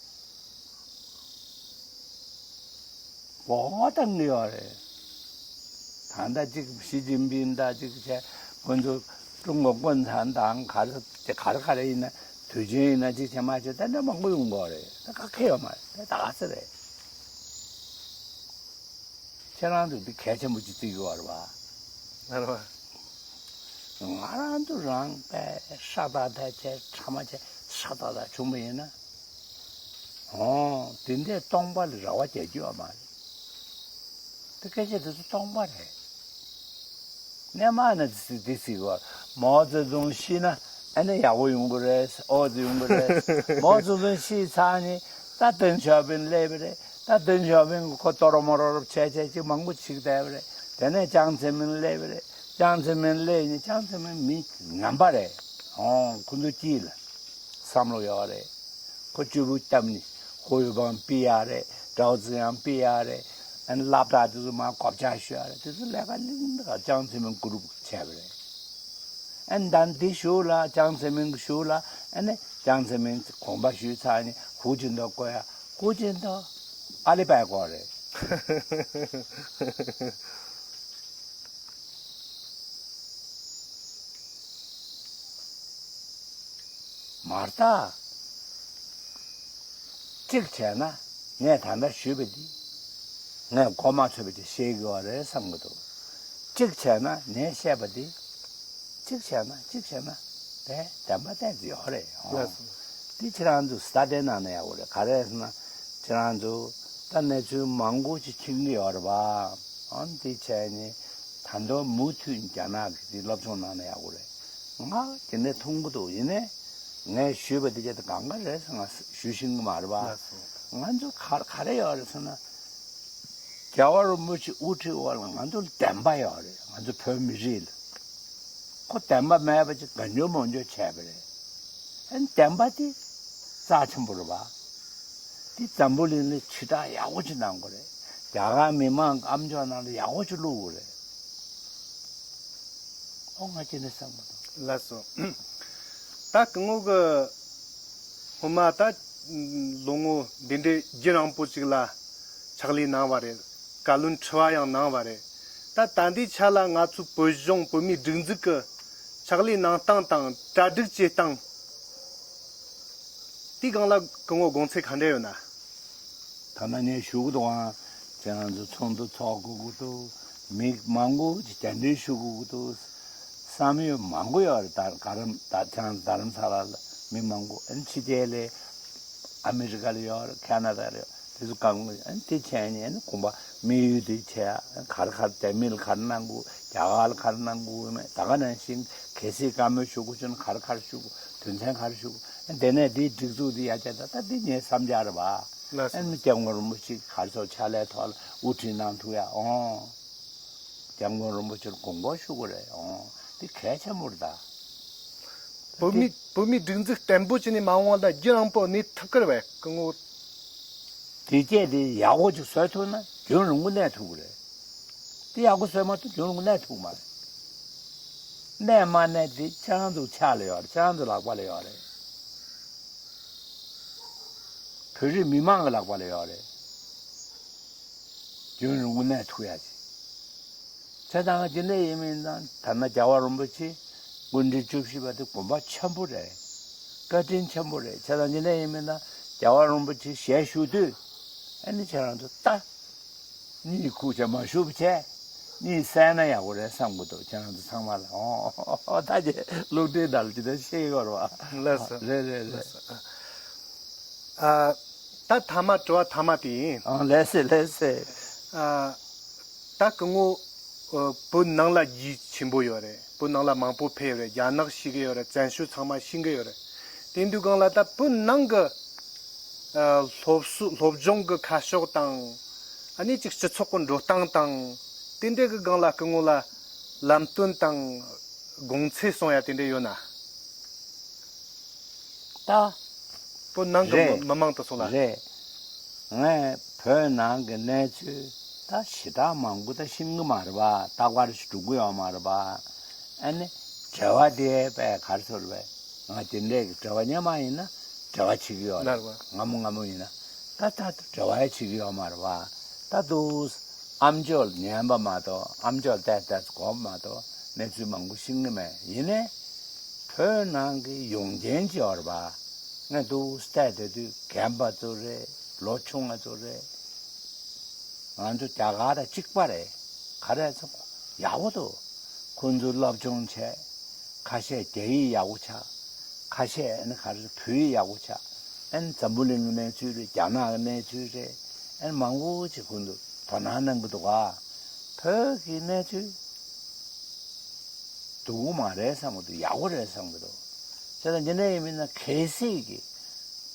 འོ་བཏང་གི་ཡོད་རེད། ད་ལྟ་ཅིག་ཞི་ཅིན་ཕིང་དང་ཅིག་བྱས། ཁོ་ཚོ་ཀྲུང་གོ་ཀུན་ཚང་དང་ག་རེ་ག་རེ་ག་རེ་ཡིན་ན། དུས་ཆེན་ཡིན་ན་ཅིག་བྱས་མ་བྱས། ད་འདྲ་མང་པོ་ཡོང་གི་ཡོད་རེད། ད་ག་གེ་ཡོད་མ་རེད། ད་ད་ག་ཚོད་རེད། ཁྱེད་རང་ཚོ་འདི་གལ་ཆེན་པོ་ཅིག་བརྩི་གི་ཡོད་རེད་པ། ཨ་རེད་པ། ང་རང་ཚོ་རང་དཔེ་ཧྲ་ཏག་ཏག་བྱས། ཕྲ་མ་བྱས། ཧྲ་ཏག་ཏག་བྱུང་བ་ཡིན་ན། ཨོ། དེ་འདྲའི་སྟོང་པ་ལ་རེ་བ་རྒྱག་རྒྱུ་ཡོད་མ་རེད། དེ་སྐད་ཆ་དེ་ཚོ་སྟོང་པ་རེད། སྔོན་མ་ནས་དེ་དེ་ཟེར་གོ། མའོ་ཙེ་ཏུང་ཤི་ན་ཨ་ནི་ཡག་པོ་ཡོང་གི་རེད། ཨོ་ཙི་ཡོང་གི་རེད། མའོ་ཙེ་ཏུང་ཤི་ཚར་ནས་ད་ཏེང་ཞའོ་ཕིང་སླེབས་པ་རེད། ད་ཏེང་ཞའོ་ཕིང་གིས་ཁོ་ཏོ་རོ་མོ་རོ་རོབ་བྱས་བྱས་ཅིག་མང་པོ་བྱེད་བསྡད་པ་རེད། དེ་ནས་ཅང་ཙེ་མིན་སླེབས་པ་རེད། ཅང་ཙེ་མིན་སླེབས་ནས་ཅང་ཙེ་མིན་མི་ངན་པ་རེད། ཨོ། ཁོ་ཚོ་དཀྱིལ་ལ་བསམ་བློ་ཡོད་རེད། ཁོ་གཅིག་པུ་བཏབ་ནས་ཧོ་ཡུ་པང་ཕུད་ཡག་རེད། ཀྲའོ་ཙེ་ཡང་ཕུད་ཡག་རེད། ཨ་ནི་སློབ་གྲྭ་དེ་ཚོ་མར་བགོ་བཤའ་ཞུ་ཡག་རེད། དེ་ཚོ་ལས་ཀ་གླིང་ག་ཅང་ཙེ་མིན་ཀུ་རུབ་བྱས་པ་རེད། ཨ་ནི་ད་འདི་གཞུག་ལ་ཅང་ཙེ་མིན་གྱི་གཞུག་ལ། ཨ་ནི་ཅང་ཙེ་མིན་དགོངས་པ་ཞུས་ཚར་ནས་ཧུའུ་ཅིན་ཐའོ་བསྐོ་ཡག་ཧུའུ་ཅིན་ཐའོ་ཨ་ལི་པའི་སྐོར་རེད། མ་རེད་ད། གཅིག་བྱས་ན་ངས་ད་ལྟ་ཞུས་པ་འདི་ངས་གོ་མ་ཆོད་པ་ཅིག་བཤད་ཀྱི་ཡོད་རེད་བསམ་གྱི་འདུག་གཅིག་བྱས་ན་ངས་བཤད་པ་འདི། གཅིག་བྱས་ན་གཅིག་བྱས་ན་དེ་བདེན་པ་ཏོག་ཙམ་ཡོད་རེད། ལགས་སོ། འདི་ཁྱེད་རང་ཚོ་སྟ་ཌི་གནང་ན་ཡག་པོ་རེད། ག་རེ་ཟེར་ན། ཁྱེད་རང་ཚོ་ད་གནས་ཚུལ་མང་པོ་ཅིག་མཁྱེན་གྱི་ཡོད་རེད་པ། ཨ་འདི་བྱས་ནས་ད་དུང་མུ་མཐུད་རྒྱ་ནག་གི་འདི་སློབ་སྦྱོང་གནང་ན་ཡག་པོ་རེད། ང་དེ་འདྲ་མཐོང་གི་འདུག་ཡིན་ནའི་ངས་ཞུས་པ་འདི་ག་དེ་གང་ག་རེད་ཟེར་ང་ཞུ་ཤེས་ཀྱི་མ་རེད་པ། ལགས་སོ། ང་ཚོ་ག་ག་རེ་ཡོད་རེད་ཟེར་ན། རྒྱལ་བ་རིན་པོ་ཆེ་དབུ་ཁྲིད་འོག་ལ་ང་ཚོ་ལ་བདེན་པ་ཡོད་རེད། ང་ཚོ་བོད་མི་རིགས་ལ། ཁོ་བདེན་པ་མེད་པ་ཅིག་གང་བྱུང་མང་བྱུང་བྱས་པ་རེད། ཨ་ནི་བདེན་པ་དེ་རྩ་ཆེན་པོ་རེད་པ། དེ་འཛམ་བུ་གླིང་ལ་ཕྱི་བསྒྲགས་ཡག་པོ་ཅིག་གནང་དགོས་རེད། རྒྱ་གར་མི་མང་གི་ཨམ་ཅོག་ནང་ལ་ཡག་པོ་ཅིག་བླུག་དགོས་རེད། ཨོ་ང་ཅི་ནས་བསམ་གི་འདུག་ལགས་སོ། ད་སྐུ་ངོ་གི་སྔོན་མ་ད་ལོ་ངོ་འདི་འདྲའི་རྒྱུན་རིང་པོ་ཅིག་ལ་ཕྱག་ལས་གནང་བ་རེད། བཀའ་བློན་ཁྲི་པ་ཡང་གནང་བ་རེད། ད་ད་ལྟའི་ཆ་ལ་ང་ཚོའི་བོད་གཞུང་བོད་མིའི་སྒྲིག་འཛུགས་ཀྱི་ཕྱག་ལས་གནང་སྟངས་དང་གྲ་སྒྲིག་བྱེད་སྟངས། དེའི་སྒང་ལ་སྐུ་ངོ་དགོངས་ཚུལ་ག་འདྲ་ཡོད་ན། ད་ལྟ་ངས་ཞུ་གི་འདུག་ཨང་། ཁྱེད་རང་ཚོ་ཚོགས་འདུ་ཚོགས་དགོས་ཀྱི་འདུག་མི་མང་པོ་ཅིག་གདན་འདྲེན་ཞུ་དགོས་ཀྱི་འདུག་བསམ་ཡོད་མང་པོ་ཡོད་རེད། ད་ག་རམ་ད་ཁྱེད་རང་ཚོ་རྡ་རམ་ས་ལ་ལ་མི་མང་པོ། ཨ་ནི་ཕྱི་རྒྱལ་ལ་ཨ་མི་རི་ཀ་ལ་ཡོད་རེད། ཁ་ན་ཌ་ལ་ཡོད། དེ་ཚོ་གང་ཨ་ནི་དེ་བྱས་ནས་ཨ་ནི་དགོངས་པ་དམིགས་ཡུལ་དེ་བྱས། ག་རེ་ག་རེ་དེ་མི་ལ་ག་རེ་གནང་དགོས། རྒྱ་གར་ལ་ག་རེ་གནང་དགོས་མེད། ད་ག་ནང་བཞིན་གལ་སྲིད་བཀའ་མོལ་ཞུ་དགོས་བྱུང་ན་ག་རེ་ག་རེ་ཞུ་དགོས། དོན་ཚན་ག་རེ་ཞུ་དགོས། དེ་ནས་དེའི་སྒྲིག་འཛུགས་དེ་ཡར་རྒྱས། ད་ལྟ་འདི་ངའི་བསམ་འཆར་རེད་པ། ལགས་སོ། ཨ་ནི་སྐྱབས་མགོན་རིན་པོ་ཆེ་ག་རེ་ཟེར་ཕྱག་ལས་ཐོག་ལ་དབུ་ཁྲིད་གནང་ཐུབ་ཡ་ཨོང་། སྐྱབས་མགོན་རིན་པོ་ཆེར་དགོངས་སྐོར་ཞུ་དགོས་རེད་ཨོང་། འདི་གལ་ཆེན་པོ་རེད་ད། བོད་མི་བོད་མིའི་སྒྲིག་འཛུགས་བརྟན་པོ་བྱས་ནས་མ་འོངས་པ་ལ་རྒྱུན་རིང་པོ་གནས་ཐུབ་ཀྱི་རེད་པས་སྐུ་ངོ། དེ་སྐད་དེ་ཡག་པོ་ཅིག་བཟོ་ཐུབ་ན་རྒྱུན་རིང་པོ་གནས་ཐུབ་ཀྱི་རེད། དེ་ཡག་པོ་བཟོས་མ་ཐུབ་རྒྱུན་རིང་པོ་གནས་ཐུབ་ཀྱི་མ་རེད། གནས་མ་གནས་དེ་ཁྱེད་རང་ཚོའི་ཕྱག་ལ་ཡོད་རེད། ཁྱེད་རང་ཚོའི་ལག་པ་ལ་ཡོད་རེད། བོད་རིགས་མི་མང་གི་ལག་པ་ལ་ཡོད་རེད། རྒྱུན་རིང་པོ་གནས་ཐུབ་ཡ་ཅིག་བྱས་ཙང་ཇི་འདྲ་ཡིན་མིན་དང་། ད་ནི་རྒྱལ་བ་རིན་པོ་ཆེ་སྐུ་ཕྲེང་བཅུ་བཞི་པ་དེ་དགོངས་པ་ཆེན་པོ་རེད། བཀའ་དྲིན་ཆེན་པོ་རེད། བྱས་ཙང་ཇི་འདྲ་ཡིན་མིན་དང་རྒྱལ་བ་རིན་པོ་ཆེ་ཞལ་བཞུགས་དུས་ཨ་ནི་ཁྱེད་རང་ཚོ་ད་གཉིད་ཁུག་བྱས་མ་བཞུགས་པ་བྱས་གཉིད་སད་ན་ཡག་པོ་རེད་བསམ་གྱི་འདུག་ཁྱེད་རང་ཚོ་ཚང་མ་ལ། ཨོ་ད་ཅེ་སློབ་གྲྭའི་ནང་ལ་ཇི་ལྟར་བཤད་ཀྱི་ཡོད་རེད་པ། ལགས་སོ། རེད་རེད་རེད། ལགས་སོ། ཨ། ད་མཐའ་མ་དྲི་བ་མཐའ་མ་དེ་ཡིན། ཨང་། ལགས་སེ་ལགས་སེ། ཨ། ད་སྐུ་ངོ། ཨ། བོད་ནང་ལ་རྒྱུས་ཆེན་པོ་ཡོད་རེད། བོད་ནང་ལ་མང་པོ་ཕེབས་ཡོད་རེད། རྒྱ་ནག་ཤེས་ཀྱི་ཡོད་རེད། བཙན་བྱོལ་ཚང་མ་ཤེས་ཀྱི་ཡོད་རེད། དེ་འདུག་སྒང་ལ་ད་བོད་ནང་གི། ཨ། སློབ་གསོ་སློབ་སྦྱོང་གི་ཁ་ཕྱོགས་དང་། ཨ་ནི་ཅིག་སྤྱི་ཚོགས་ཀྱི་འགྲོ་སྟངས་དང་། དེ་འདྲ་གི་སྒང་ལ་སྐུ་ངོ་ལ་ལམ་སྟོན་དང་དགོངས་ཚུལ་གསུང་ཡ་དེ་འདྲ་ཡོད་ན། ད་ བོད་ནང་གི་རེད། མི་མང་དུ་སོང་ལ། རེད། ངས་བོད་ནང་གི་གནས་ཚུལ་ད་ཞེ་དྲག་མང་པོ་ད་ཤེས་ཀྱི་མ་རེད་པ། རྟག་པར་ཞིག་འགྲོ་གི་ཡོད་མ་རེད་པ། ཨ་ནི་འབྲེལ་བ་དེ་པས་ག་རེ་ཟེར་བས། ང་དེ་འདྲས་ཀྱི་འབྲེལ་བ་སྔོན་མ་ཡིན་ན་འབྲེལ་བ་བྱེད་ཀྱི་ཡོད་རེད། ལར་བ། སྔ་མོ་སྔ་མོ་ཡིན་ན་ད་ད་འབྲེལ་བ་ཡང་བྱེད་ཀྱི་ཡོད་མ་རེད་པ། ད་དུ་ཨམ་ཅོག་ཉན་པ་མ་གཏོགས། ཨམ་ཅོག་བལྟས་བལྟས་གོ་མ་གཏོགས་གནས་ཚུལ་མང་པོ་ཤེས་ཀྱི་མེད། ཡིན་ནའི་བོད་ནང་གི་ཡོང་མཁན་ཅིག་ཡོད་རེད་པ། ངས་འདུག་བལྟས་བསྡད་དུས་རྒན་པ་ཚོ་རེད། ལོ་ཆུང་བ་ཚོ་རེད། ང་ཚོ་རྒྱ་གར་དང་གཅིག་པ་རེད། ག་རེ་ཚོ་ཡག་པོ་འདུག་ཁོང་ཚོ་སློབ་སྦྱོང་བྱས། ཁ་ཤས་རྒྱ་ཡིག་ཡག་པོ་ཆགས། ཁ་ཤས་ཨ་ནི་ག་རེ་བོད་ཡིག་ཡག་པོ་ཆགས། ཨ་ནི་འཛམ་བུ་གླིང་གི་གནས་ཚུལ་རེད། རྒྱ་ནག་གི་གནས་ཚུལ་རེད། ཨ་ནི་མང་པོ་ཅིག་ཁོང་ཚོ་དོ་སྣང་གནང་གི་འདུག་ག་བོད་ཀྱི་གནས་ཚུལ་སྡུག་པོ་མ་རེད་བསམ་གྱི་འདུག་ཡག་པོ་རེད་བསམ་གྱི་འདུག་བྱས་ཙང་འདི་འདྲ་ཡིན་མིན་ན་གལ་སྲིད་ཀྱི་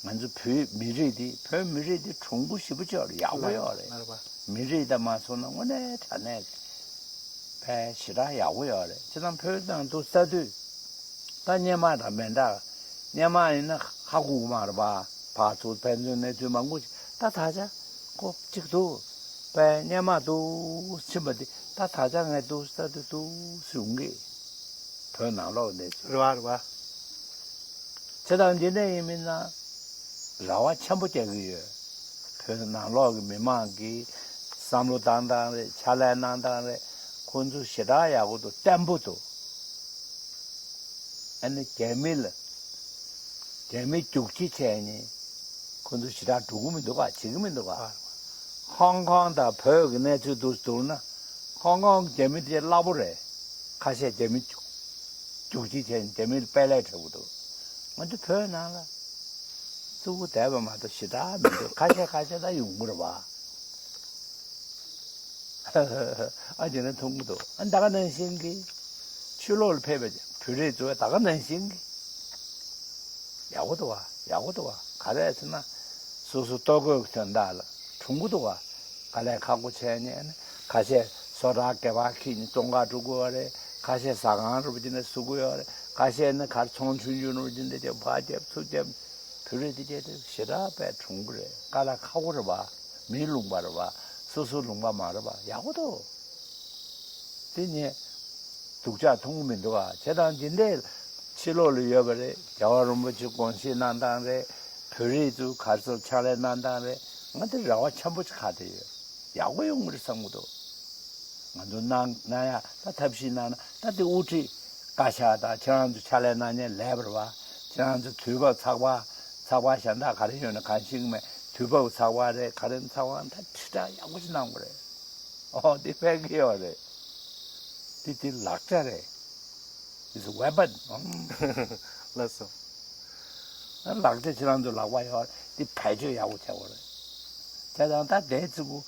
ང་ཚོ་བོད་མི་རིགས་འདི། བོད་མི་རིགས་འདི་གྲུང་པོ་ཞེ་པོ་ཅིག་ཡོད་རེད། ཡག་པོ་ཡོད་རེད། ལགས་པ། མི་རིགས་དང་མ་སོང་ན་དངོས་གནས་དྲང་གནས་ཀྱི་དཔེ་ཞེ་དྲག་ཡག་པོ་ཡོད་རེད། བྱས་ཙང་བོད་ནང་དུ་ས་དུས་ད་སྔོན་མ་དང་མི་འདྲ། སྔོན་མ་ཡིན་ན་ཧ་གོ་གི་མ་རེད་པ། ཕར་ཚུར་ཕན་ཚུན་གནས་ཚུལ་མང་པོ་ཞིག་ད་ད་ཆ་ཁོ་གཅིག་འདུག་པས་སྔོན་མ་འདུག་ཕྱིན་པ་འདི་ད་ད་ཆ་ངས་འདུག་ས་དུས་འདུག་ཟུང་གི་བོད་ནང་ལོགས་གནས་ཚུལ། རེད་བ། རེད་བ། བྱས་ཙང་འདི་འདྲ་ཡིན་མིན་ན་རེ་བ་ཆེན་པོ་རྒྱག་གི་ཡོད། བོད་ནང་ལོགས་ཀྱི་མི་མང་གི་བསམ་བློ་བཏང་སྟངས་རེད། ཕྱག་ལས་གནང་སྟངས་རེད། ཁོང་ཚོ་ཞེ་དྲག་ཡག་པོ་འདུག་བརྟན་པོ་འདུག་ཨ་ནི་རྒྱ་མི་ལ་རྒྱ་མི་རྒྱུག་ཁྱི་བྱས་ནས་ཁོང་ཚོ་ཞེ་དྲག་འགྲོ་གི་མི་འདུག་ག་བྱེད་ཀྱི་མི་འདུག་ག་ཧོང་ཀོང་དང་བོད་ཀྱི་གནས་ཚུལ་དུ་བསྡུར་ན། ཧོང་ཀོང་གི་རྒྱ་མི་དེ་སླ་པོ་རེད། ཁ་ཤས་རྒྱ་མི་རྒྱུག་རྒྱུག་ཁྱི་བྱས་ནས་རྒྱ་མི་ལ་དཔེ་ལས་འཕྲོད་ཀྱི་འདུག་ང་ཚོ་བོད་ནང་ལ་བཙུགས་བསྡད་པ་མ་གཏོགས་ཞེ་དྲག་མི་འདུག་ཁ་ཤས་ཁ་ཤས་ད་ཡོང་གི་རེད་བ། ཨ་ཅེ་ན་མཐོང་གི་འདུག་ཨ་ད་ག་ནང་བཞིན་གྱི་ཕྱི་ལོགས་ལ་ཕེབས་པའི་བོད་རིགས་ཚོ་ད་ག་ནང་བཞིན་གྱི་ཡག་པོ་འདུག་བ། ཡག་པོ་འདུག་བ། ག་རེ་ཟེར་ན་སོ་སོ་ལྟོ་གོས་ཀྱི་དོན་དག་ལ་གྲུང་པོ་འདུག་བ། དཀའ་ལས་ཁག་པོ་བྱས་ནས་ནི་ཁ་ཤས་སོ་ཊར་སྒལ་པར་འཁྱེར་ནས་བཙོན་ཁང་འགྲོ་དགོས་བ་རེད། ཁ་ཤས་ཟ་ཁང་རུ་བ་ཅིག་ནས་བཟོ་དགོས་བ་རེད། ཁ་ཤས་ནི་གར་ཚོང་ཆུང་ཆུང་རུ་བ་ཅིག་ནས་ཕར་རྒྱབ་ཚུར་རྒྱབ། བོད་རིགས་དེ་གྱད་དེ་ཞེ་དྲག་པའི་གྲུང་པོ་རེད། དཀའ་ལས་ཁག་པོ་རེད་བ། མི་ལུང་པ་རེད་བ། སོ་སོ་ལུང་པ་མ་རེད་བ། ཡག་པོ་འདུག་དེ་ནས་སྡུག་ཅག་མཐོང་གི་མི་འདུག་ཨ། བྱས་ཙང་འདི་འདྲའི་ཕྱི་ལོགས་ལ་ཡོད་པ་རེད། རྒྱལ་བ་རིན་པོ་ཆེ་དགོངས་བཞེས་གནང་སྟངས་རེད། བོད་རིགས་ཚོས་ག་རེ་ཟེར་ཕྱག་ལས་གནང་སྟངས་རེད། ང་དེ་རེ་བ་ཆེན་པོ་ཅིག་ཁ་དེ་ཡོད། ཡག་པོ་ཡོང་གི་རེད་བསམ་གི་འདུག་ང་ཚོ་གནང་གནང་ཡ་ད་ཐབས་ཤེས་གནང་ན། ད་དེ་དབུ་ཁྲིད་བཀའ་ཤག་དང་ཁྱེད་རང་ཚོ་ཕྱག་ལས་གནང་མཁན་ལས་པ་རེད་བ། ཁྱེད་རང་ཚོ་དུས་བབ་ཚགས་པར་ཚགས་པར་གཞན་དག་ག་རེ་ཡོད་ན་གང་ཤེས་ཀྱི་མེད། དུས་བབ་ཚགས་པར་རེད། ག་རེ་ཚགས་པར་ད་ཁྲི་ཕྲག་ཡག་པོ་ཞིག་གནང་དགོས་རེད། ཨོ་དེ་ཕན་གི་ཡོད་རེད། དེ་དེ་ལག་ཆ་རེད། It's a weapon. ལགས་སོ། ལག་ཆ་ཁྱེད་རང་ཚོ་ལག་པ་ཡོད་རེད། དེ་བེད་སྤྱོད་ཡག་པོ་བྱ་དགོས་རེད། དེ་དང་ད་དེ་ཚིག་པོ།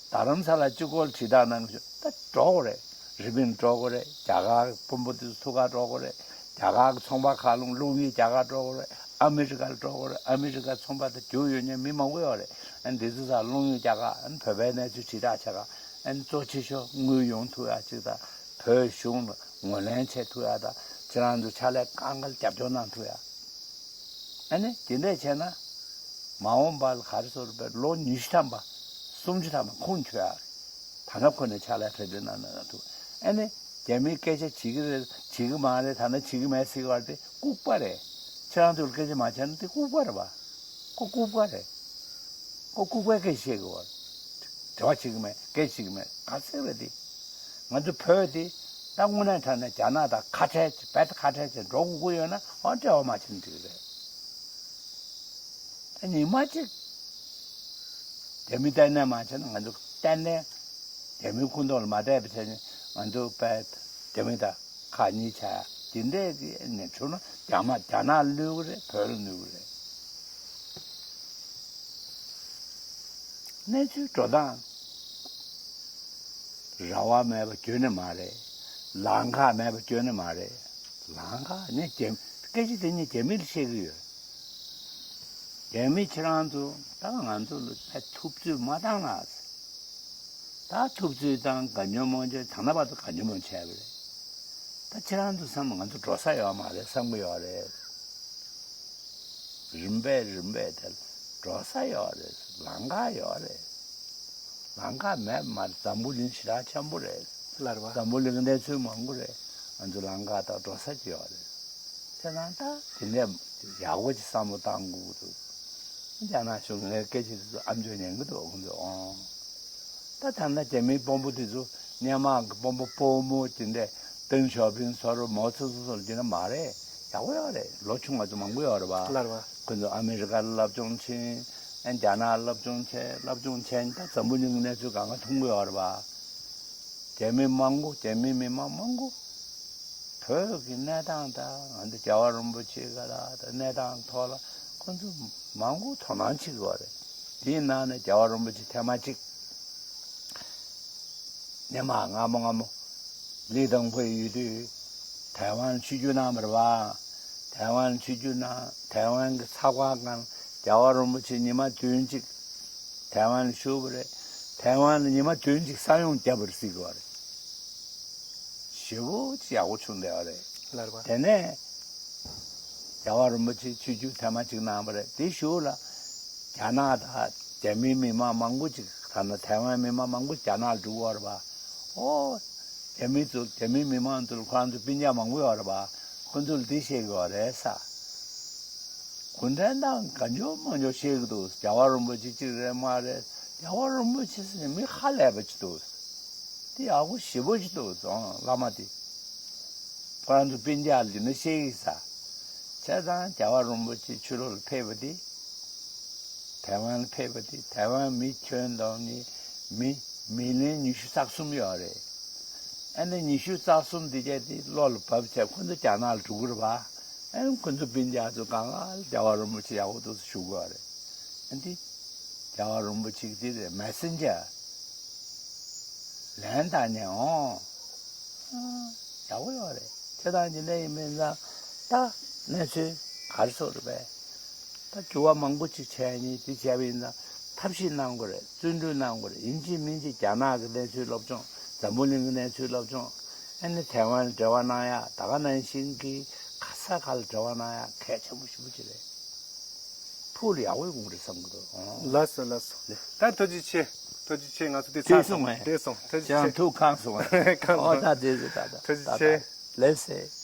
རྡ་རམ་ས་ལ་གཅིག་པོ་དྲིལ་བསྒྲགས་གནང་གི་ཞོག་ད་འགྲོ་དགོས་རེད། རི་པིན་འགྲོ་དགོས་རེད། རྒྱ་གར་དཔོན་པོ་དེ་ཚོ་ཐུག་ག་འགྲོ་དགོས་རེད། རྒྱ་གར་གྱི་ཚོང་པ་ཁག་ལུང་ལུང་ཡིག་རྒྱ་གར་འགྲོ་དགོས་རེད། ཨ་མི་རི་ཀར་འགྲོ་དགོས་རེད། ཨ་མི་རི་ཀར་ཚོང་པ་དང་རྒྱུ་ཡོད་མཁན་མི་མང་པོ་ཡོད་རེད། ཨ་འདི་ཚོ་ཚ་ལུང་ཡིག་རྒྱ་གར་ཨ་བོད་པའི་གནས་ཚུལ་དྲིལ་བསྒྲགས་བྱ་ག་ཨ་གཙོ་ཆེ་ཤོས་དངུལ་ཡོང་ཐུབ་ཡ་གཅིག་དང་། བོད་གཞུང་ལ་ངོས་ལེན་བྱེད་ཐུབ་ཡ་དང་། ཁྱེད་རང་ཚོ་ཕྱག་ལས་གང་ག་ལ་རྒྱབ་སྐྱོར་གནང་ཐུབ་ཡ། ཨ་ནི་དེ་འདྲས་བྱས་ན། མ་འོངས་པ་ལ་ག་རེ་ཟེར་བའི་ལོ་ཉི་ཤུ་ཐམ་པ། སུམ་ཅུ་ཐམ་པ་ཁུངས་འཁྱོལ་ཡ། ད་ལྟ་ཁོ་ནས་ཕྱག་ལས་ག་འདྲ་གནང་ན་ཐུབ། ཨ་ནི་རྒྱ་མིས་སྐད་ཆ་བྱེད་ཀྱི་རེད། བྱེད་ཀྱི་མ་རེད། ད་ལྟ་བྱེད་ཀྱི་མེད་ཟེར་བ་དེ་ལྐུགས་པ་རེད། ཁྱེད་རང་ཚོར་སྐད་ཆ་མ་བྱས་ན་དེ་ལྐུགས་པ་རེད་པ། ཁོ་ལྐུགས་པ་རེད། ཁོ་ལྐུགས་པའི་སྐད་ཆ་བཤད་ཀྱི་ཡོད་རེད། འབྲེལ་བ་བྱེད་ཀྱི་མེད། སྐད་ཆ་བྱེད་ཀྱི་མེད། ག་ཚོད་རེད་དེ། ང་ཚོ་བོད་དེ་ད་དངོས་གནས་དྲང་གནས་རྒྱ་ནག་དང་ཁ་བྲལ་བྱས། རྦད་དེ་ཁ་བྲལ་བྱས་འགྲོ་དགོས་ཀྱི་ཡོད་ན། འོ་འབྲེལ་བ་མ་བྱས་ན་འགྲིག་གི་རེད། ད་ཉི་མ་གཅིག་རྒྱ་མི་ལྟ་ནས་མ་བྱས་ན། ང་ཚོ་གཏན་ནས་རྒྱ་མིའི་ཁོངས་གཏོགས་ལ་མ་བསྡད་པ་བྱས་ནས། ང་ཚོ་རྦད་རྒྱ་མི་དང་ཁག་གཉིས་ཆགས་ཡ་དེ་འདྲས་ཀྱི་ནས་བྱུང་ན། རྒྱ་མ་རྒྱ་ནག་ལ་གནོད་གི་རེད། བོད་ལ་གནོད་གི་རེད། གནས་ཚུལ་འགྲོ་སྟངས་ར་བ་མེད་པ་ཁྱོན་ནས་མ་རེད། ལམ་ཁ་མེད་པ་ཁྱོན་ནས་མ་རེད། ལམ་ཁ་ནི་རྒྱ། སྐད་ཆ་དེ་ནི་རྒྱ་མི་ལ་བཤད་གི་ཡོད། རྒྱ་མི་ཁྱེད་རང་ཚོ་ད་ང་ཚོ་ལ་ཐུབ་ཚོད་མ་བཏང་ལ། ད་ཐུབ་ཚོད་དང་ག་ཉོ་མོ་ཆེ། ད་ནང་བར་དུ་ག་ཉོ་མོ་ཆེ་བ་རེད། ད་ཁྱེད་རང་ཚོ་བསམ། ང་ཚོ་འགྲོ་ས་ཡོད་མ་རེད་བསམ་གི་ཡོད་རེད། རིམ་པས་རིམ་པས་དེར་འགྲོ་ས་ཡོད་རེད། ལམ་ཁ་ཡོད་རེད། ལམ་ཁ་མེད་མ་རེད། འཛམ་བུ་གླིང་ཞེ་དྲག་ཆེན་པོ་རེད། ལར་བ། འཛམ་བུ་གླིང་གནས་ཚུལ་མང་པོ་རེད། ང་ཚོ་ལམ་ཁ་དང་འགྲོ་ས་ཅིག་ཡོད་རེད། དེ་ན་ད་དེ་ནས་ཡག་པོ་ཅིག་བསམ་བློ་བཏང་དགོས་ཀྱི་འདུག་རྒྱ་ནག་གཞུང་ངའི་སྐད་ཆ་དེ་ཚོ་ཨ་མཆོག་ཉན་གྱི་འདུག་ཁོང་ཚོས་ཨང་། ད་ཐ་ན་རྒྱ་མིའི་དཔོན་པོ་དེ་ཚོ་སྔོན་མ་གི་དཔོན་པོ་སྤོ་མོ་དེ་འདྲ་ཏེང་ཞའོ་ཕིང་ཚོ་རུ་མའོ་ཙེ་ཏུང་ཚོ་རུ་དེ་འདྲ་མ་རེད། ཡག་པོ་ཡོད་རེད། ལོ་ཆུང་བ་ཚོ་མང་པོ་ཡོད་རེད་པ། ལར་བ། ཁོ་ཚོ་ཨ་མི་རི་ཀར་སློབ་སྦྱོང་ཕྱིན། ཨ་རྒྱ་ནག་སློབ་སྦྱོང་བྱས། སློབ་སྦྱོང་བྱས་ནས་ད་འཛམ་བུ་གླིང་གི་གནས་ཚུལ་གང་ག་མཐོང་གི་ཡོད་རེད་པ། རྒྱ་མི་མང་པོ། རྒྱ་མི་མི་མང་མང་པོ། བོད་ཀྱི་གནས་སྟངས་དང་ང་ཚོ་རྒྱལ་བ་རིན་པོ་ཆེ་ག་ལ་དང་གནས་སྟངས་ཐོག་ལ་ཁོ་ཚོ་མང་པོ་དོ་སྣང་བྱེད་ཀྱི་ཡོད་རེད། དེའི་ནང་ནས་རྒྱལ་བ་རིན་པོ་ཆེ་ཐེངས་མ་གཅིག་སྔོན་མ་སྔ་མོ་སྔ་མོ་ལི་ཐང་ཕུའི་ཡུལ་དུས་ཐའེ་ཝན་ཆིབས་བསྒྱུར་གནང་བ་རེད་པ། ཐའེ་ཝན་ཆིབས་བསྒྱུར་གནང་། ཐའེ་ཝན་གྱི་ཚགས་པར་སྒང་རྒྱལ་བ་རིན་པོ་ཆེ་ཉི་མ་བདུན་གཅིག་ཐའེ་ཝན་ལ་བཞུགས་པ་རེད། ཐའེ་ཝན་ལ་ཉི་མ་བདུན་གཅིག་ས་ཡོམ་བརྒྱབ་པ་རེད་ཟེར་གྱི་ཡོད་རེད། ཞེ་པོ་ཅིག་ཡག་པོ་བྱུང་བསྡད་པ་རེད། ལར་བ། དེ་ནས་རྒྱལ་བ་རིན་པོ་ཆེ་ཆིབས་བསྒྱུར་ཐེངས་མ་གཅིག་གནང་བ་རེད། དེའི་གཞུག་ལ་རྒྱ་ནག་དང་རྒྱ་མིའི་མི་མང་མང་པོ་ཅིག་ཐ་ན་ཐའེ་ཝན་མི་མང་མང་པོ་རྒྱ་ནག་ལ་འགྲོ་གི་ཡོད་རེད་པ། ཨོ། རྒྱ་མི་ཚོ། རྒྱ་མིའི་མི་མང་ཚོ་ལ་ཁོ་རང་ཚོ་སྤུན་ཀྱག་མང་པོ་ཡོད་རེད་པ། ཁོ་ཚོ་ལ་འདི་བཤད་ཀྱི་ཡོད་རེད་ས། གུང་ཁྲན་ཏང་གང་མགྱོགས་མང་མགྱོགས་བཤད་ཀྱི་འདུག་རྒྱལ་བ་རིན་པོ་ཆེ་གཅིག་རེད་མ་རེད། རྒྱལ་བ་རིན་པོ་ཆེ་ཟེར་ནས་མི་ཧ་ལས་པ་ཅིག་འདུག་དེ་ཡག་པོ་ཞེ་པོ་ཅིག་འདུག་ཨང་། བླ་མ་དེ། ཁོ་རང་ཚོ་སྤུན་ཀྱག་ལ་འདི་འདྲ་བཤད་ཀྱི་ས། བྱས་ཙང་རྒྱལ་བ་རིན་པོ་ཆེ་ཕྱི་ལོགས་ལ་ཕེབས་པ་དེ། ཐའེ་ཝན་ལ་ཕེབས་པ་དེ་ཐའེ་ཝན་མི་ཁྱོན་བསྡོམས་ནས་མི་མི་ལི་ཡོན་ཉི་ཤུ་རྩ་གསུམ་ཡོད་རེད། ཨ་ནི་ཉི་ཤུ་རྩ་གསུམ་དེ་གྱད་དེ་བློ་ལ་བབས་བྱས་ཁོ་ཚོ་རྒྱ་ནག་ལ་འགྲོ་གི་རེད་པ། ཨ་ནི་ཁོ་ཚོ་སྤུན་ཀྱག་ཚོ་གང་ག་ལ་རྒྱལ་བ་རིན་པོ་ཆེ་ཡག་པོ་འདུག་ཟེར་ཞུ་གི་ཡོད་རེད། ཨ་ནི་རྒྱལ་བ་རིན་པོ་ཆེ་གི་དེ་རེད། མེ་སེན་ཇར་ལན་བཏང་ནས་འོང་། ཡག་པོ་ཡོད་རེད། ཁྱེད་རང་གི་ལན་ཡིན་མིན་ཙང་ད་གནས་ཚུལ་ག་རེ་སོགས་རེད་པས། ད་འགྱུར་བ་མང་པོ་ཅིག་བྱས་ནས་དེ་བྱས་པ་ཡིན་ན་ཐབས་ཤེས་གནང་དགོས་རེད། བརྩོན་འགྲུས་གནང་དགོས་རེད། ཡིན་གཅིག་མིན་གཅིག་རྒྱ་ནག་གི་གནས་ཚུལ་སློབ་སྦྱོང་། འཛམ་བུ་གླིང་གི་གནས་ཚུལ་སློབ་སྦྱོང་། ཨ་ནི་ཐའེ་ཝན་ལ་འབྲེལ་བ་གནང་ཡ། ད་ག་ནང་བཞིན་གྱི་ག་ས་ག་ལ་འབྲེལ་བ་གནང་ཡ་གལ་ཆེན་པོ་ཞེ་པོ་ཅིག་རེད། ཕུགས་ལ་ཡག་པོ་ཡོང་གི་རེད་བསམ་གྱི་འདུག་ཨོ། ལགས་སོ་ལགས་སོ། ལགས། ད་ཐུགས་རྗེ་ཆེ། ཐུགས་རྗེ་ཆེ། ང་ཚོ་དེ་ཚར་བྲིས་སོང་སོང་ངས། བྲིས་སོང་། ཐུགས་རྗེ་ཁྱེད་རང་ཆེ། ཐུགས་ཁེངས་སོང་ངས། ཁེངས་ཨོ་སོང་། ད་དེ་ཟེར་ད་ད་ཐུགས་རྗེ་ད་ཆེ། ད་ལེབ་སེ།